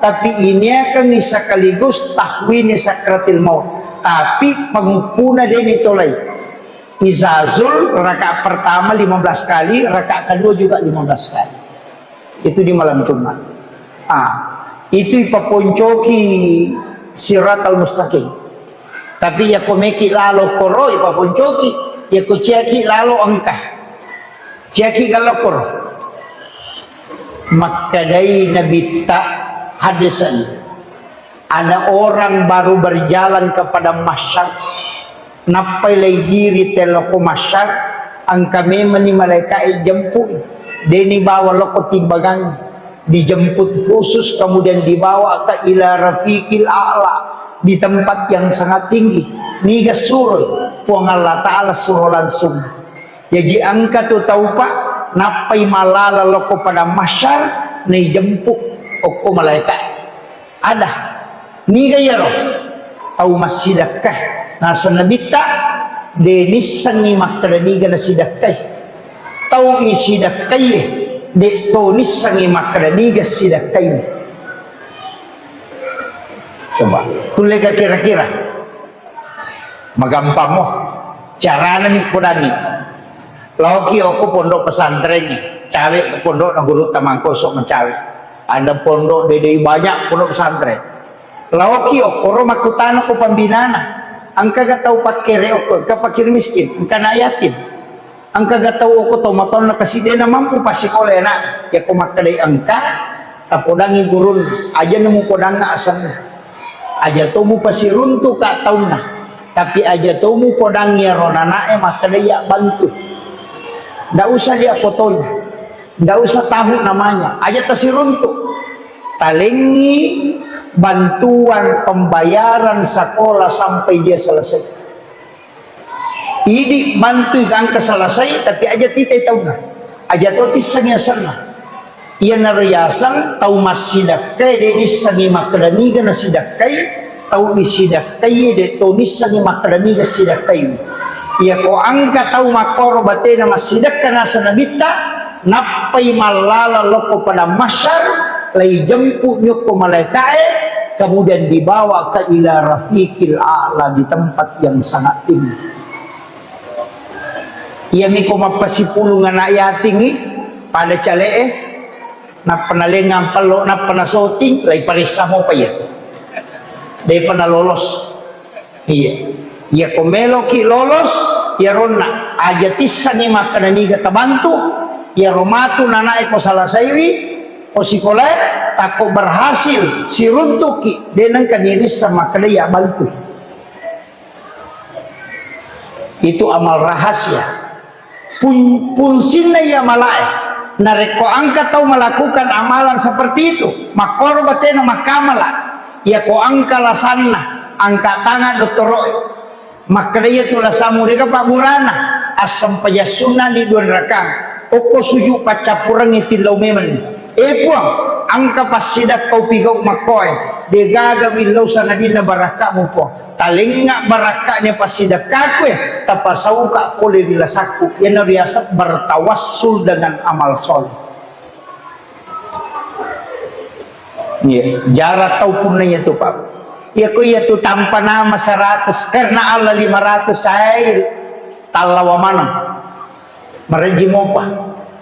Tapi ini akan sekaligus tahwini sakratil maut. Tapi penguppuna dia ditolai. Izazul rakaat pertama lima belas kali, rakaat kedua juga lima belas kali. Itu di malam Jumat. Ah, itu ipaponcoki siratal mustaqim. Tapi ya ko meki lalo koro ipaponcoki, ya ko ciaki lalo engka. Ciaki galo koro. Makkedai Nabitta hadisai. Ada orang baru berjalan ke padang mahsyar. Nappai laigiri telloko mahsyar, engka memang ni malaikat jemput. Deni bawa loko timbangan. Dijemput khusus kemudian dibawa ke ila rafiqil a'la, di tempat yang sangat tinggi. Niga suro, Puang Allah Ta'ala suro langsung. Jaji engka tu tau, Pak, Nappai mallala lokko padang mahsyar, naijempu okko malaika. Ada. Niga iyaro? Tau massidakka. Naseng Nabitta, de nissengngi makkeda niga nasidakkai. Tau isidakkai, de to nissengngi makkeda niga sidakkai. Coba, tulle ka kira-kira. Magampammo. Carana mi podangi. Laoki okko pondok pesantren, cawe pondok na guru tamangkoso macawe. Ada pondok dedei banyak pondok pesantren. Laoki okkoro makkutana ko pambinana. Engka ga tau pakkere okko, engka pakir miskin, engka anak yatim. Engka ga tau okko to matonna kasi dena mampu passikole anak. Ya ko makkedai engka, tapodangi gurun, aja nemu podangnga asenna. Aja to mupasiruntu ka taunna. Tapi aja to mupodangngi iyaro nanae makkeda iya bantu. Ndak usah dia fotonya. Ndak usah tahu namanya. Aja tasiruntu. Talengi bantuan pembayaran sekolah sampai dia selesai. Idi bantui gangka selesai, tapi aja titai taunna. Aja to tissengi asenna. Iyanaro yaseng tau massidakkae de nissengi makkeda niga nasidakkai, tau isidakkai de to nissengi makkeda niga sidakkai. Iyako engka tau makkoro batena massidakka naseng Nabitta, nappai mallala lokko padang mahsyar, lai jemput nyokko malaikae, kemudian dibawa ke ila rafiqil a'la, di tempat yang sangat tinggi. Iyami ko mappasipulung anak yatingngi pada cale'e, nappa nalengang pello, nappa nasoting, lai paressa mopa iya. Depa nalolos. Iya. Iya ko meloki lolos, iyaronna aja tissengi makkeda niga tabantu, iyaro matu nanae ko salasaiwi, ko sikolae, takko berhasil, siruntuki, de nengka nirisseng makkeda iya bantu. Itu amal rahasia. Pun-, fungsinna iya malae. Narekko engka tau melakukan amalan seperti itu, makkoro batena makkamala. Iyako engka lasanna, angka tangan dottoro'e. Makkeda iyatu lasamu deka pabburana, assempajang sunna di dua rakang. Okko suju paccappurengngi tillau memeng. Eh Puang, engka passidakka upigau makkoe, degaga willau sangadinna barakkamu Puang. Talengnga barakkanya passidakkakue, tapasauka pole ri lasakku. Iyana riaseng bertawassul dengan amal soleh. Iya, jara tau punna iyatu, Pak. Iyako iyatu tanpa nama seratus, karena Allah lima ratus, saya tallawa maneng. Marejji mopa.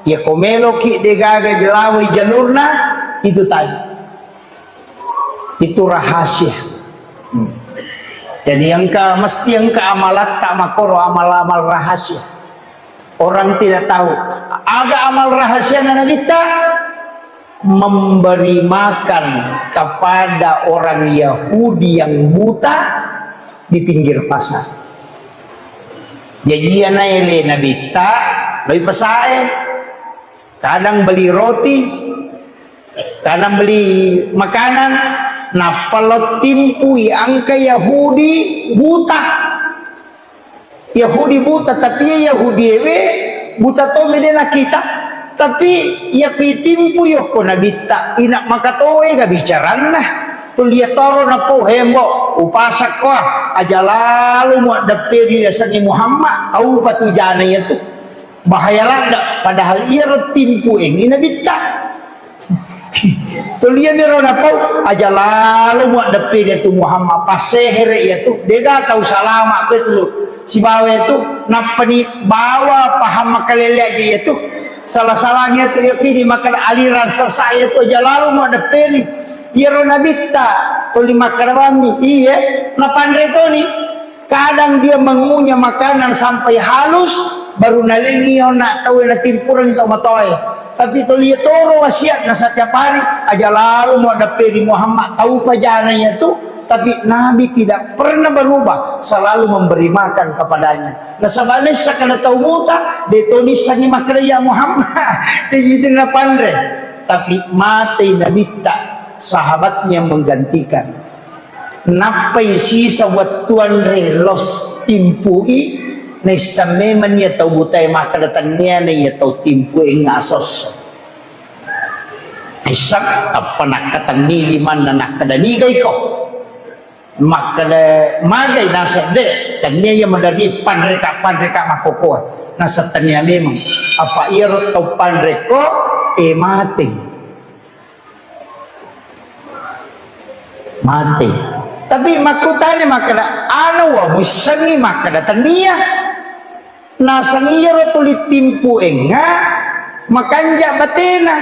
Iyako meloki degaga jelawai jalurna, itu tadi. Itu rahasia. Hmm. Jadi engka, mesti engka amalatta makkoro amal-amal rahasia. Orang tidak tahu. Aga amal rahasiana Nabitta? Memberi makan kepada orang Yahudi yang buta di pinggir pasar. Jaji iyana ele Nabitta, loi pasae, kadang beli roti, kadang beli makanan, nappa lao timpui engka Yahudi buta. Yahudi buta, tapi iya Yahudi ewe buta to mede nakita. Tapi iya kitimpu yokko Nabitta, ina makatoe ga bicaranna. Tulia toro napau hembo, upasakko, aja lalo muaddepperi yasengnge Muhammad, tau patu jana iyatu. Bahaya ladde, padahal iyaro timpu engi Nabitta. Tuliami ro napau, aja lalo muaddepperi iyatu Muhammad, passehere iyatu, dega tau salama ko itu sibawa iyatu, nappani bawa paham makalele aja iyatu, salah-salahnya tu yakini makan aliran sesat iyatu, aja lalo muaddepperi. Iyaro Nabitta, tuli makkadabammi, iye, napanre toni. Kadang dia mengunyah makanan sampai halus, baru nalengi onna tau natimpureng tau matoe. Tapi tulia toro wasiatna setiap hari, aja lalo muaddepperi Muhammad, tau pajana iyatu. Tapi Nabi tidak pernah berubah, selalu memberi makan kepadanya. Nasaba nessa kana tau buta, de to nissengi makkeda ya Muhammad. Jadi itu napanre. Tapi matei Nabitta, sahabatnya menggantikan. Nappai sisa wettu anre los timpui, Naisseng memang iya tau butae makkeda tennia na iya tau timpuengnga asosso. Naisseng, tappa nakkatenni limanna nakkeda, "Nigaiko?" Makkeda, "Magai?" Naseng, "De', tennia iya maderri panreka-panreka makkokoe." Naseng, "Tennia memang. Apa iyaro tau panreko, eh, mate." Mate. Tapi makkutana makkeda, "Ana wa muissengngi makkeda tennia?" Naseng iyaro tuli timpuengnga makanja batena.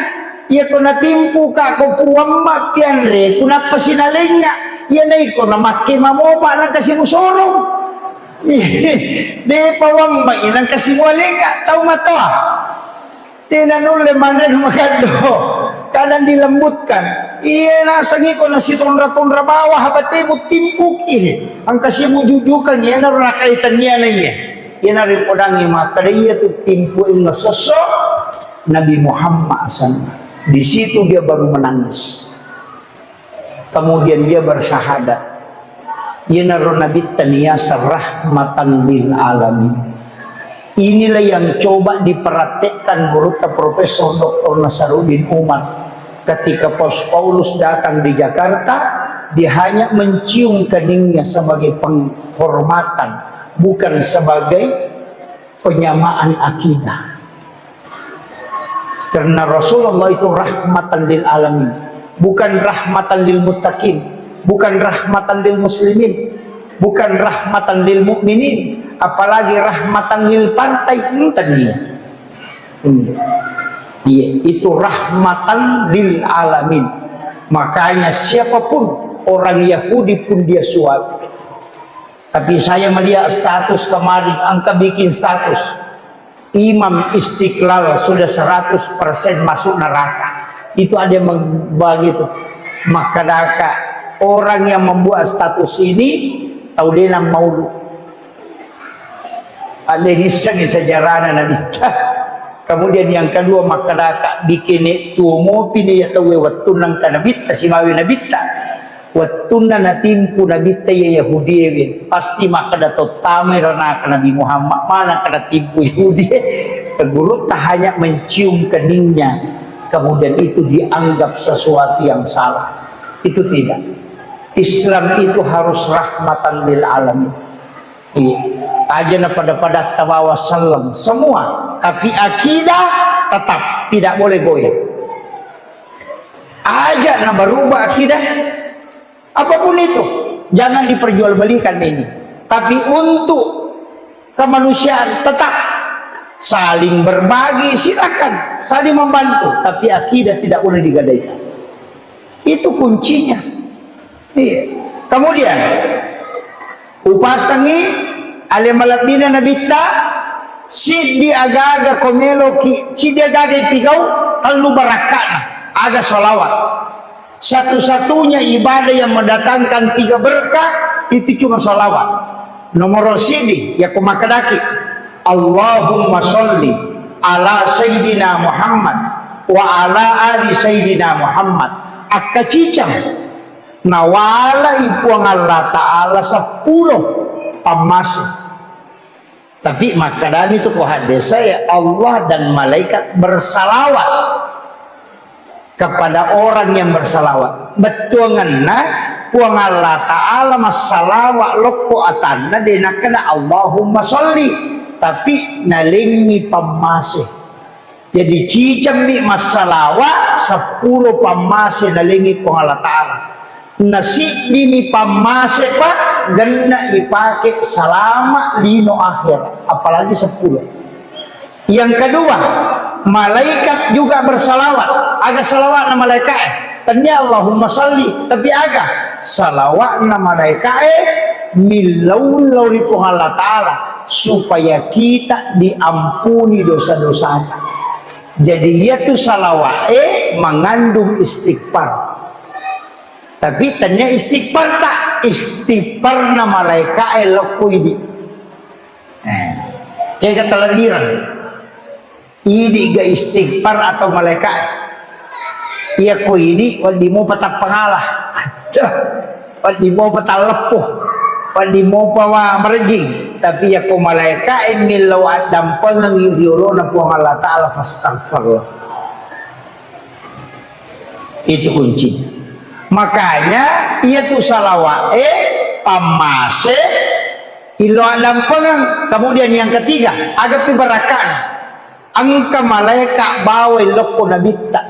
Iyako natimpuka ko puamma pianreku nappa sinalengnga. Iya naiko namakke mamopa nangka simusorong. Depa wambai nangka simualengnga tau matoa. Tena nulle manre magaddo. Kadang dilembutkan. Iya nasengi ko nasitonra-tonra bawah bate buttimpuki. Engka simujujukan iya naro nakai tennia na iya. Iya naripodangi makkeda iya tu timpuengnga sosso Nabi Muhammad asanna. Di situ dia baru menangis. Kemudian dia bersyahadat. Iyanaro Nabitta niaseng rahmatan lil alamin. Inilah yang coba dipraktekkan gurutta Profesor Doktor Nasaruddin Umar. Ketika Paus Paulus datang di Jakarta, dia hanya mencium keningnya sebagai penghormatan, bukan sebagai penyamaan akidah. Karena Rasulullah itu rahmatan lil alamin, bukan rahmatan lil muttaqin, bukan rahmatan lil muslimin, bukan rahmatan lil mukminin, apalagi rahmatan lil partai. Enten iya. Hmm. Iya, itu rahmatan lil alamin. Makanya siapapun orang Yahudi pun dia suapi. Tapi saya melihat status kemarin, engka bikin status. Imam Istiqlal sudah seratus persen masuk neraka. Itu ada yang begitu. Makkedaka, orang yang membuat status ini tau de' nammaulu. Ada yang iseng sejarahnya Nabitta. Kemudian yang kedua, makkedaka, bikin tuo mopi ni ya tau wettunna engka Nabitta, sibawa Nabitta. Wettunna natimpu Nabitta iya Yahudiewe, pasti makkeda, "Tottamai ranaka Nabi Muhammad, mana kada timpu Yahudie?" Gurutta hanya mencium keningnya, kemudian itu dianggap sesuatu yang salah. Itu tidak. Islam itu harus rahmatan lil alamin. Iya. Aja na pada-pada tabawa selleng semua, tapi akidah tetap tidak boleh goyah. Aja na berubah akidah, apapun itu, jangan diperjualbelikan ini. Tapi untuk kemanusiaan tetap saling berbagi, silakan saling membantu, tapi akidah tidak boleh digadaikan. Itu kuncinya. Iya. Kemudian, upasengi ale malebbina Nabitta, siddi agaga ko meloki, siddi agaga ipigau, tellu barakka'na, aga salawat. Satu-satunya ibadah yang mendatangkan tiga berkah itu cuma salawat. Nomor siddi, ya ko makkedaki, "Allahumma sholli ala Sayyidina Muhammad wa ala ali Sayyidina Muhammad." Akkaciceng nawalai Puang Allah Ta'ala seppulo pammase. Tapi makkedami tu ko haddesae, Allah dan malaikat bersalawat kepada orang yang bersalawat. Bettuangenna Puang Allah Ta'ala massalawat lokko atanna, de nakkeda Allahumma sholli, tapi nalengi pammase. Jadi, cicemmi massalawa seppulo pammase nalengi Puang Allah Ta'ala. Nasiddimi pammase pa genna ipake salama lino akhirat, apalagi seppulo. Yang kedua, malaikat juga bersalawat. Aga salawatna malaika'e? Tennia Allahumma salli, tapi aga salawatna malaika'e millau-lau ri Puang Allah Ta'ala supaya kita diampuni dosa-dosanya. Jadi, iyatu salawa'e mengandung istighfar. Tapi tennia istighfar tak? Istighfarna malaika'e lokko idi. Eh, kega talendireng. Idi ga istighfar atau malaika'e? Iya ko idi, wedding mopa tappangala. Wedding mopa talleppo. Wedding mopa wa marejing. Tapi yakko malaeka'e millau addampengengngi riolona Puang Allah Ta'ala, fastaghfirullah. Itu kuncinya. Makanya, iya tu salawa'e, pammase, illo addampengeng. Kemudian yang ketiga, agapi barakana. Engka malaeka bawai lokko nabitta,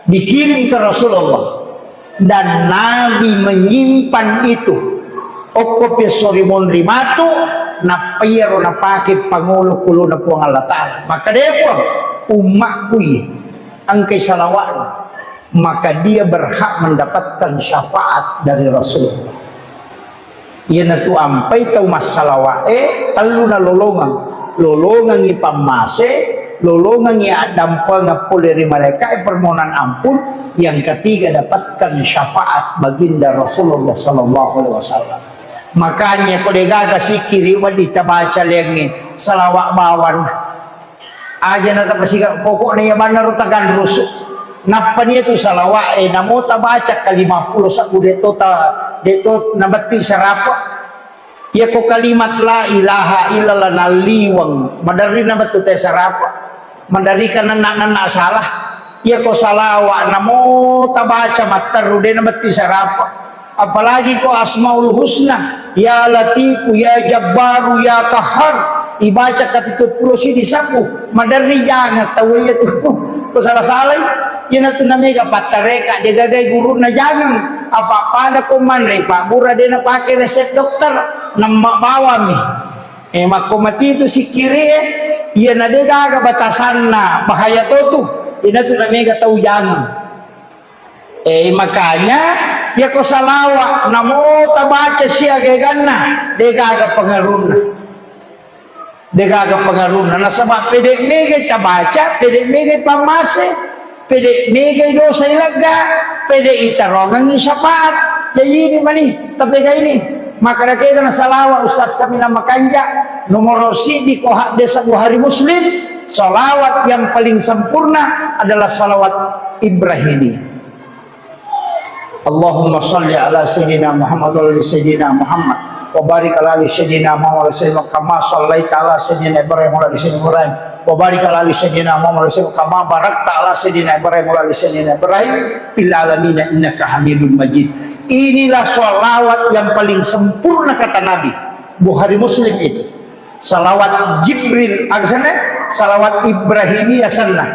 dikirim ke Rasulullah, dan Nabi menyimpan itu. Okko pi esso ri monri matu, nappa iyaro napake pangolo kulona Puang Allah Ta'ala. Maka de Puang, ummakku iye, engkai salawa'na, maka dia berhak mendapatkan syafaat dari Rasulullah. Iyanatu ampai tau massalawa'e tellu nalolongeng. Lolongengngi pammase, lolongengngi addampengeng pole ri malaeka'e permohonan ampun, yang ketiga dapatkan syafaat baginda Rasulullah sallallahu alaihi wasallam. Makanya ko degaga sikkiri wedding tabaca leangnge salawa bawang. Aja na tapasiga, pokokna iya manna ro taganrusu. Nappa nia tu salawa'e, namo tabaca kalimappulo sabbu, de to ta, de to nabetti sarapa. Iya ko kalimat la ilaha illallah nalliweng, maderri nabetti te sarapa. Maderri ka nenna-nenna salah. Iya ko salawa namo tabaca matteru, de nabetti sarapa. Apalagi ko Asmaul Husna, ya Latifu, ya Jabbaru, ya Qahhar, ibaca kapituppulo sidi sabbu, maderri jangeng tau iya tu. Ko salah-salai, iyanatu namega pattareka, degagai gurunna jangeng. Apa pada ko manre, pabbura de napake resep dokter, namma bawami. Eh, makko mati tu sikkiri e, iyana degaga batasanna, bahaya to tu. Iyanatu namega tau jangeng. Eh, makanya, yako salawa, namo tabaca siaga eganna, degaga pengaruhna. Degaga pengaruhna. Nasaba pede mega tabaca, pede mega pammase, pede mega dosa ilegga, pede itarongengi syafaat. Jadi ini mani, tapi ini. Maka dakega na salawa ustaz kami nama kanja, nomor sidi ko hadis Bukhari Muslim, salawat yang paling sempurna adalah salawat Ibrahimiyah. Allahumma salli ala Sayyidina Muhammad wa ala Sayyidina Muhammad wa barik ala ali Sayyidina Muhammad wa sallim kama sallaita ala Sayyidina Ibrahim wa ala ali Sayyidina Ibrahim wa barik ala ali Sayyidina Muhammad wa sallim kama barakta ala Sayyidina Ibrahim wa ala ali Sayyidina Ibrahim fil alamin innaka Hamidum Majid. Inilah salawat yang paling sempurna kata Nabi. Bukhari Muslim itu. Salawat Jibril, aga senna? Salawat Ibrahimiyah senna.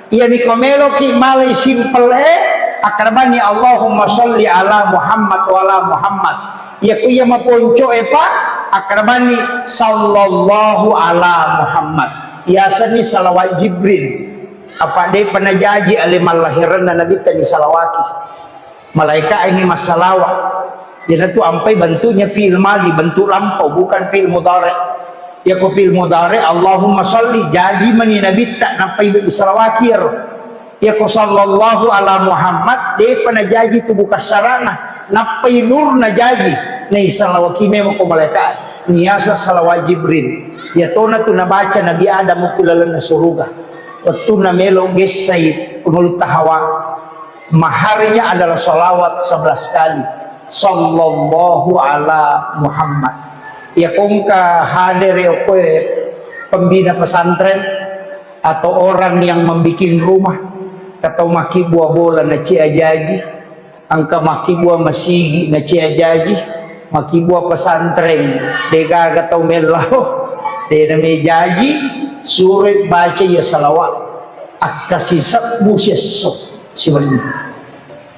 Iya miko meloki malai simple e, akkarabanni Allahumma sholli ala Muhammad wa ala Muhammad. Iya ku iya maponco e pa, akkarabanni sallallahu ala Muhammad. Iyasenni salawat Jibril. Apa de pa najaji ale mallahiranna Nabitta ni salawaki. Malaika ini massalawa. Iyanatu ampai bentuknya fi'il madi, bentuk lampau, bukan fi'il mudhari. Yako fi'il mudhari, Allahumma salli, jaji mani nabitta, nappai salawaki iyaro. Yako sallallahu ala Muhammad, depa najaji tu buka sarana, nappai nur najaji, nai salawaki memang ko malaika. Niasa salawat Jibril. Yatona tu nabaca Nabi Adam ku lalenna suruga. Wettunna melo gessai pengulutta Hawa. Maharnya adalah salawat sebelas kali. Sallallahu ala Muhammad. Ya kongka hadir ya kowe pembina pesantren atau orang yang membikin rumah, atau maki buah bola na cia jaji, angka maki buah masigi na cia jaji, maki buah pesantren, degaga tau mellau, de na me jaji, sure baca ya salawat. Akkasi sebbu siesso siwenni.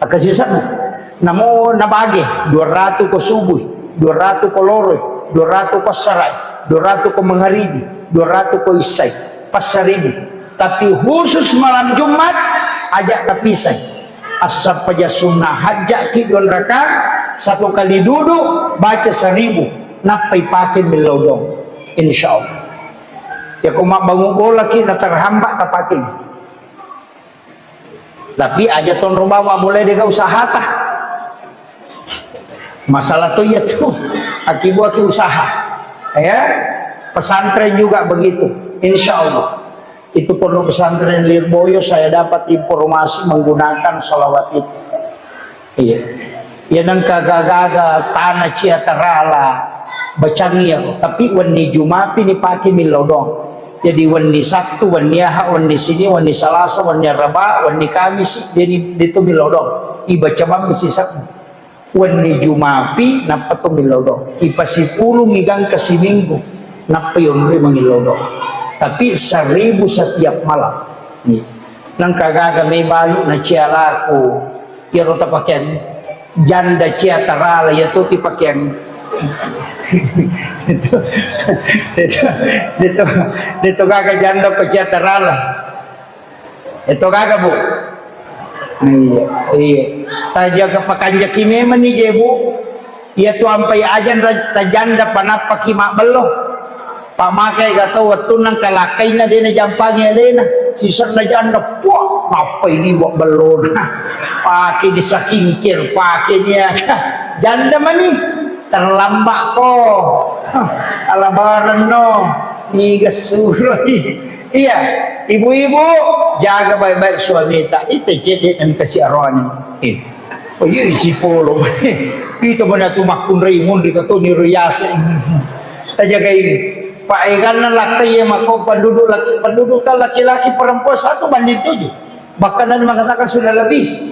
Akkasi sebbu. Namo nabage, dua ratu ko subui, dua ratu ko loroi, dua ratu ko assarai, dua ratu ko mangaribi, dua ratu ko issai, passaribu. Tapi khusus malam Jumat, aja tapisai. Assappaja sunnah hajjaki dua rakaat, satu kali duduk, baca seribu, nappai pake mellau dong. Insya Allah. Ya, ko mabbangung bolaki na terhambat tapake. Tapi aja tonro bawang mulai dega usahata. Masalah tu iya tu. Akibu aki usaha. Ya. Pesantren juga begitu. Insya Allah. Itu pondok pesantren Lirboyo saya dapat informasi menggunakan salawat itu. Iya. Ya nengka gaga-gaga tanah cia terala. Bacangi iyaro, tapi wenni Jumapi nipake millau doang. Jadi wenni Sattu, wenni Aha, wenni Sini, wenni Salasa, wenni Araba, wenni Kamisi, jadi detu millau doang. Ibaca bammi sisebbu. Wenni Jumapi, nappa to millau doang. Ipasipulungi gangka siminggu, nappa yonroi mangillau doang. Tapi seribu setiap malam. Nih. Nangka gaga mebalu na cia laku. Iyaro tapakeang janda cia tarala, iya to tipakeang. Itu, itu, itu, itu gaga janda pa cia tarala. Itu gaga, Bu. Iya, iya. Tajaga pakanjaki memang ni je, Bu. Iya tu ampai ajang ra-, tajanda panappaki mabbello. Pamakai ga tau wettunna kalakkainna de najampangi alena. Sisenna janda, puah, nappai liwa bellona. Pake di skincare, pake ni janda mani. Terlambat ko. Alabarenno. Niga suroi. Iya, ibu-ibu, jaga baik-baik suamita. Ite cedde dan kasih arwani. Eh. Oh iya, isi polo. Itu mana tu makkunrai munri katoni riase. Tajagai. Pak eganna lakkai ya mako penduduk laki, penduduk kan laki-laki perempuan satu banding tujuh. Bahkan ada mengatakan sudah lebih.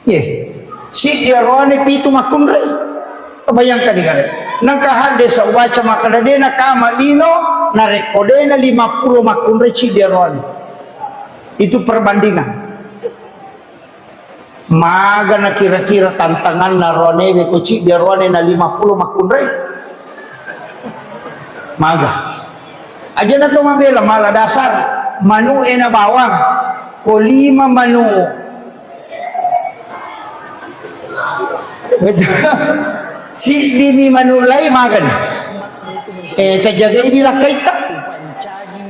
Ye. Siddi arone pitu makkunrai. Bayangkan ni kare. Nangka hadde saubaca makkada de nakama lino, narekko de na lima puluh makkunrai siddi arone. Itu perbandingan. Maga na kira-kira tantanganna ronewe ko ciddi rone na lima puluh makkunrai? Maga. Aja na to mabela mala dasar, manu e na bawang, ko lima manu. Betul. Siddi mi manu lai maga ni. Eh, tajagai di lakkaita.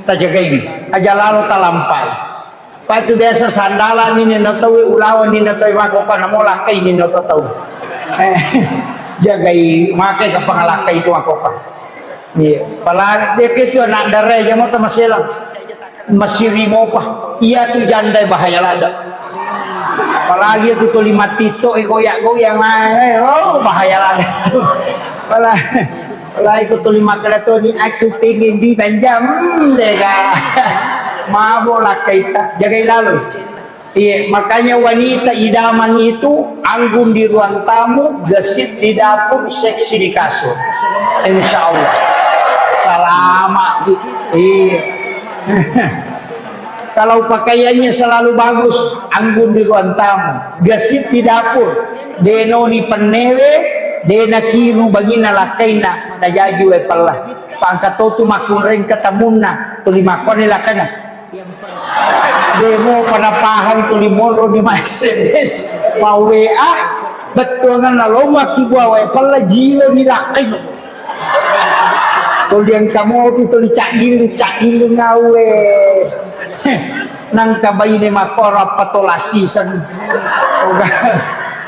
Tajagai di. Aja lalo talampai. Patu biasa sandala mi nino tauwe, ulawa nino tauwe makopa, namo lakkai nino tau. Eh, jagai makai ka pangalakkai itu makopa. Iya, pala deke tu anak dara ya mau tamaselang. Masiri mopa. Iya tu janda bahaya lada. Apalagi itu tuli mati to, eh, goyak-goyang, eh, oh, bahaya lada tu. Pala Mulai ko tuli makkeda toni, "Aku pengen di Banjar." Hmm, dega. Mabo lakkaita, jagai lalo. Iya, makanya wanita idaman itu anggun di ruang tamu, gesit di dapur, seksi di kasur. Insya Allah. Salama. Iya. Kalau pakaiannya selalu bagus, anggun di ruang tamu, gesit di dapur, denoni pennewe, dena kiru bagina lakkaina, najaji wae pella. Pangka totu makkunreng ketamunna, tuli makkoni lakkaina. Demo pada pahang tuli monro di S M S, mau W A, bettuangan nalonga kibua wae pella jilo ni lakkaina. Tuli engka mopi, tuli caggilu, caggilu ngawe. Heh, nangka baine makkoro apa tola siseng. Oga.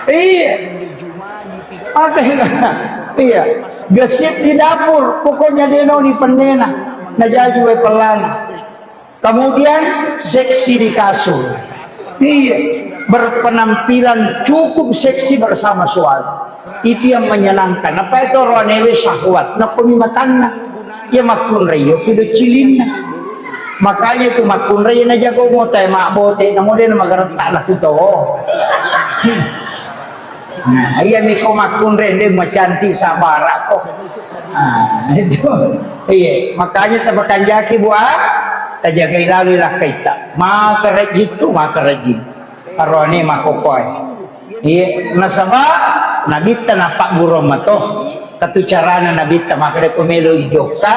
Iya. Oke. Iya. Gesit di dapur, pokoknya denoni pennena. Najaji wae pellana. Kemudian seksi di kasur. Iya, berpenampilan cukup seksi bersama suami. Itu yang menyenangkan. Apa itu ronewe syahwat? Nakomi matanna. Ya makkunrai yo pido cilinna. Makanya tu makkunrai na jago motai mabbote na modena magaretta laku to. Nah, iya miko makkunrai de macantik sabara ko. Ah, itu. Iya, makanya tapakanjaki, Bu, ah, tajagai lalu lakkaita. Maka rajin tu, maka rajin. Arone makokoe. Iya, nasaba nabitta napagguru mato. Katu carana nabitta makkeda ko melo ijokka,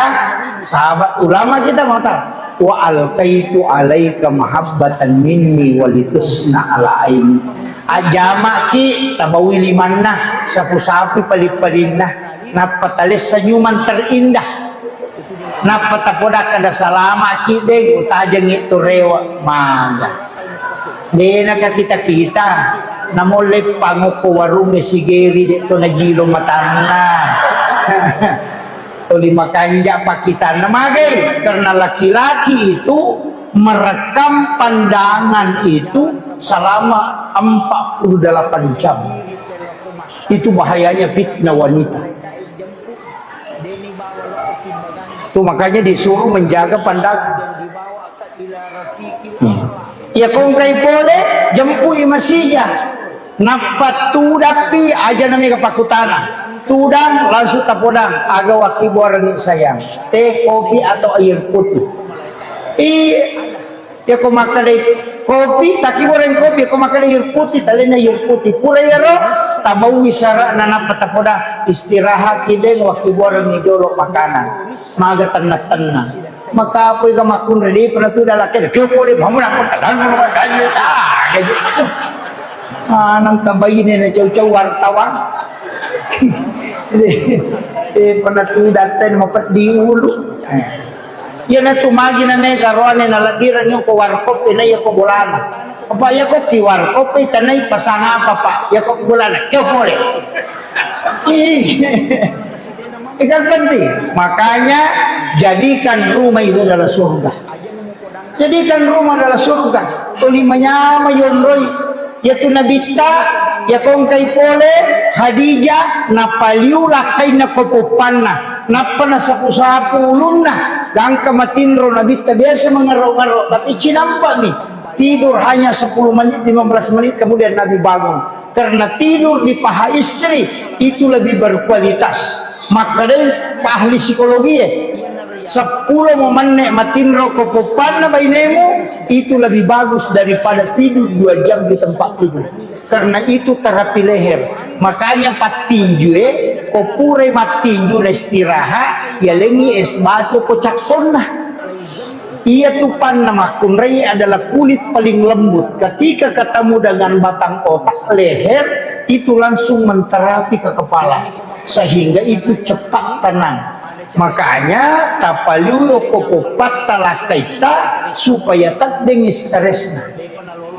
sahabat ulama kita mata. Wa alqaitu alaika mahabbatan minni walitusna ala aini. Ajamaki tabawi limanna, sapu-sapu pali-palinna, nappa talessa nyumang terindah. Nappa tapoda kada salamaki de utajengi tu rewa maga. Dena ka kita-kita, namolle pangokko warungnge sigeri de to najilo matanna. Tuli makanja pakitanna magai, karena laki-laki itu merekam pandangan itu selama empat puluh delapan jam. Itu bahayanya fitnah wanita. Tu makanya disuruh menjaga pandangan. Hmm. Iya kongkai pole, jempui masija. Nappa tudappi aja namega pakutana. Tudang langsung tapodang, aga wakkibuarengngi sayang. Teh, kopi atau air putih? Iya. Yako makkedai kopi, takibuarengngi kopi, yako makkedai air putih, talenna air putih. Pura iyaro, tabaui sara'na nappa tapoda, istirahat kideng, wakkibuarengngi jolo makanan. Maga tenna-tenna. Maka apa iga makkunrai, depa natu dalakkeda, kio pole, bangun aku, tadang, tadang, tadang. Ah, jadi. Ah, nangka baine na cau-cau wartawan. Eh, pernah tu datang mapeddi ulu. Eh. Iyanatu magi na mega roane na lebbirengngi ko warkop, na iya ko bolana. Apa iya ko ki warkop, tanai pasang apa, Pak? Iya ko bolana, kio pole. Iya. Ikan penting. Makanya jadikan rumah itu adalah surga. Jadikan rumah adalah surga. Tuli manyama yonroi. Yatu Nabitta, yakongkai pole Khadijah, napaliu lakkainna ko poppanna, nappa nasapu-sapu ulunna, gangka matinro Nabitta biasa mangerro-ngerro, tapi cinampami tidur hanya sepuluh menit, lima belas menit, kemudian Nabi bangun. Karena tidur di paha istri itu lebih berkualitas. Makkedai ahli psikologi, sepuluh menit matinro ko poppanna bainemu, itu lebih bagus daripada tidur dua jam di tempat tidur. Karena itu terapi leher. Makanya pattinju, eh, ko purai mattinju na istirahat, yalengi es batu ko cakkonna. Iya tu panna makkunrai adalah kulit paling lembut. Ketika ketemu dengan batang otak, leher, itu langsung menterapi ke kepala. Sehingga itu cepat tenang. Makanya, tapaliu ko poppatta lakkaitta supaya teddengi stresna.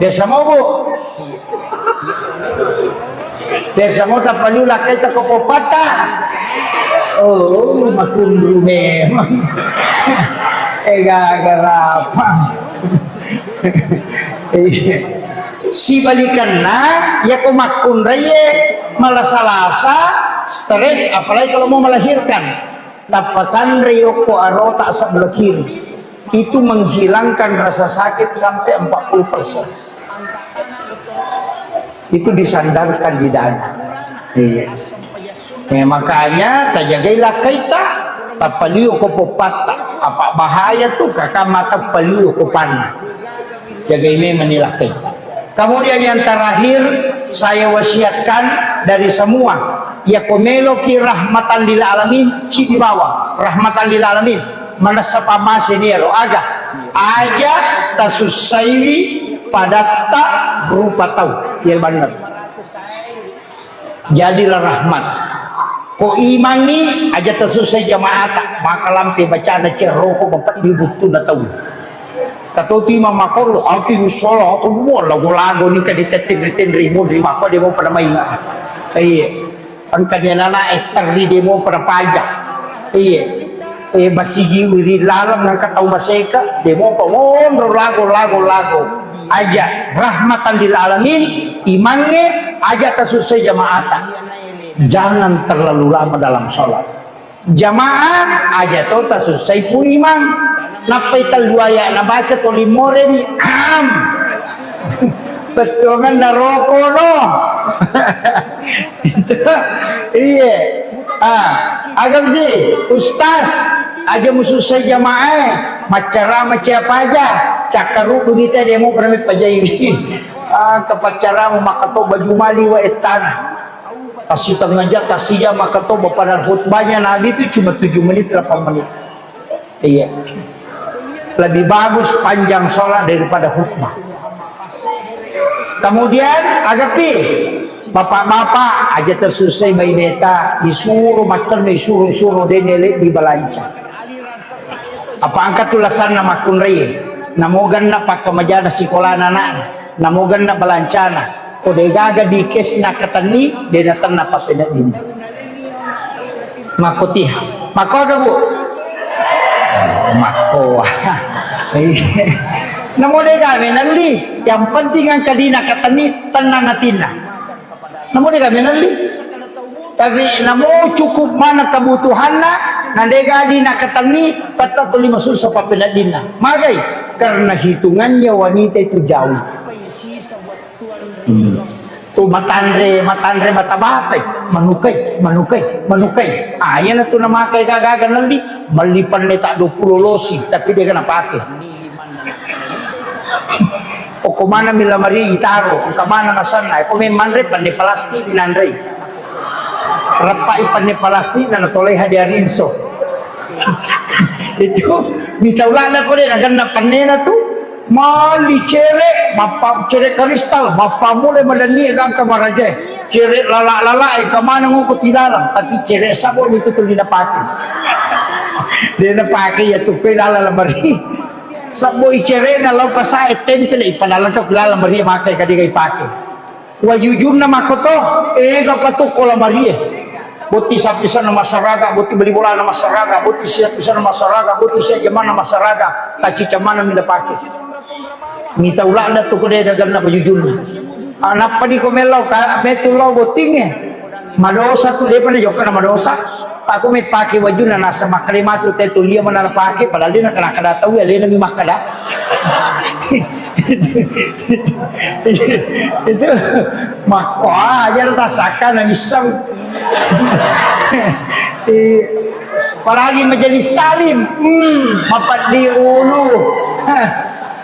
Biasa mau, Bu? Biasa mau tapaliu lakkaitta ko poppatta? Oh, makunru memang. Eh, gaga rapa. Iya. Sibalikanna, yako makkunraie malasa-lasa, stres, apalagi kalau mau melahirkan. Tappa sanre okko arota sebelah kiri. Itu menghilangkan rasa sakit sampai empat puluh persen. Itu disandarkan di dada. Iya. Eh, makanya tajagai lakkaitta, tapaliu ko poppatta. Apa bahaya tu, kaka mata paliu ko panna. Jagai memang ni lakkaitta. Kemudian yang terakhir, saya wasiatkan dari semua, yako meloki rahmatan lil alamin, cidi bawa rahmatan lil alamin, manessa pamase ni ero aga, aja tasussaiwi padatta rupa tau, ya benar. Jadilah rahmat. Ko imangngi, aja tasussai jamaata, maka lampe bacana cerroko bapeddi buttuna tau. Katoti imang makollo, aqimus shalah, Allahu, lago-lago ni ka ditetteng-tetteng rimu, ri mako demo pada mai. Iya. Engka ni anak-anak, eh, terri demo pada pajak. Iya. Eh, basigi wiri laleng nangka tau maseka, demo pa monro lago, lago, lago. Aja rahmatan lil alamin, imangnge, aja tasussai jamaata. Jangan terlalu lama dalam sholat. Jamaah aja to tasussai pu imang. Nappai tellu ayat nabaca to limoreni. Am. Bettuangan naroko no. Itu. Iye. Ah, agam sih, Ustaz, aja musussai jamaah, maccarama siapa aja, cakkaruddu kita demo pernah pajai. Ah, kepaccarama makato baju mali wa ettana. Tasitengah jam, tasijam maka toba, padahal khutbahnya Nabi itu cuma tujuh menit, delapan menit. Iya. Lebih bagus panjang sholat daripada khutbah. Kemudian, agapi, bapak-bapak, aja tasussai maineta, disuruh makan, disuruh-suruh, dene di belanja. Apa engka tu lasanna makkunrai, namo ganna pakkamajana sikolana anakna, namo ganna balancana, ko degaga di kes nakatenni, de natenna papeneddinna. Makkotiha. Makko aga, Bu? Makko. Namo dega menelli, yang penting engka di nakatenni, tenang atinna. Namo dega menelli. Tapi namo cukup mana kebutuhanna, Nandega di nakatenni, tette tuli masussa pappeneddinna. Magai? Karena hitungannya wanita itu jauh. Hmm. Tu matanre, matanre mata-matai, manukai, manukai, manukai. Ah, iyana tu namakai gaga-gaga nelli, melli penne ta dua puluh losi, tapi de' napake. Okko maneng mi lamari itaro, engka maneng asenna, ko memmanre penne plastik dinanrei. Reppai penne plastik na natolei hadiah rinso. Itu mita ulana ko de' nagenna pennena tu. Mali cere', mappa cere' kristal, mappammula madanni gangka marajae. Cere' lala-lala e kamana ngoko tilalang, tapi cere' sabo itu tuli napake. De' napake ya tu koi lala lamari. Saboi cere'na lao pasae tempel, ipalalengka ku lala lamari makai kadega ipake. Wajujunna makkoto, ega patukko lamarie. Botti sappisanna massaraga, botti bali bolana massaraga, botti sappisanna massaraga, botti sia jamanna massaraga, tacicamana mi napake. Mita ulana tu kode daganna wajujunna. Ah, nappa di ko mellau ka, metu lao bottingnge. Madosa tu, depa na jokka na madosa. Aku mai pake wajunna, nasa makkeda matu te tulia mana pake, padahal dia nakada-kada tau, alena mi makkada. Itu makko aja lo tasakka na misau. Eh, apalagi majelis taklim, hmm, mapeddi ulu.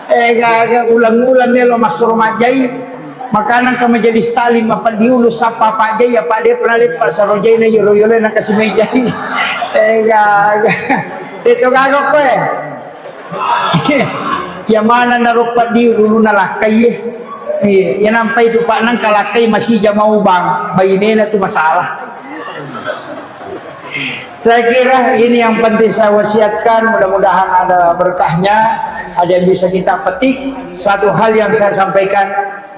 Eh, gaga ulang-ulang melo massuro majjai. Makanang ke majelis taklim apa diulu sappa Pak Jai, apa dia pernah lihat Pak Sarojai na yoro-yoro na kasih mejai. Eh, gaga. Itu gaga ko, eh. Ya mana naroppa diulu na lakkai, eh. Iya, ya nampai tu Pak nang kalakkai masih jamau bang. Bainena tu masalah. Saya kira ini yang penting saya wasiatkan, mudah-mudahan ada berkahnya, ada yang bisa kita petik. Satu hal yang saya sampaikan,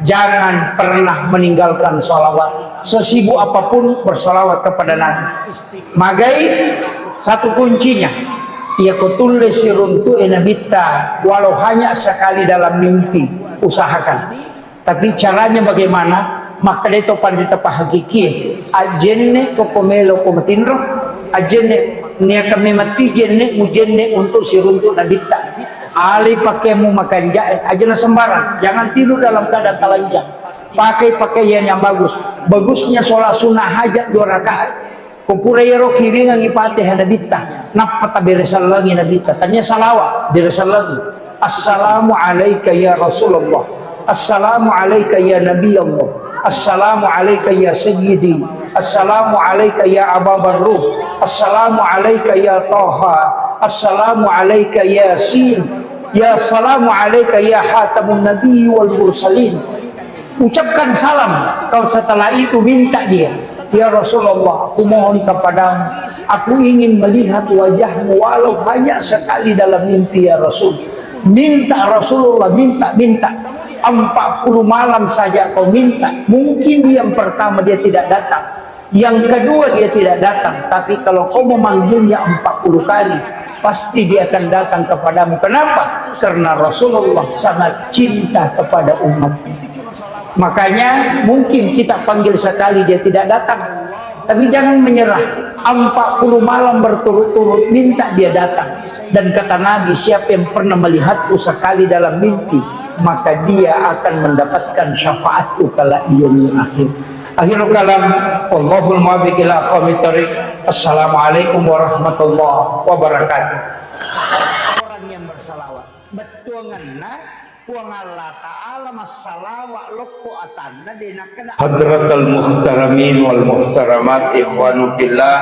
jangan pernah meninggalkan salawat. Sesibuk apapun, bersalawat kepada Nabi. Magai satu kuncinya, iya ko tulle siruntu e Nabitta, walau hanya sekali dalam mimpi, usahakan. Tapi caranya bagaimana? Makkeda to panrita pahakikie, ajjenne ko ko melo ko matinro, ajjenne niaka memang ti jenne mujenne untuk siruntuk Nabitta. Ali pakaianmu makanjae, aja na sembarang, jangan tidur dalam keadaan telanjang. Pakai pakaian yang bagus. Bagusnya sholat sunnah hajat dua rakaat. Ko pura iyaro kiringangngi Fatihah Nabitta, nappa tabere sallangi Nabitta. Tania salawa, bere sallangi. Assalamu alaika ya Rasulullah. Assalamu alaika ya Nabi Allah. Assalamu alaika ya Sayyidi. Assalamu alaika ya Aba Barruh. Assalamu alaika ya Taha. Assalamu alaika Yasin. Ya salamu alaika ya Khatamun Nabi wal Mursalin. Ucapkan salam, kau setelah itu minta dia, "Ya Rasulullah, aku mohon kepadamu, aku ingin melihat wajahmu walau hanya sekali dalam mimpi, ya Rasul." Minta Rasulullah, minta, minta. Empat puluh malam saja kau minta. Mungkin yang pertama dia tidak datang. Yang kedua, dia tidak datang, tapi kalau kau memanggilnya empat puluh kali, pasti dia akan datang kepadamu. Kenapa? Karena Rasulullah sangat cinta kepada umat. Makanya mungkin kita panggil sekali, dia tidak datang. Tapi jangan menyerah. Empat puluh malam berturut-turut minta dia datang. Dan kata Nabi, "Siapa yang pernah melihatku sekali dalam mimpi, maka dia akan mendapatkan syafaatku kala di yaumil akhir." Akhirul kalam, wallahul muwaffiq ila aqwamit thariq. Assalamualaikum warahmatullahi wabarakatuh. Orang yang bersalawat, bettuanganna Puang Allah Ta'ala massalawa lokko atanna de nakkeda. Hadratal muhtaramin wal muhtaramat, ikhwanu fillah.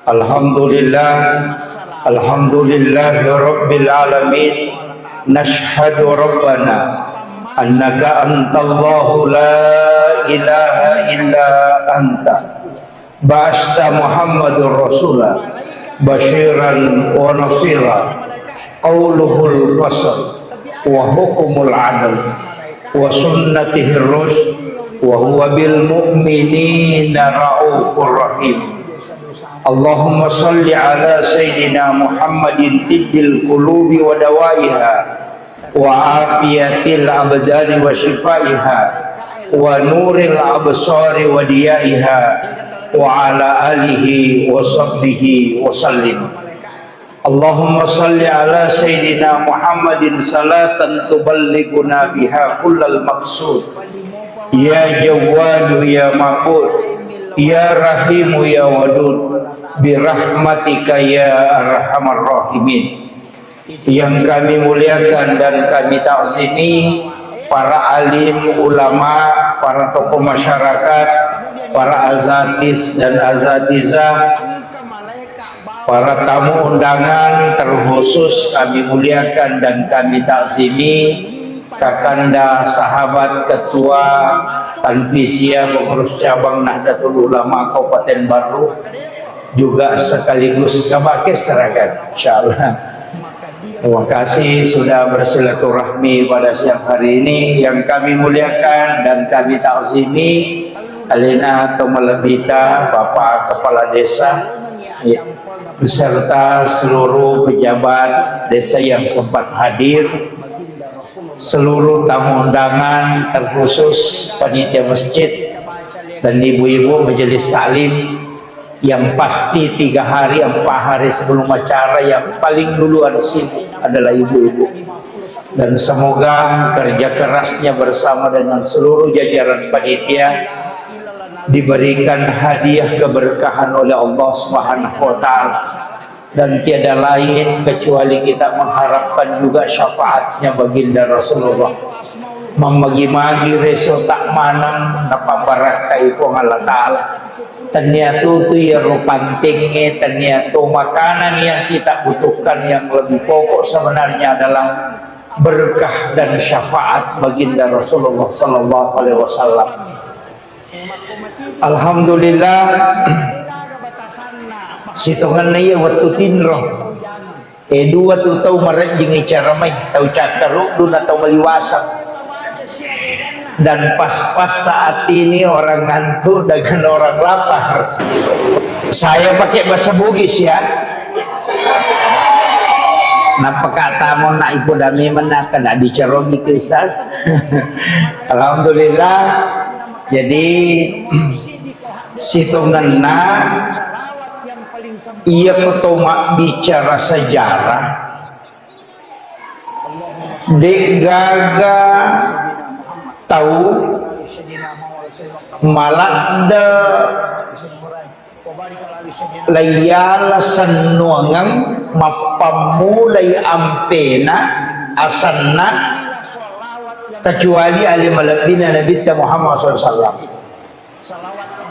Alhamdulillah. Alhamdulillahi rabbil alamin. Nashhadu rabbana annaka antallahu la ilaha illa anta. Ba'asta Muhammadur Rasula basyiran wa nasira. Qauluhul fasl wa hukmul adl wa sunnatihir rusyd wa huwa bil mu'minina raufur rahim. Allahumma salli ala sayyidina Muhammadin tibbil qulubi wa dawaiha wa afiyatil abdani wa shifaiha wa nuril absari wa diyaiha وعلى آله وصحبه وسلم. اللهم صل على سيدنا محمد صلاة تبلغنا بها كل المقصود. يا جواد يا معبود، يا رحيم يا ودود، برحمتك يا أرحم الراحمين. Yang kami muliakan dan kami takzimi para alim ulama, para tokoh masyarakat, para azatis dan azatizah, para tamu undangan, terkhusus kami muliakan dan kami takzimi Kakanda, sahabat, ketua Tanfiziyah, pengurus cabang Nahdlatul Ulama Kabupaten Barru, juga sekaligus kabake seragam, insyaallah. Terima kasih sudah bersilaturahmi pada siang hari ini. Yang kami muliakan dan kami takzimi, alena to malebbita Bapak Kepala Desa, ya, beserta seluruh pejabat desa yang sempat hadir, seluruh tamu undangan, terkhusus panitia masjid dan ibu-ibu majelis taklim, yang pasti tiga hari, empat hari sebelum acara yang paling duluan sibuk adalah ibu-ibu. Dan semoga kerja kerasnya bersama dengan seluruh jajaran panitia diberikan hadiah keberkahan oleh Allah Subhanahu wa Ta'ala. Dan tiada lain kecuali kita mengharapkan juga syafaatnya baginda Rasulullah. Mammagi-magi reso tak manang napambarakkai Puang Allah Ta'ala. Tennia tutu iyaro pantengnge, tennia to makanan yang kita butuhkan, yang lebih pokok sebenarnya adalah berkah dan syafaat baginda Rasulullah sallallahu alaihi wasallam. Alhamdulillah, sitongenna iya wettu tinro. E, dua tu tau marejjing icara mai, tau cakkaruddu na tau maliwasang. Dan pas-pas saat ini orang ngantuk dengan orang lapar. Saya pakai bahasa Bugis ya. Napaka tamu na ipo dame menaka na bicara Bugis, Ustaz. Alhamdulillah. Jadi, sitongenna, iya ko to mabbicara sejarah, de'gaga tau maladde laiyala sennuangeng mappammulai ampena asenna kecuali ale malebbina Nabitta Muhammad sallallahu alaihi wasallam.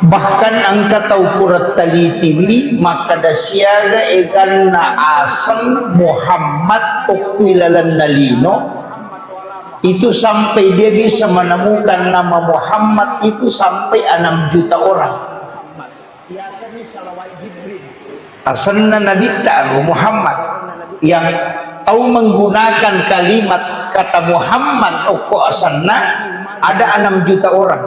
Bahkan engka tau pura talitiwi makkeda siaga eganna aseng Muhammad okko ilalenna lino, itu sampai dia bisa menemukan nama Muhammad itu sampai enam juta orang. Asenna Nabitta ro Muhammad yang tau menggunakan kalimat kata Muhammad okko asenna ada enam juta orang.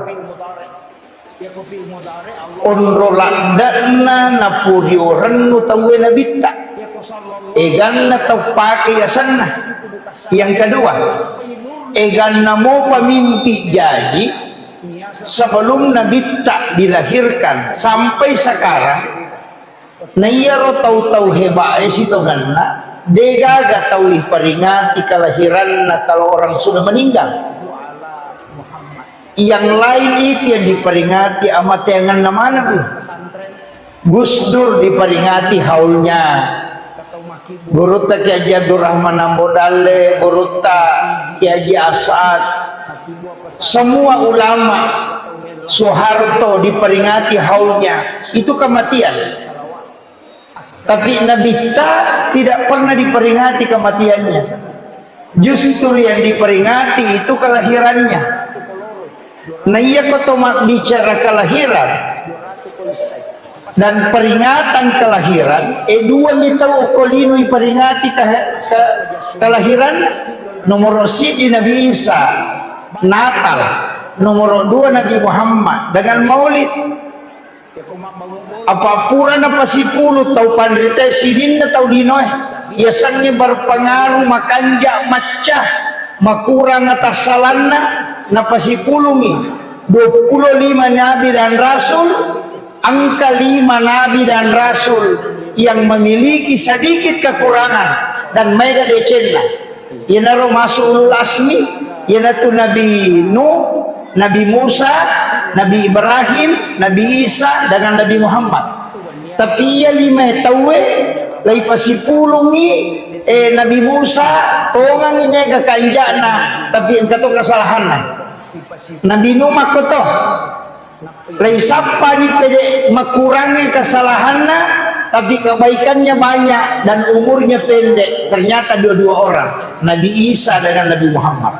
Onro ladde'na napuriorennu tauwe Nabitta. Eganna tau pake asenna. Yang kedua, eganna mopa mimpi jaji sebelum Nabitta dilahirkan sampai sekarang. Na iyaro tau-tau hebae sitongenna, degaga tau iperingati kelahiranna kalau orang sudah meninggal. Yang lain itu yang diperingati amateangenna maneng. Gus Dur diperingati haulnya. Gurutta Kiai Haji Abdurrahman Ambo Dalle, Gurutta Kiai Haji As'ad, semua ulama, Soeharto diperingati haulnya. Itu kematian. Tapi Nabitta tidak pernah diperingati kematiannya. Justru yang diperingati itu kelahirannya. Nah, iya ko to mabbicara kelahiran dan peringatan kelahiran, eh, dua mi tau okko lino iperingati ke, ke, kelahiran. Nomor siji Nabi Isa, Natal. Nomor dua Nabi Muhammad dengan Maulid. Apa pura napasipulung tau panrita sininna tau linoe, yasengnge berpengaruh, makanja, macca, makurang atassalanna, napasipulungi dua puluh lima nabi dan rasul, Engka lima nabi dan rasul yang memiliki sedikit kekurangan dan maega decenna. Iyanaro masuk ulul azmi, iyanatu Nabi Nuh, Nabi Musa, Nabi Ibrahim, Nabi Isa, dengan Nabi Muhammad. Tapi iya lima tauwe, lai pasipulungi, eh, Nabi Musa, tongangi mega kanja'na, tapi engka to kesalahanna. Nabi Nuh makkoto, lai sappani pede makurangi kesalahanna, tapi kebaikannya banyak dan umurnya pendek. Ternyata dua-dua orang, Nabi Isa dengan Nabi Muhammad.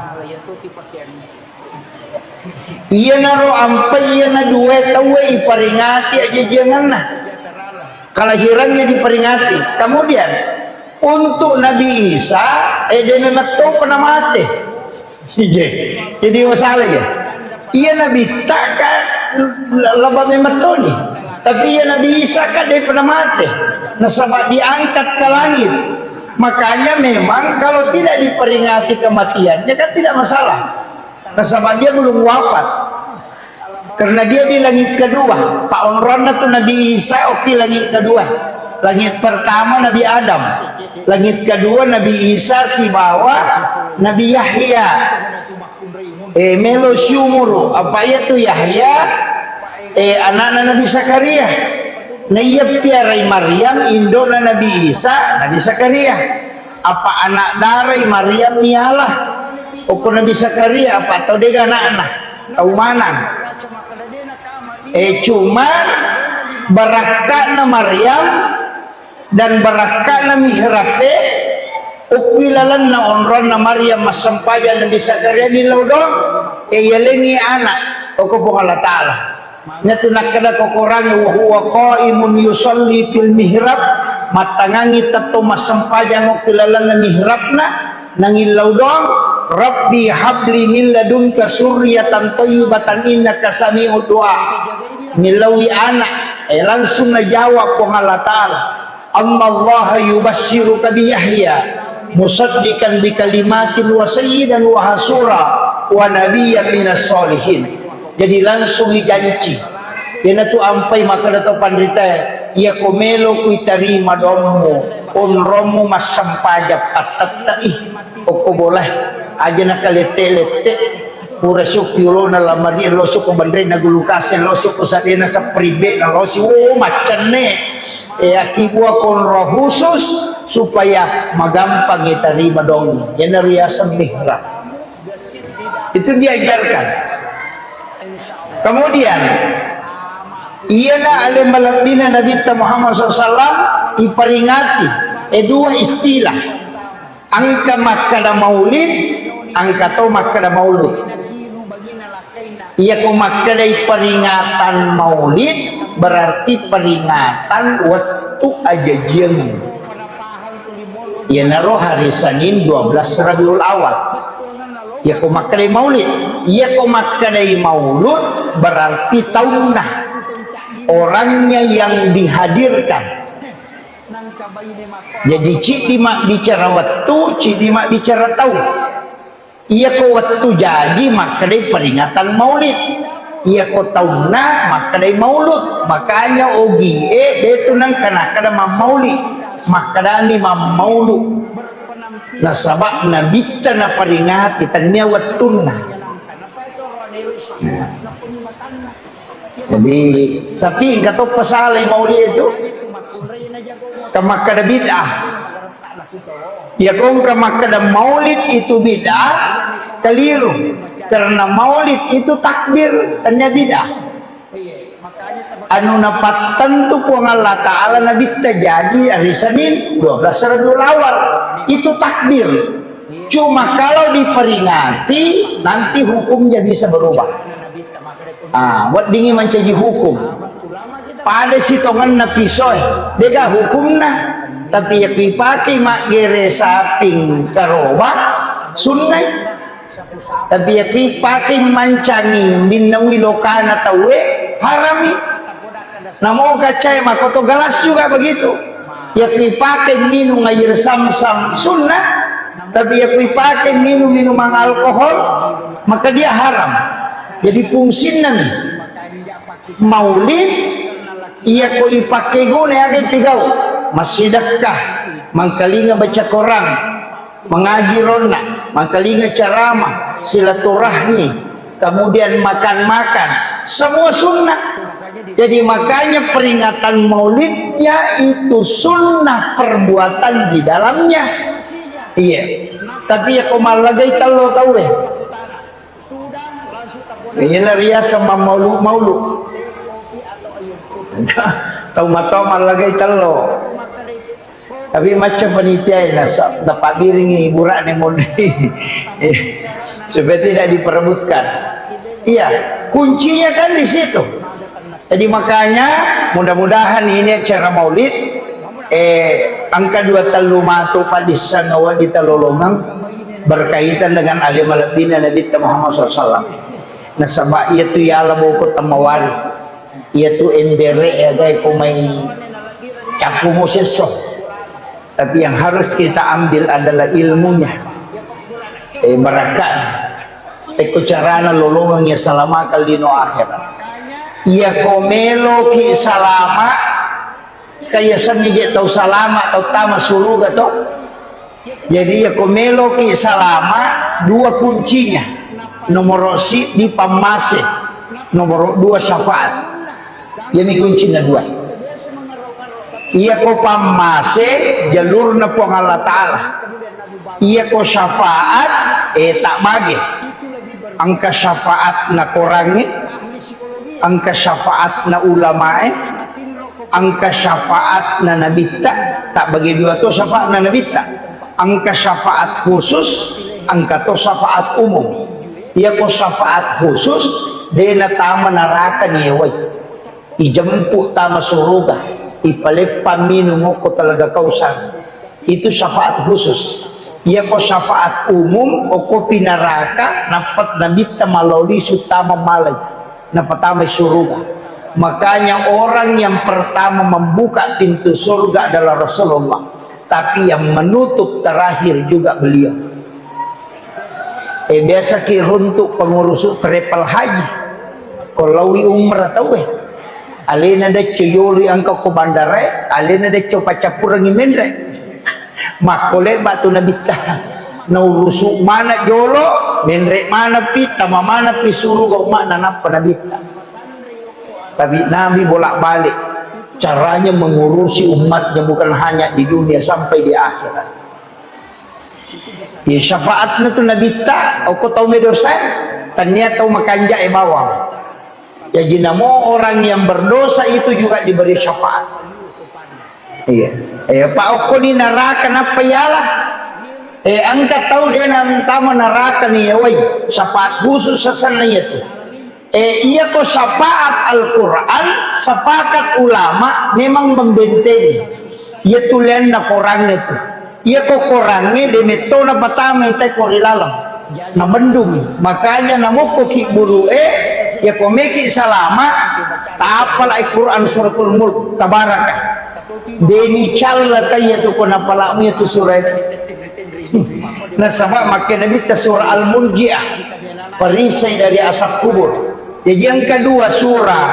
Iyanaro ampai iyana dua tauwe iparingati ajajianganna. Kelahirannya diperingati. Kemudian, untuk Nabi Isa, eh, de memetto pernah mate. Ije. Jadi masalah ya. Iya Nabi tak kan lebih memettoni. Tapi iya Nabi Isa kan dia pernah mate. Nasaba diangkat ke langit. Makanya memang kalau tidak diperingati kematiannya kan tidak masalah. Nasaba dia belum wafat. Karena dia di langit kedua. Pak onronna tu Nabi Isa, oke, langit kedua. Langit pertama Nabi Adam. Langit kedua Nabi Isa sibawa Nabi Yahya. Eh, melo siumuru. Apa iya tu Yahya? Eh, anakna Nabi Zakaria. Na iya piarai Maryam, indona Nabi Isa, Nabi Zakaria. Apa anak darai Maryam niala? Okko Nabi Zakaria, apa tau dega anakna? Tau manang. Eh, cuma barakka'na Maryam dan barakka'na mihrab'e, okki lalenna onronna Maryam massempajang Nabi Zakaria ni laudong, eh, yalengi anak, okko Puang Allah Ta'ala. Natu nakkeda ko Korangnge, "Wa huwa qaimun yusalli fil mihrab," mattangangi tettong massempajang okki lalenna mihrabna, nangillau doang, "Rabbi habli min ladunka surriyatan thayyibatan innaka sami'ud du'a." Millaui anak, eh, langsung najawab Puang Allah Ta'ala. Annallaha yubasysyruka bi Yahya musaddiqan bi kalimatin wa sayyidan wa hasura wa nabiyyan minas sholihin. Jadi langsung dijanci. Iyanatu ampai makkeda to panritae, iya ko melo ku itarima dommu, onrommu massempajang pattette'i. Okko bola, aja nakalette-lette. Pura syukki ulona lamari, lo syukku benrena gulukase, lo syukku sadena sepribbe, na lo si, oh, maccenne. E, akibua konro khusus supaya magampang itarima dong. Iyanaro riaseng mihrab. Itu diajarkan. Kemudian, iyana ale malebbina Nabitta Muhammad sallallahu alaihi wasallam iperingati, e, dua istilah. Engka makkeda maulid, engka to makkeda maulud. Iyako makkedai peringatan maulid, berarti peringatan wettu ajajiang. Iyanaro hari Senin dua belas Rabiul Awal. Iyako makkedai maulid, iyako makkedai maulud, berarti taunna, orangnya yang dihadirkan. Jadi, ciddi mabbicara wettu, ciddi mabbicara tau. Iyako wettu jaji makkedai peringatan maulid. Iyako taunna makkedai maulud. Makanya ogie detu nengka nakkeda mammaulid. Makkedami mammaulu. Nasaba nabitta naperingati, tennia wettunna. Jadi, tapi engka toppa salai maulid itu. Ka makkeda bid'ah. Iya, ko engka makkeda maulid itu bid'ah, keliru. Karena maulid itu takbir, tennia bid'ah. Anu napattentu Puang Allah Ta'ala nabitta jaji hari Senin dua belas Rabiul Awal. Itu takbir. Cuma kalau diperingati, nanti hukumnya bisa berubah. Ah, weddingngi mancaji hukum. Pada sitongenna pisoe, dega hukumna. Tapi yakku ipake maggere saping karoba, sunnai. Tapi yakku ipake mancangi minnaui lokana tauwe, harami. Namo kacae makoto galas juga begitu. Yakku ipake minum air samsam sunnah, tapi yakku ipake minum minuman alkohol, maka dia haram. Jadi fungsinna mi maulid Iya ko ipakkeguna, aga ipigau? Massidekka, mangkalinga baca Quran, mangaji ronna, mangkalinga ceramah, silaturahmi, kemudian makan-makan, semua sunnah. Jadi makanya peringatan maulidnya itu sunnah perbuatan di dalamnya. Iya. Tapi ya ko mallagai tello tauwe. Iyana riaseng mammaulu-maulu. Tau matoa mallagai tello. Tapi macca panitia nasa, napabbiringi burane modi. Supaya tidak diperebutkan. Iya, kuncinya kan di situ. Jadi makanya mudah-mudahan ini acara maulid, eh, engka dua tellu matu paddisseng awak di talolongeng berkaitan dengan ale malebbina Nabitta Muhammad sallallahu alaihi wasallam. Nasaba iyatu yala boko temmawari, iyatu embere ya gai ko mai cappu mo sesso. Tapi yang harus kita ambil adalah ilmunya. Eh, barakah. Eko carana lolongeng ya salama kaldino akhirat. Iya ko meloki salama, kaya senni je tau salama, tau tama suruga to. Jadi iya ko meloki salama, dua kuncinya. Nomor si di pammase, nomor dua syafaat. Jadi kuncinya dua. Iya ko pammase jalurna Puang Allah Ta'ala. Iya ko syafaat, eh, tak mage. Engka syafaat na korangnge, engka syafaat na ulamae, engka syafaat na nabitta, tak bagi dua to syafaat na nabitta. Engka syafaat khusus, engka to syafaat umum. Iya ko syafaat khusus, de natama naraka ni wai. Ijemput tama suruga, ipaleppang minung okko Telaga Kausar. Itu syafaat khusus. Iya ko syafaat umum, okko pinaraka, nappat nabitta malao lisu tama malai, napatamai suruga. Makanya orang yang pertama membuka pintu surga adalah Rasulullah. Tapi yang menutup terakhir juga beliau. Eh, biasa ki runtuk pengurusu travel haji. Ko laowi umrah tauwe. Alena decco yolo angka ko bandarae, alena decco paccappurengngi menre. Makkole batu nabitta. Naurusu mana jolo, menre mana pi, tama mana pi suruga umma'na nappa nabitta. Tapi Nabi bolak-balik. Caranya mengurusi umatnya bukan hanya di dunia, sampai di akhirat. Iya, syafaatna tu nabitta, okko tau medosa, tania tau makanja'e bawang. Jaji namo orang yang berdosa itu juga diberi syafaat. Iya. Eh, pa okko ni naraka nappa yala. Eh, angka tau de nantama naraka ni wai. Syafaat khusus sasanna iya tu. Eh, iya ko syafaat Al-Quran, sepakat ulama memang membentengi. Iya tulianna Quran itu. Iya ko Qurangnge de metto na patama te ko ri laleng. Na bendung. Makanya namukko ki buru e, iya ko meki salama, tapala Quran suratul mulk, tabaraka. Deni calla taiya tu ko napalamu iya tu surah. Nasaba makkeda nabitta surah Al-Murjiah, perisai dari asap kubur. Jadi yang kedua surah,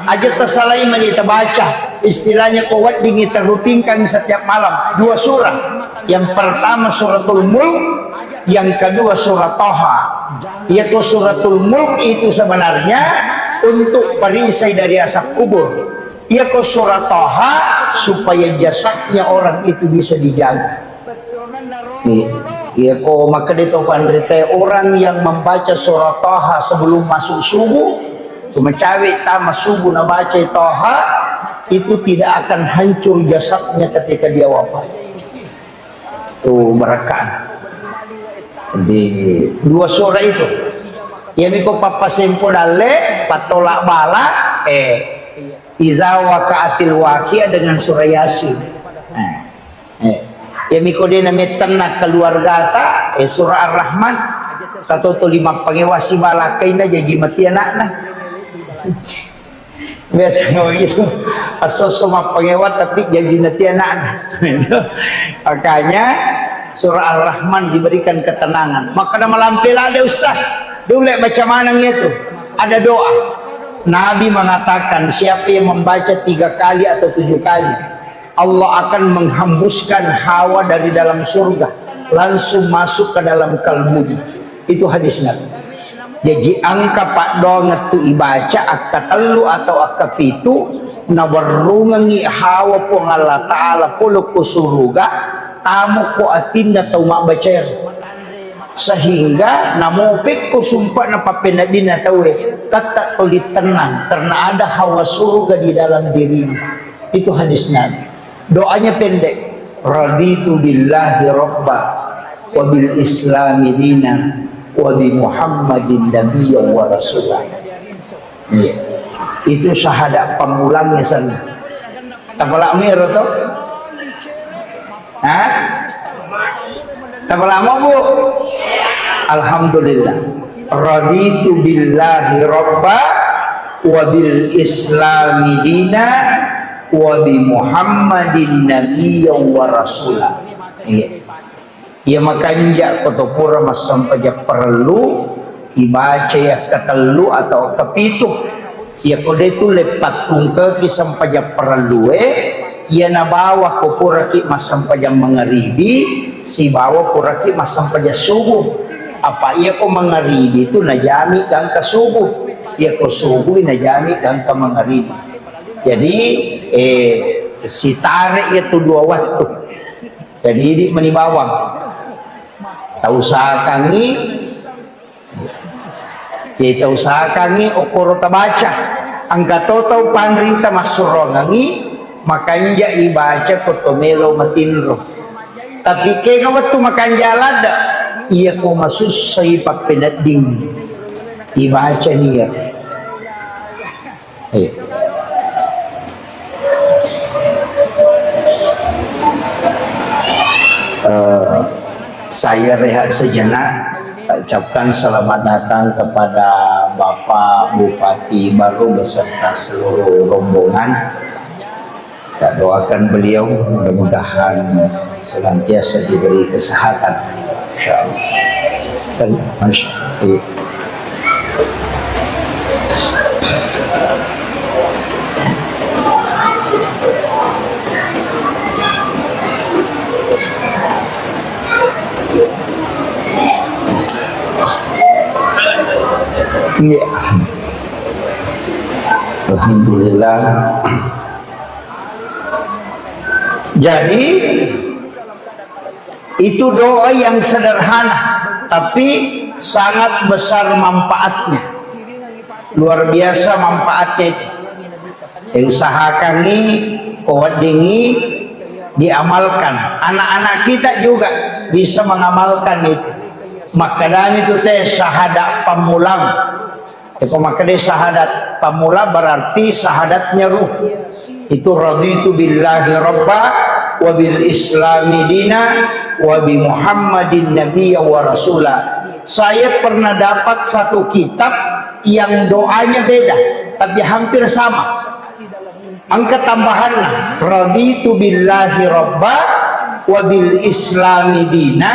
aja tasalai mani tabaca, istilahnya ko weddingi tarutinkan setiap malam, dua surah. Yang pertama suratul Mulk, yang kedua surah Toha. Yaitu suratul Mulk itu sebenarnya untuk perisai dari asap kubur. Iya ko surah Toha supaya jasadnya orang itu bisa dijaga. Nih, iya ko makkeda to panrita, orang yang membaca surah Toha sebelum masuk subuh, cuma cawe tama subuh nabaca Toha, itu tidak akan hancur jasadnya ketika dia wafat. Tuh berkah. Di dua surah itu. Iya miko pappasempo dalle, patolak bala, eh, Iza waqa'atil waqi'ah dengan surah Yasin. Eh, eh. Iya miko de namettenna keluargata, eh, surah Ar-Rahman. Katoto lima pangewa sibalakaina jaji mati anakna. Biasa begitu. Asoso mappangewa tapi jaji mati anakna. Makanya surah Ar-Rahman diberikan ketenangan. Maka nama lampe lade ustaz. Dulu baca maneng itu. Ada doa. Nabi mengatakan, siapa yang membaca tiga kali atau tujuh kali, Allah akan menghembuskan hawa dari dalam surga, langsung masuk ke dalam kalbunya. Itu hadis Nabi. Jaji engka paddoangeng tu ibaca akka tellu atau akka pitu, nawerrungengngi hawa Puang Allah Ta'ala pole ko suruga, tamo ko atinna tau mabbacaero. Sehingga namopekko sumpa'na pappeneddinna tauwe, tette tuli tenang karena ada hawa surga di dalam dirimu. Itu hadis Nabi. Doanya pendek. Raditu billahi rabba wa bil islami dina wa bi Muhammadin nabiyya wa rasula. Iya. Itu syahadat pamulangnya sana. Tapalak miro to? Hah? Tapalak mo, Bu? Alhamdulillah. Raditu billahi rabba wa bil islami dina wa bi Muhammadin nabiyya wa rasula. Iya. Iya makanja ko to pura massempajang parellu, ibaca iya katellu atau kepitu. Iya ko de tu leppattungkeki sempajang parellue, iya nabawa ko puraki massempajang mangaribi, sibawa puraki massempajang subuh. Apa iya ko mangaribi tu najami gangka subuh, iya ko subuh najami gangka mangaribi. Jadi, eh, sitare iya tu dua waktu. Jadi idi mani bawang. Tausahakangngi, ya tausahakangngi okkoro tabaca. Engka to tau panrita massurongangngi, makanja ibaca ko to melo matinro. Tapi kega wettu makanja ladde, iya ko masussai pappenedding, ibaca ni iya. Iya. Eh, saya rehat sejenak. Saya ucapkan selamat datang kepada Bapak Bupati baru beserta seluruh rombongan. Kita doakan beliau mudah-mudahan senantiasa diberi kesehatan. Insyaallah. Dan, Masya Allah. Iya. Alhamdulillah. Jadi, itu doa yang sederhana, tapi sangat besar manfaatnya. Luar biasa manfaatnya itu. Eh, usahakangngi, ko weddingngi diamalkan. Anak-anak kita juga bisa mengamalkan itu. Makkedami tu te syahadat pammulang. Eko makkeda syahadat pamula berarti syahadatnya ruh. Itu raditu billahi rabba wa bil islami dina wa bi Muhammadin nabiyya wa rasula. Saya pernah dapat satu kitab yang doanya beda, tapi hampir sama. Engka tambahanna, raditu billahi rabba wa bil islami dina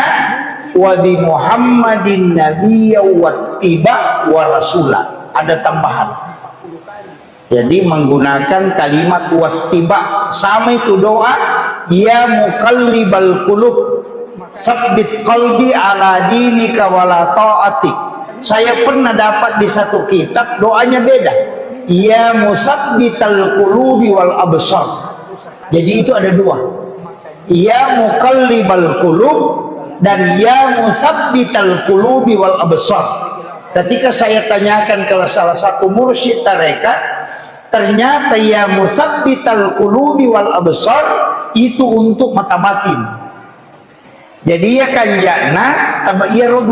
wa bi Muhammadin nabiyya wattiba wa rasula. Ada tambahan. Jadi menggunakan kalimat wattiba, sama itu doa, ya muqallibal qulub, sabbit qalbi ala dinika wala ta'atik. Saya pernah dapat di satu kitab, doanya beda. Ya musabbital qulubi wal absar. Jadi itu ada dua. Ya muqallibal qulub dan ya musabbital qulubi wal absar. Ketika saya tanyakan ke salah satu mursyid tarekat, ternyata ya musabbital qulubi wal absar itu untuk mata batin. Jadi iya kanja'na, taba iyaro